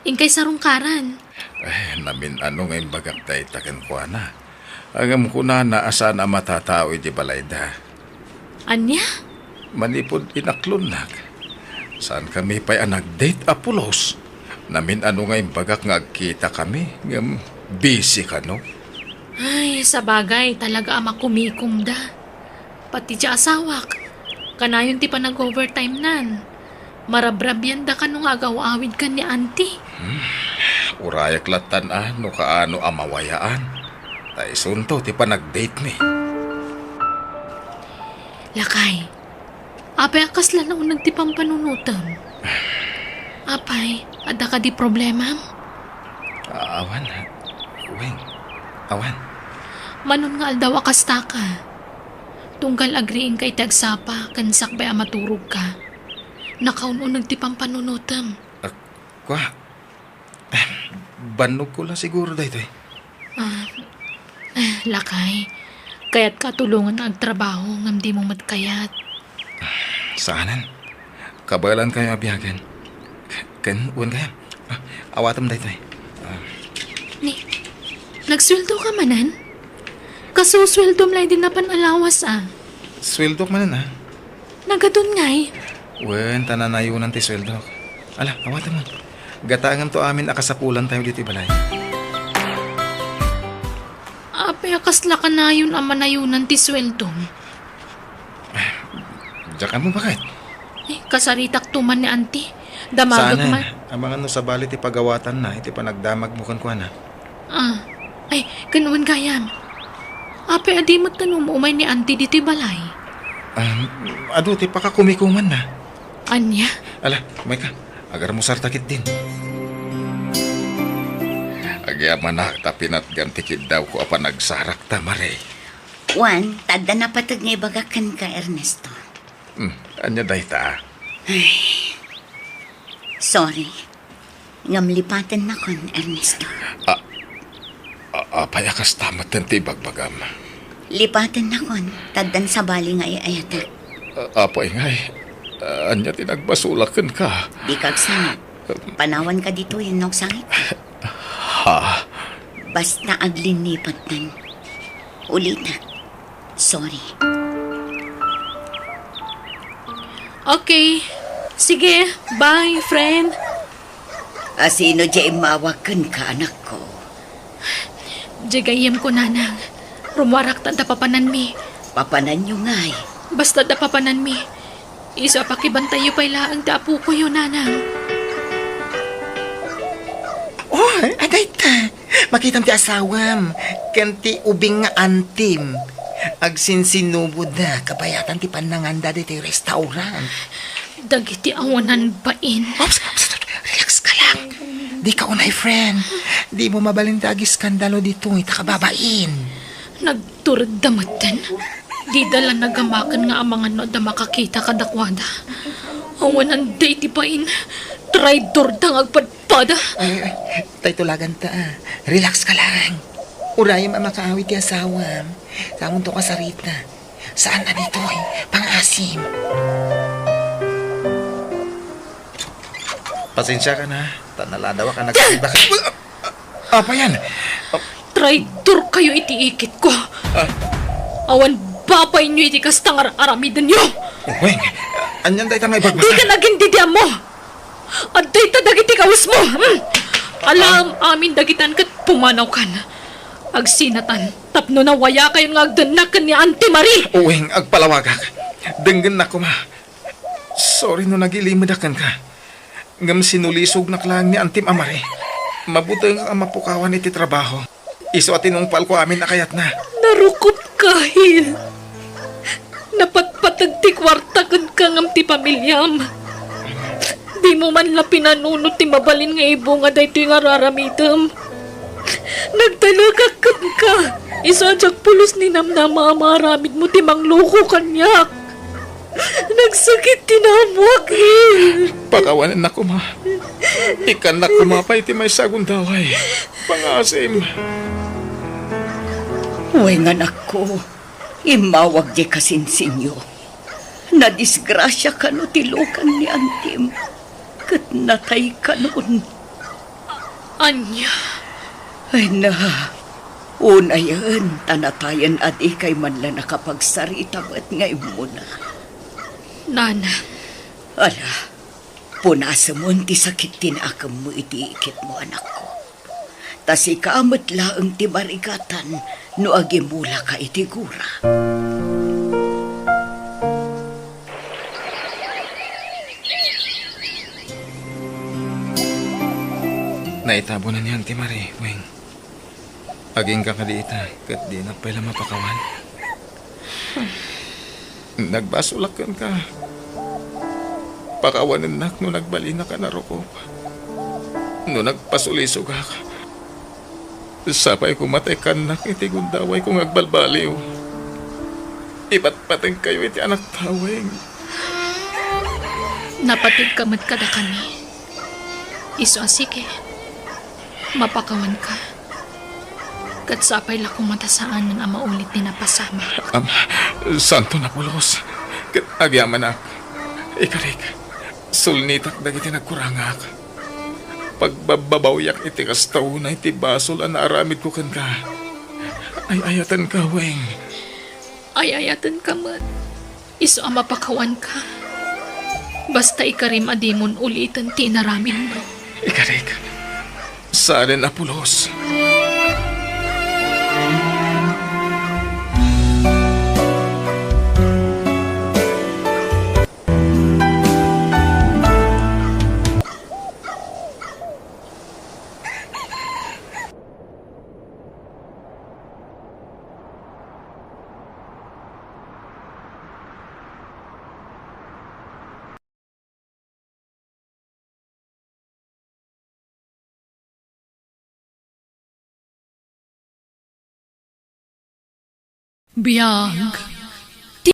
Inkay sarungkaran. Eh, namin-ano nga imbagak dayta kenkuana. Ngem kunana a saan a matatao idiay balayda. Ania? Manipud inaklonnak, saankami pay a nag-date a pulos. Namin-ano nga imbagak nga agkitakami, ngem busy kano. Ay, sabagay, talaga a makumikomda. Pati ti asawak, kanayon ti panag-overtime nan. Marabrabianda kano nga agaw-awid ken ni Auntie. Hmm, urayak lattan a no kaano a mawayaan. Ta isunto ti panag-date mi. Lakay, apay a kasla nauneg ti pampanunotem? Apay, adda kadi problemam? A-, awan, Weng. Awan. Manon nga aldaw a kastaka. Tunggal agriingka iti agsapa ken sakbay a maturogka, nakaun-uneg ti pampanunotem. Ah, kua? Eh, bannogko la siguro daytoy. Ah, eh, lakay, kayatka a tulongen nga agtrabaho ngem dimo met kayat. Saanen. Kabaelankayo a biagen. Ken, wen kaya? Ah, awatem daytoy. Ah. Ni, nagsueldo ka manen? Kasusueldom la idi napan a lawas, a. Sueldok manen, a. Nagadun ngay? Wen, ta nanayonan ti sueldok. Ala, awatem. Gatangemto amin a kasapulantayo ditoy balay. Apay a kasla kanayon a manayonan ti sueldom? Diak ammo, baket? Eh, kasaritakto man ni Auntie. Damagek man. Amangan no sabali ti pagawatanna iti panagdamagmo kenkuana. Ah. Ay, ken wen gayam. Apay a di met kano umay ni Auntie ditoy balay? Ah, adu ti pakakumikumanna. Ania? Ala, umayka. Agarmusarta ketdin. Agyamanak ta pinatgan ti kiddawko a panagsarakta, Mare. Wen, ta adda napateg nga ibagak kenka, Ernesto. Hmm, ania dayta? Sorry. Ngem lipatennakon, Ernesto. A-, a-, apay a kasta metten ti ibagbagam? Lipatennakon, ta addan sabali nga ay-ayatek. A-, apay ngay? Ania ti nagbasolak kenka? Dika agsangit. Panawanka ditoyen no agsangit. Ha? Basta aglinnipattan. Ulitek. Sorry. Okay. Sige, bye, friend. A, sino diay immawag kenka, anakko? Diay gayyemko, nanang. Rummuarakta ta papananmi. Papananyo ngay? Basta ta papananmi. Isu a pakibantayyo pay laeng ti apokoyo, nanang. Oh, adayta. Makitam ti asawam ken ti ubing nga antim. Agsinsinuboda kabayatan ti pannanganda ditoy restaurant. Dagiti awanan bain. Ops, ops, ops, relax ka lang. Dika unay, friend. Dimo mabalin ti agiskandalo ditoy ta kababain. Nagturedda metten. Dida la nagamaken nga amangan no adda makakita kadakuada. Awanan daydi bain. Traidorda nga agpadpada. Ay, ay, ay. Tay tulaganta, ah. Relax ka lang. Urayem a makaawid ti asawam. Samonto kasarita. Saan a ditoy? Pangasim. Pasensiakan, ha. Ta naladaw a ka nagkakita. Apa yan? Traidorkayo iti ikitko. Ah. Awan babainyo iti kasta nga ar-aramidenyo. Weng, anian dayta nga ibagbagam? Dika nagin didiammo. Adda ita dagiti kawesmo. Hmm. Alam amin dagitan ket pumanawkan. Agsinatan tapno nawayakayon nga agdennak ken ni Auntie Marie. Uwing, agpalawagak. Denggennak koma. Sorry no nagilimedak kenka. Ngem sinulisognak laeng ni Antim a Marie. Mabutengak a mapukawan iti trabaho. Isu a tinungpalko amin a kayatna. Narukopka, Hil. Napatpateg ti kuarta kenka ngem ti pamiliam. Dimo man la pinanunot ti mabalin nga ibunga daytoy nga ar-aramidem. Nagtalekak kenka. Isu a diak pulos ninamnama a maaramidmo ti mangloko kaniak. Nagsakit ti naammoak, Hil. Pakawanennak koma. Ikkannak koma pay ti maysa a gundaway. Pangasim. Wen, anakko, immawag diay kasinsinyo. Nadisgrasia kano ti lokang ni Antim. Ket natay kanon. Ania? Ay na, unayen ta natayen a dikay man la nakapagsarita met nga immuna. Nana. Ala, punasemon ti sakit ti naakemmo iti ikitmo, anakko. Ta sika met laeng ti marigatan no agimulaka iti gura. Naitabonan ni Auntie Marie, Weng. Agingga kadi ita, ket dinak pay la mapakawan. Nagbasolak kenka. Pakawanennak no nagbalinak a narukop. No nagpasulisogak, sapay koma ta ikkannak iti gundawayko nga agbalbaliw. Ipatpatengkayo iti anakta, Weng. Napategka met kadakami. Isu a sige. Mapakawanka. Ket sapay la koma ta saanen a maulit ti napasamak. Am, santo napulos. Ket agyamanak. Ikarik, sulnitak dagiti nagkurangak. Pagbabbabawiak iti kasta unay ti basol a naaramidko kenka. Ay-ayatenka, Weng. Ay-ayatenka met. Isu a mapakawanka. Basta ikarim a dimon uliten ti inaramidmo. Ikarik, saanen a pulos. Biag,